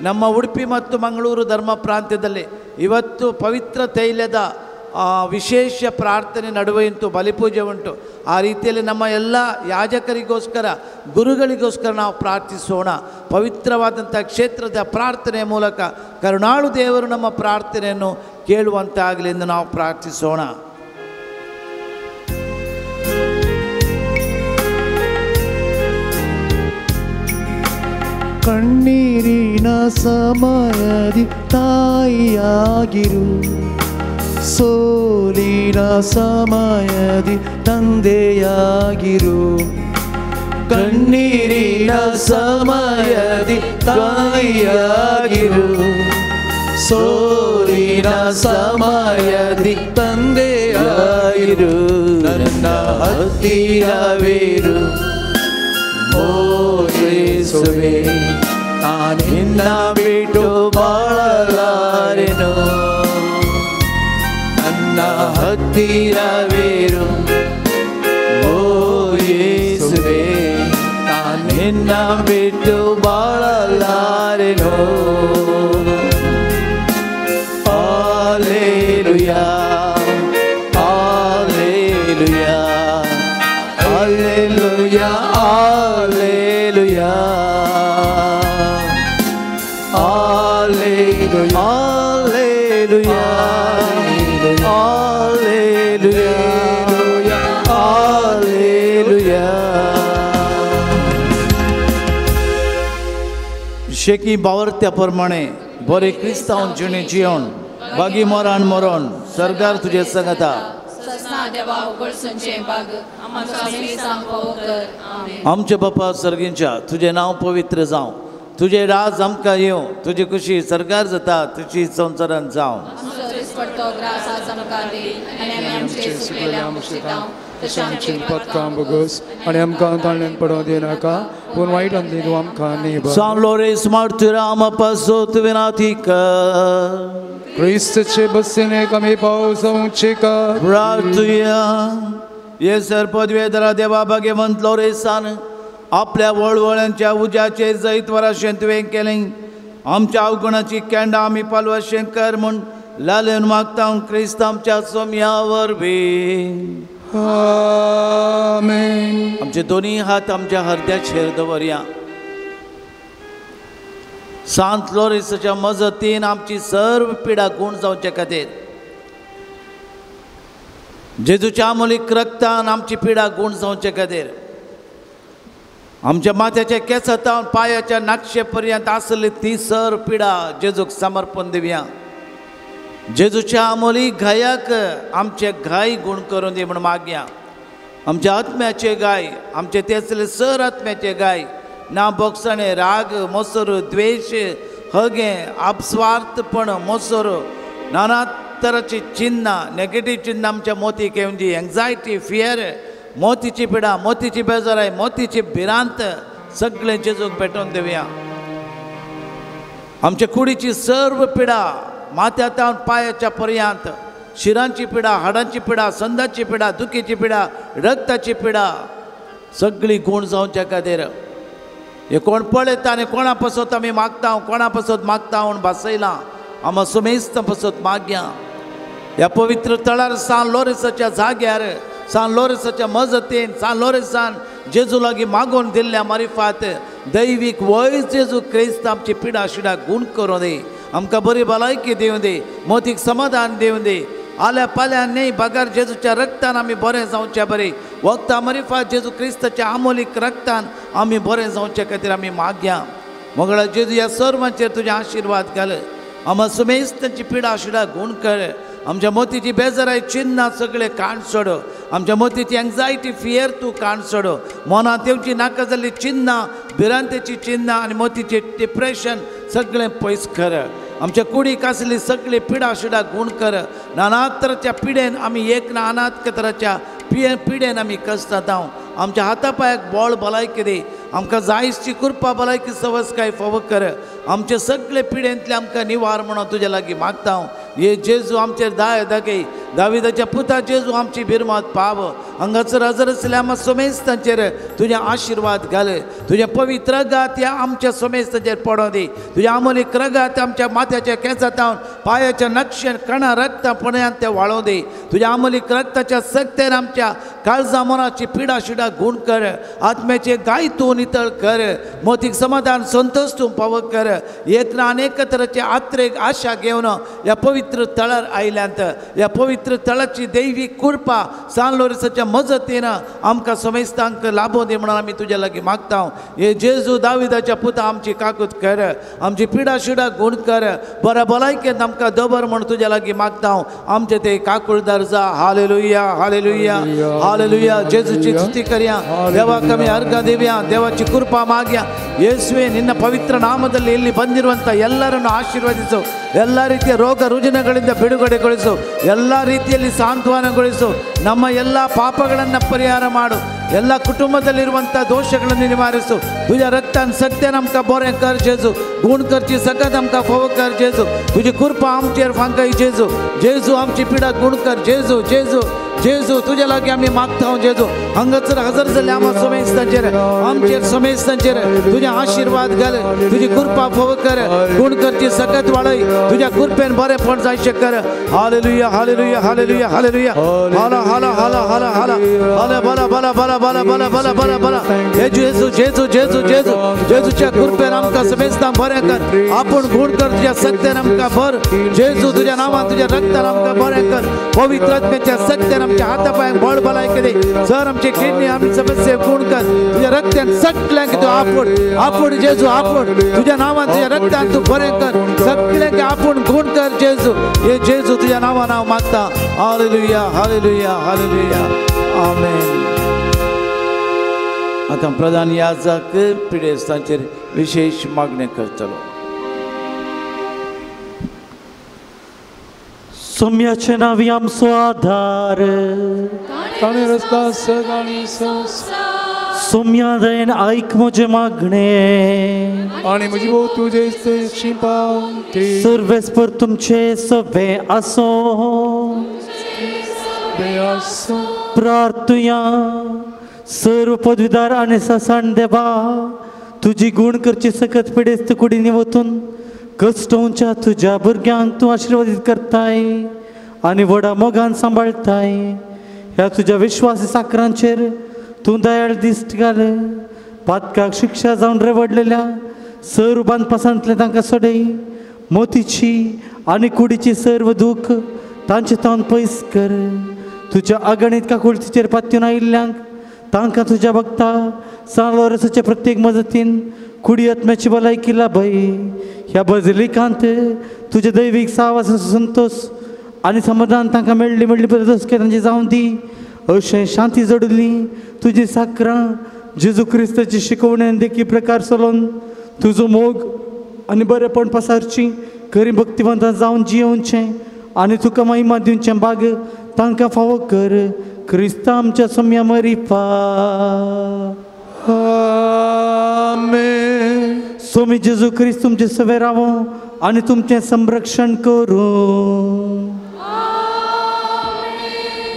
ನಮ್ಮ ಉಡುಪಿ ಮತ್ತು ಮಂಗಳೂರು ಧರ್ಮ ಪ್ರಾಂತ್ಯದಲ್ಲಿ ಇವತ್ತು ಪವಿತ್ರ ತೈಲದ ವಿಶೇಷ ಪ್ರಾರ್ಥನೆ ನಡುವೆಯಂತೂ ಬಲಿಪೂಜೆ ಉಂಟು. ಆ ರೀತಿಯಲ್ಲಿ ನಮ್ಮ ಎಲ್ಲ ಯಾಜಕರಿಗೋಸ್ಕರ, ಗುರುಗಳಿಗೋಸ್ಕರ ನಾವು ಪ್ರಾರ್ಥಿಸೋಣ. ಪವಿತ್ರವಾದಂಥ ಕ್ಷೇತ್ರದ ಪ್ರಾರ್ಥನೆಯ ಮೂಲಕ ಕರುಣಾಳು ದೇವರು ನಮ್ಮ ಪ್ರಾರ್ಥನೆಯನ್ನು ಕೇಳುವಂತಾಗಲಿ ಎಂದು ನಾವು ಪ್ರಾರ್ಥಿಸೋಣ. ಕಣ್ಣೀರಿನ ಸಮಯದಿ ತಾಯಿಯಾಗಿರು, ಸೋಲಿನ ಸಮಯದಿ ತಂದೆಯಾಗಿರು. ಕಣ್ಣೀರಿನ ಸಮಯದಿ ತಾಯಿಯಾಗಿರು, ಸೋಲಿನ ಸಮಯದಿ ತಂದೆಯಾಗಿರು. ನನ್ನ ಹತ್ತಿರವಿರು ಓ ಯೇಸುವೇ, ನಾನಿನ್ನ ಬಿಟ್ಟು ಬಾಳಲಾರೆನು. ನನ್ನ ಹತ್ತಿರವಿರು ಓ ಯೇಸುವೇ, ನಾನಿನ್ನ ಬಿಟ್ಟು ಬಾಳಲಾರೆನು. Hallelujah, hallelujah, hallelujah, hallelujah, hallelujah, hallelujah, hallelujah, hallelujah. शेकी बावरत्या प्रमाणे बरे क्रिस्तांव जिणे जियोन बागी मोरान मोरोन सरकार तुझे संगता. आमचे बापा सर्गींच्या, तुझे नांव पवित्र जावं, तुझे राज आमकां येवं, तुजी खुशी सरकार जाता तुजी संवसारान जावं. तशें आमचीं पातकां भोगोस आनी आमकां ताळ्यान पडोवं दिनाका पूण वायटांतली तूं आमकां निभार. San Lorenzo martyram pasot venatica. क्रिस्तचे बसने कमी पावस उंचिका. प्रार्थुया. येसर पदवेधरा देवा भाग्यवंत लोरेसान आपल्या वळवळ्यांच्या उज्याचेर जैत वराशें तुवें केलें. आमच्या अवगुणाची केंडां आमी पालवाशें कर म्हूण लालेन मागता क्रिस्त आमच्या सोम्या वरवीं. आमेन. आमचे दोनी हात आमच्या हरद्याचेर दवरया. सांत लोरेसाच्या मजतीन आमची सर्व पिडा गुण जावचे खातीर जेजूच्या आमोलीक रक्तान आमची पिडा गुण जावचे खातीर आमच्या माथ्याच्या केंसां पांयाच्या नाकशे पर्यंत आसली ती सर्व पिडा जेजूक समर्पण दिवया. जेजूच्या आमोली घायाक आमचे घाय गुण करून दी म्हूण मागया. आमच्या आत्म्याचे गाय आमचे तेसले सर आत्म्याचे गाय ना बोगसणे राग मोसर द्वेश हगे आपस्वार्थपण मोसर नाना तराची चिन्नां नेगेटीव चिन्नां आमच्या मोतीक येवन दी. एन्जायटी फियर मोतीची पिडा मोतीची बेजाराय मोतीची भिरांत सगळें जेजूक भेटोवन दिवया. आमच्या कुडीची सर्व पिडा माथ्या तावन पांयाच्या पर्यंत शिरांची पिडा हाडांची पिडा संदाची पिडा दुखीची पिडा रक्ताची पिडा सगळी गुण जावच्या खातीर हे कोण पळयता आनी कोणा पसत आमी मागता कोणा पसत मागता म्हूण भासयलां आमा सुमेस्त पसत मागया. ह्या पवित्र तळार सान लोरेसाच्या जाग्यार सान लोरेसाच्या मजतीन सान लोरेसान जेजू लागीं मागून दिल्ल्या मारिफात दैवीक वय जेजू क्रिस्त आमची पिडा शिडा गुण करूं दी. आमकां बरी भलायकी दिवं दी मोतीक समाधान दिवं दी. आल्या पाल्यान न्ही बगर जेजूच्या रक्तान आमी बरें जावचें बरें वखदां मरिफात जेजू क्रिस्ताच्या आमोलीक रक्तान आमी बरें जावचे खातीर आमी मागया. मंगळा जेजू ह्या सर्वांचेर तुजे आशिर्वाद घाल. आमा सुमेस्तांची पिडा शिडा गुण कर. आमच्या मोतीची बेजाराय चिन्नां सगळे काण सोड. आमच्या मोतीची एन्जायटी फियर तूं काण सोड. मनांत येवची नाका जाल्ली चिन्नां भिरांतेची चिन्नां आनी मोतीचें डिप्रेशन सगळें पयस कर. आमच्या कुडीक आसली सगळी पिडा शिडा गुण कर. नाना तराच्या पिडेन आमी एक ना अनाथ तराच्या पिडेन आमी कसतात. हांव आमच्या हाता पांयाक बळ भलायकी दी. आमकां जायची कृपा भलायकी सवसकाय फावो कर. आमचे सगळे पिडेंतले आमकां निवार म्हणून तुज्या लागीं मागता हांव. हे जेजू आमचेर दाय दाखय. दाविदाच्या पुता जेजू आमची बिरमात पाव. हांगासर हजर आसल्या आमच्या सोमेस्तांचेर तुजे आशिर्वाद घाल. तुजें पवित्र रगात ह्या आमच्या सोमेस्तांचेर पडों दी. तुज्या आमोलीक रगात आमच्या माथ्याच्या केंसांत पांयाच्या नक्षेन कणा रक्ता पणयान ते वाळों दी. तुज्या आमोलीक रक्ताच्या सक्तेन आमच्या काळजा मनाची पिडा शिडा गुण कर. आत्म्याचे गाय तूं नितळ कर. मोतीक समाधान संतोष तूं पावक कर. एक ना अनेक तराचे आत्रेक आशा घेवन ह्या पवित्र तळार आयल्यांत. ह्या पवित्र तळाची दैवी कृपा सान लोरेसाच्या मजतीन आमकां समेस्तांक लाभोवं दी म्हणून आमी तुज्या लागीं मागता. हे जेजू दाविदाच्या पुता आमची काकूत कर. आमची पिडा शिडा गुण कर. बऱ्या भलायकेंत आमकां दवर म्हूण तुज्या लागीं मागता. आमचे ते काकुळदार जा. Hallelujah hallelujah hallelujah. जेजूची स्तुती करया. ದೇವಾಕ್ ಆಮಿ ಅರ್ಘ ದಿವ್ಯಾ ದೇವಾಚಿ ಕೃಪಾ ಮಾಗ್ಯ ಯೇಸುವೆ ನಿನ್ನ ಪವಿತ್ರ ನಾಮದಲ್ಲಿ ಇಲ್ಲಿ ಬಂದಿರುವಂಥ ಎಲ್ಲರನ್ನು ಆಶೀರ್ವದಿಸು. ಎಲ್ಲ ರೀತಿಯ ರೋಗ ರುಜಿನಗಳಿಂದ ಬಿಡುಗಡೆಗೊಳಿಸು. ಎಲ್ಲ ರೀತಿಯಲ್ಲಿ ಸಾಂತ್ವನಗೊಳಿಸು. ನಮ್ಮ ಎಲ್ಲ ಪಾಪಗಳನ್ನು ಪರಿಹಾರ ಮಾಡು. ಎಲ್ಲ ಕುಟುಂಬದಲ್ಲಿರುವಂಥ ದೋಷಗಳನ್ನು ನಿವಾರಿಸು. तुझ्या रक्तान सत्यान आमकां बरें कर जेजू. गुण करची सगळ्यात आमकां फोव कर जेजू. तुजी कृपा आमचेर फांकाय जेजू. जेजू आमची पिडा गुण कर जेजू. जेजू जेजू तुज्या लागीं आमी मागता जेजू. हांगासर हजर जाल्ले आमच्या समेस्तांचेर आमचेर समेस्तांचेर तुजे आशिर्वाद घाल. तुजी कृपा फोव कर. गुण करची सगळ्यात वाडय. तुज्या कृपेन बरेंपण जायचें कर. Hallelujah hallelujah hallelujah hallelujah. हाला हाला हाला हाला हाला हाला बला बला बला बला बला बला बला बला. जेजू जेजू जेजू जेजू जेजू जेजूच्या कृपेन आमकां समेस्तांक बरें कर. आपूण गुण कर. तुज्या सत्यान आमकां भर जेजू. तुज्या नांवान तुज्या रक्तान आमकां बरें कर. पवित्र आत्म्याच्या सत्यान आमच्या हाता पांयांक बळ भलायकी दी. सर आमची किडनी आमची समस्या गुण कर. तुज्या रक्तान सगळ्यांक तूं आपूण आपूण जेजू आपूण. तुज्या नांवान तुज्या रक्तान तूं बरें कर. सगळ्यांक आपूण गुण कर जेजू. हे जेजू तुज्या नांवान हांव मागता. Hallelujah hallelujah hallelujah amen. आतां प्रधान याजक पिडेस्तांचेर विशेष मागणें करतलो. सोम्याचे नांवी आमचो आधार. ताणें रस्ता सदांनी सोम्या दयेन आयक म्हजें मागणें आनी म्हजी भोव तुजे शिंपावती सर्वेस्पर तुमचे सवे आसो प्रार्थुया. सर्व पदवीदार आनी ससाण देवा तुजी गुण करची सकत पिडेस्त कुडींनी वतून कश्टोवच्या तुज्या भुरग्यांक तूं आशिर्वादीत करताय आनी व्हडा मोगान सांबाळटाय. ह्या तुज्या विश्वासी साकरांचेर तूं दयाळ दिश्ट घाल. पातकाक शिक्षा जावन रेवडलेल्या सर्व बांदपासांतलें तांकां सोडय. मोतीची आनी कुडीची सर्व दूख तांचे तावन पयस कर. तुज्या अगणीत काकुळतीचेर पात्यून आयिल्ल्यांक तांकां तुज्या भक्ता सान लोरसाचे प्रत्येक मजतीन कुडी आत्म्याची भलायकी लाभय. ह्या बजलिकांत तुज्या दैवीक सावास संतोश आनी समाधान तांकां मेळ्ळी मेळ्ळी पद्दत तांची जावन दी. अशें शांती जोडली तुजी साकरां जेजू क्रिस्ताची शिकवणी देखी प्रकार चलोवन तुजो मोग आनी बरेपण पसारची खरी भक्तिवंतां जावन जियोवचें आनी तुका महिमा दिवचें बाग तांकां फावो कर. क्रिस्ता आमच्या सोम्या मरिफा. आमेन. सोमी जेजू क्रिस्त तुमचें सवे रावो आनी तुमचें संरक्षण करूं.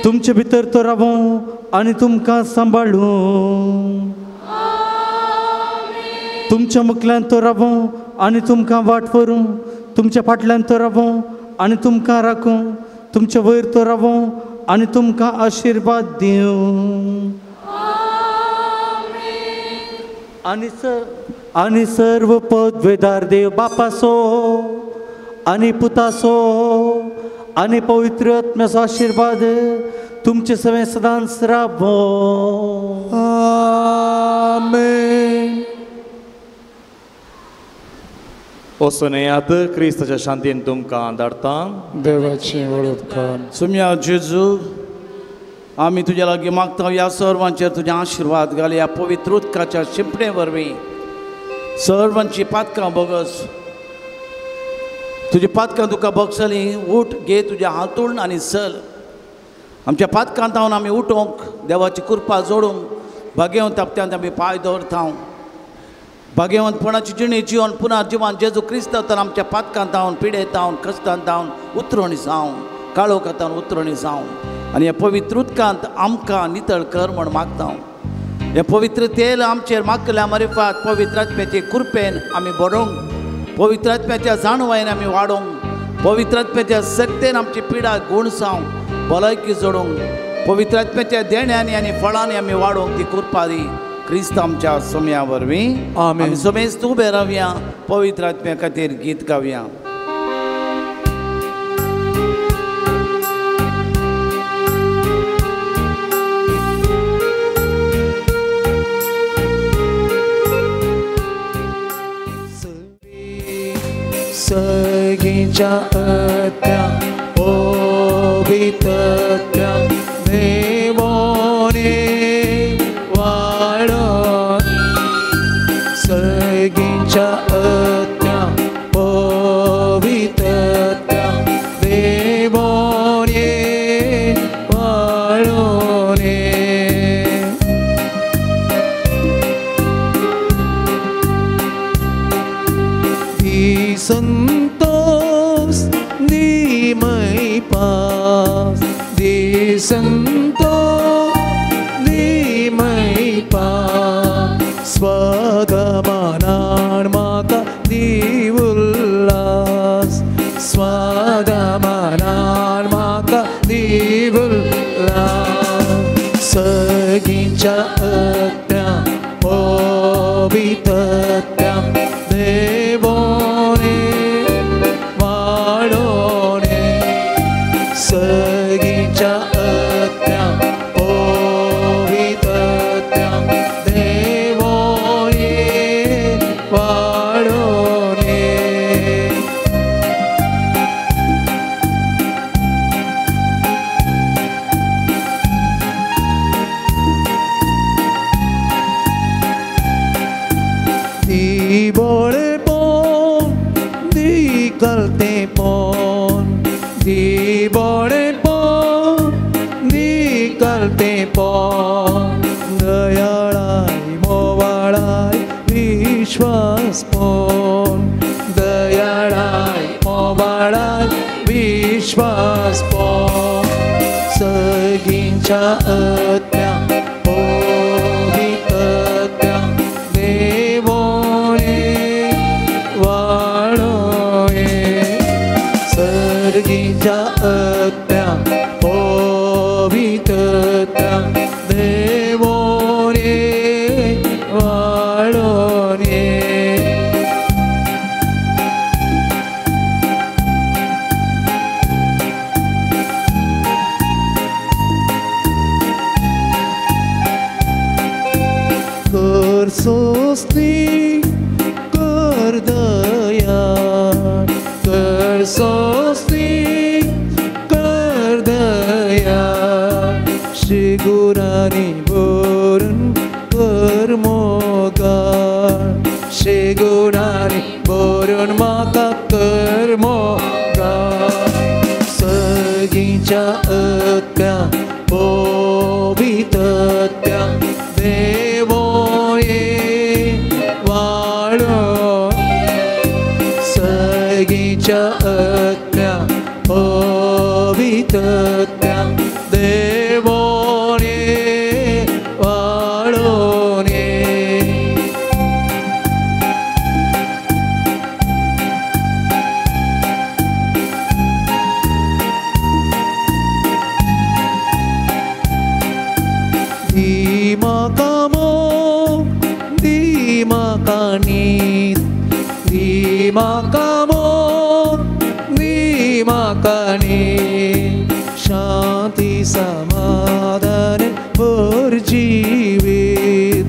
तुमचे भितर तो रावो आनी तुमकां सांबाळूं. तुमच्या मुखल्यान तो रावो आनी तुमकां वाट व्हरूं. तुमच्या फाटल्यान तो रावो आनी तुमकां राखूं. तुमच्या वयर तो रावो आनी तुमकां आशिर्वाद दिवं. आनी सर्व पदवेदार देव बापासो आनी पुतासो आनी पवित्र आत्म्याचो आशिर्वाद तुमचे सवें सदांच रावो. आमेन. वचून येयात क्रिस्ताच्या शांतीन तुमकां धाडटा. देवाची वळख सुम्या जेजू आमी तुज्या लागीं मागता ह्या सर्वांचेर तुज्या आशिर्वाद घाल. ह्या पवित्र उदकाच्या शिंपणे वरवीं सर्वांची पातकां बोगस. तुजी पातकां तुका बगसली. उठ घे तुज्या हातूण आनी चल. आमच्या पातकां तावन आमी उठोवंक देवाची कृपा जोडूंक भाग्यवंत हप्त्यांत आमी पांय दवरता. भाग्यवंतपणाची जिणे जिवन पुनर्जिवन जिवन जेजू क्रिस्तांत आमच्या पातकां तावन पिडे तावन कश्टान तावन उतरणी जावन काळोखां तावन उतरणी जावन आनी ह्या पवित्र उदकांत आमकां नितळ कर म्हण मागता. हें पवित्र तेल आमचेर मागल्या मारिफात पवित्र आत्म्याचे कृपेन आमी बरोवंक पवित्र आत्म्याच्या जाणवायेन आमी वाडोवंक पवित्र आत्म्याच्या शक्तेन आमची पिडा गुण जावंक भलायकी जोडूंक पवित्र आत्म्याच्या देण्यांनी आनी फळांनी आमी वाडोवंक ती कृपा दी. क्रिस्त आमच्या सोम्या वरवीं. आमी समेस्त उबे रावया पवित्र आत्म्या खातीर गीत गावया. सगीच्या अत्या पवित्रत्या देवोने वाळो. सगीच्या अत्या पवित्रत्या देवोने वाळोने. दी संतोष दी मै पास दी संतोष दी मै पास स्वागमनान म्हाका दी उल्लास स्वागमनान म्हाका दी उल्लास. सगीच्या अत्या पवित्रत्या देवोने वाडोने. सगीच्या अत्या पवित्रत्या देवोने वाडोने. दी बोळे पोन दी कलते पोन दी बोळे पोन दी कल चलतेपण दयाळाय मोवाळाय विश्वासपण दयाळाय मोवाळाय विश्वासपण सगींच्या आत्म्या पवित्रत्या देवोने वाळोये सर्गीच्या आत्म्या पवित्रत्या देवोने वाळोने. कर सोस्ती कर दया कर सोस्ती कर दया शिगुरानी बोरून कर मोगा शिगुरानी बोरून म्हाका कर मोगा सगींच्या आत्म्या पवित्रत्या देवोये वाळो सगींच्या आत्म्या पवित्रत्या देवोने वाळोने. दी म्हाका मोग दी म्हाका नीत दी म्हाका मोग दी म्हाका नीत शांती समाधान भर जिवीत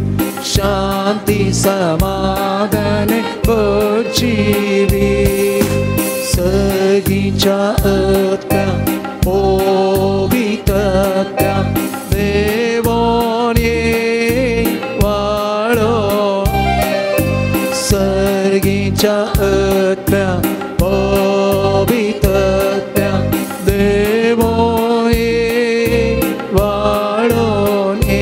शांती समाधान भर जिवीत सगींच्या आत्म्या पवित्रत्या देवोने वाळो सर्गीच्या आत्म्या पवित्रत्या देवोने वाळोने.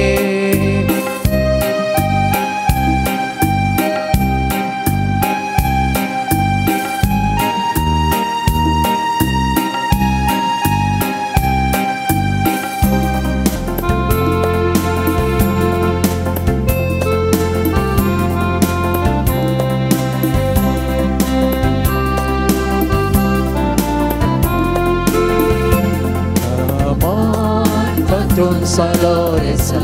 Saloresa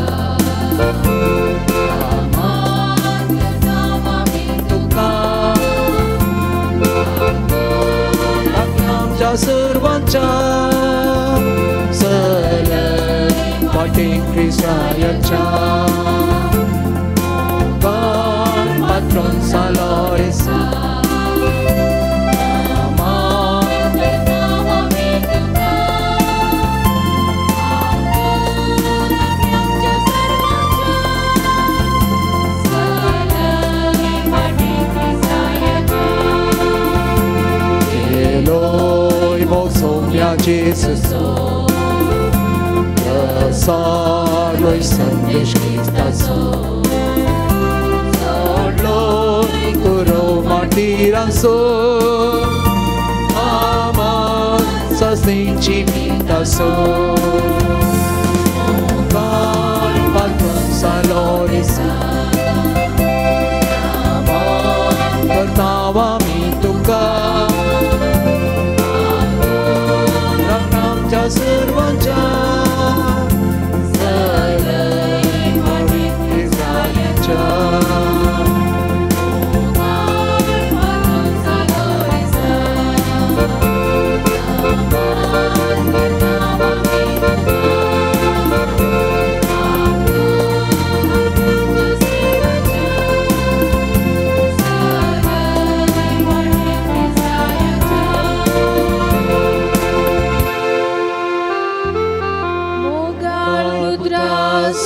आमच्या सर्वांच्या सलय वाटे क्रिस्ताच्या पात्रोन सालोरेसा Jesus, Saloy sandesh Kristaso, Saloy kuro martiranso, Ama sasninchi mitaso, Kan patron salorisa, Ama kartava mituka. सर्वांच्या सलय वाटे क्रिस्ताच्या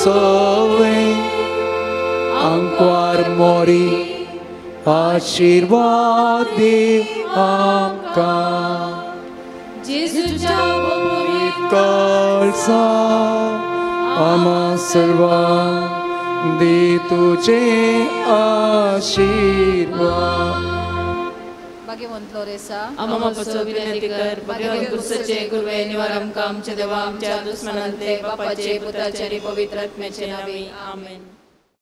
Sove Anquar mori आशीर्वाद दी आमकां जेजूच्या कळसा आमा सर्वांक दी तुजे आशिर्वाद. भाग्यवंत लोरेसा आमा बापाचो विनंती कर. भाग्यवंत क्रिस्ताचे गुरुवे निवार आमकां आमच्या देवा आमच्या दुस्मनांतले बापाचे पुताचे आनी पवित्र आत्म्याचे नांवी आमेन.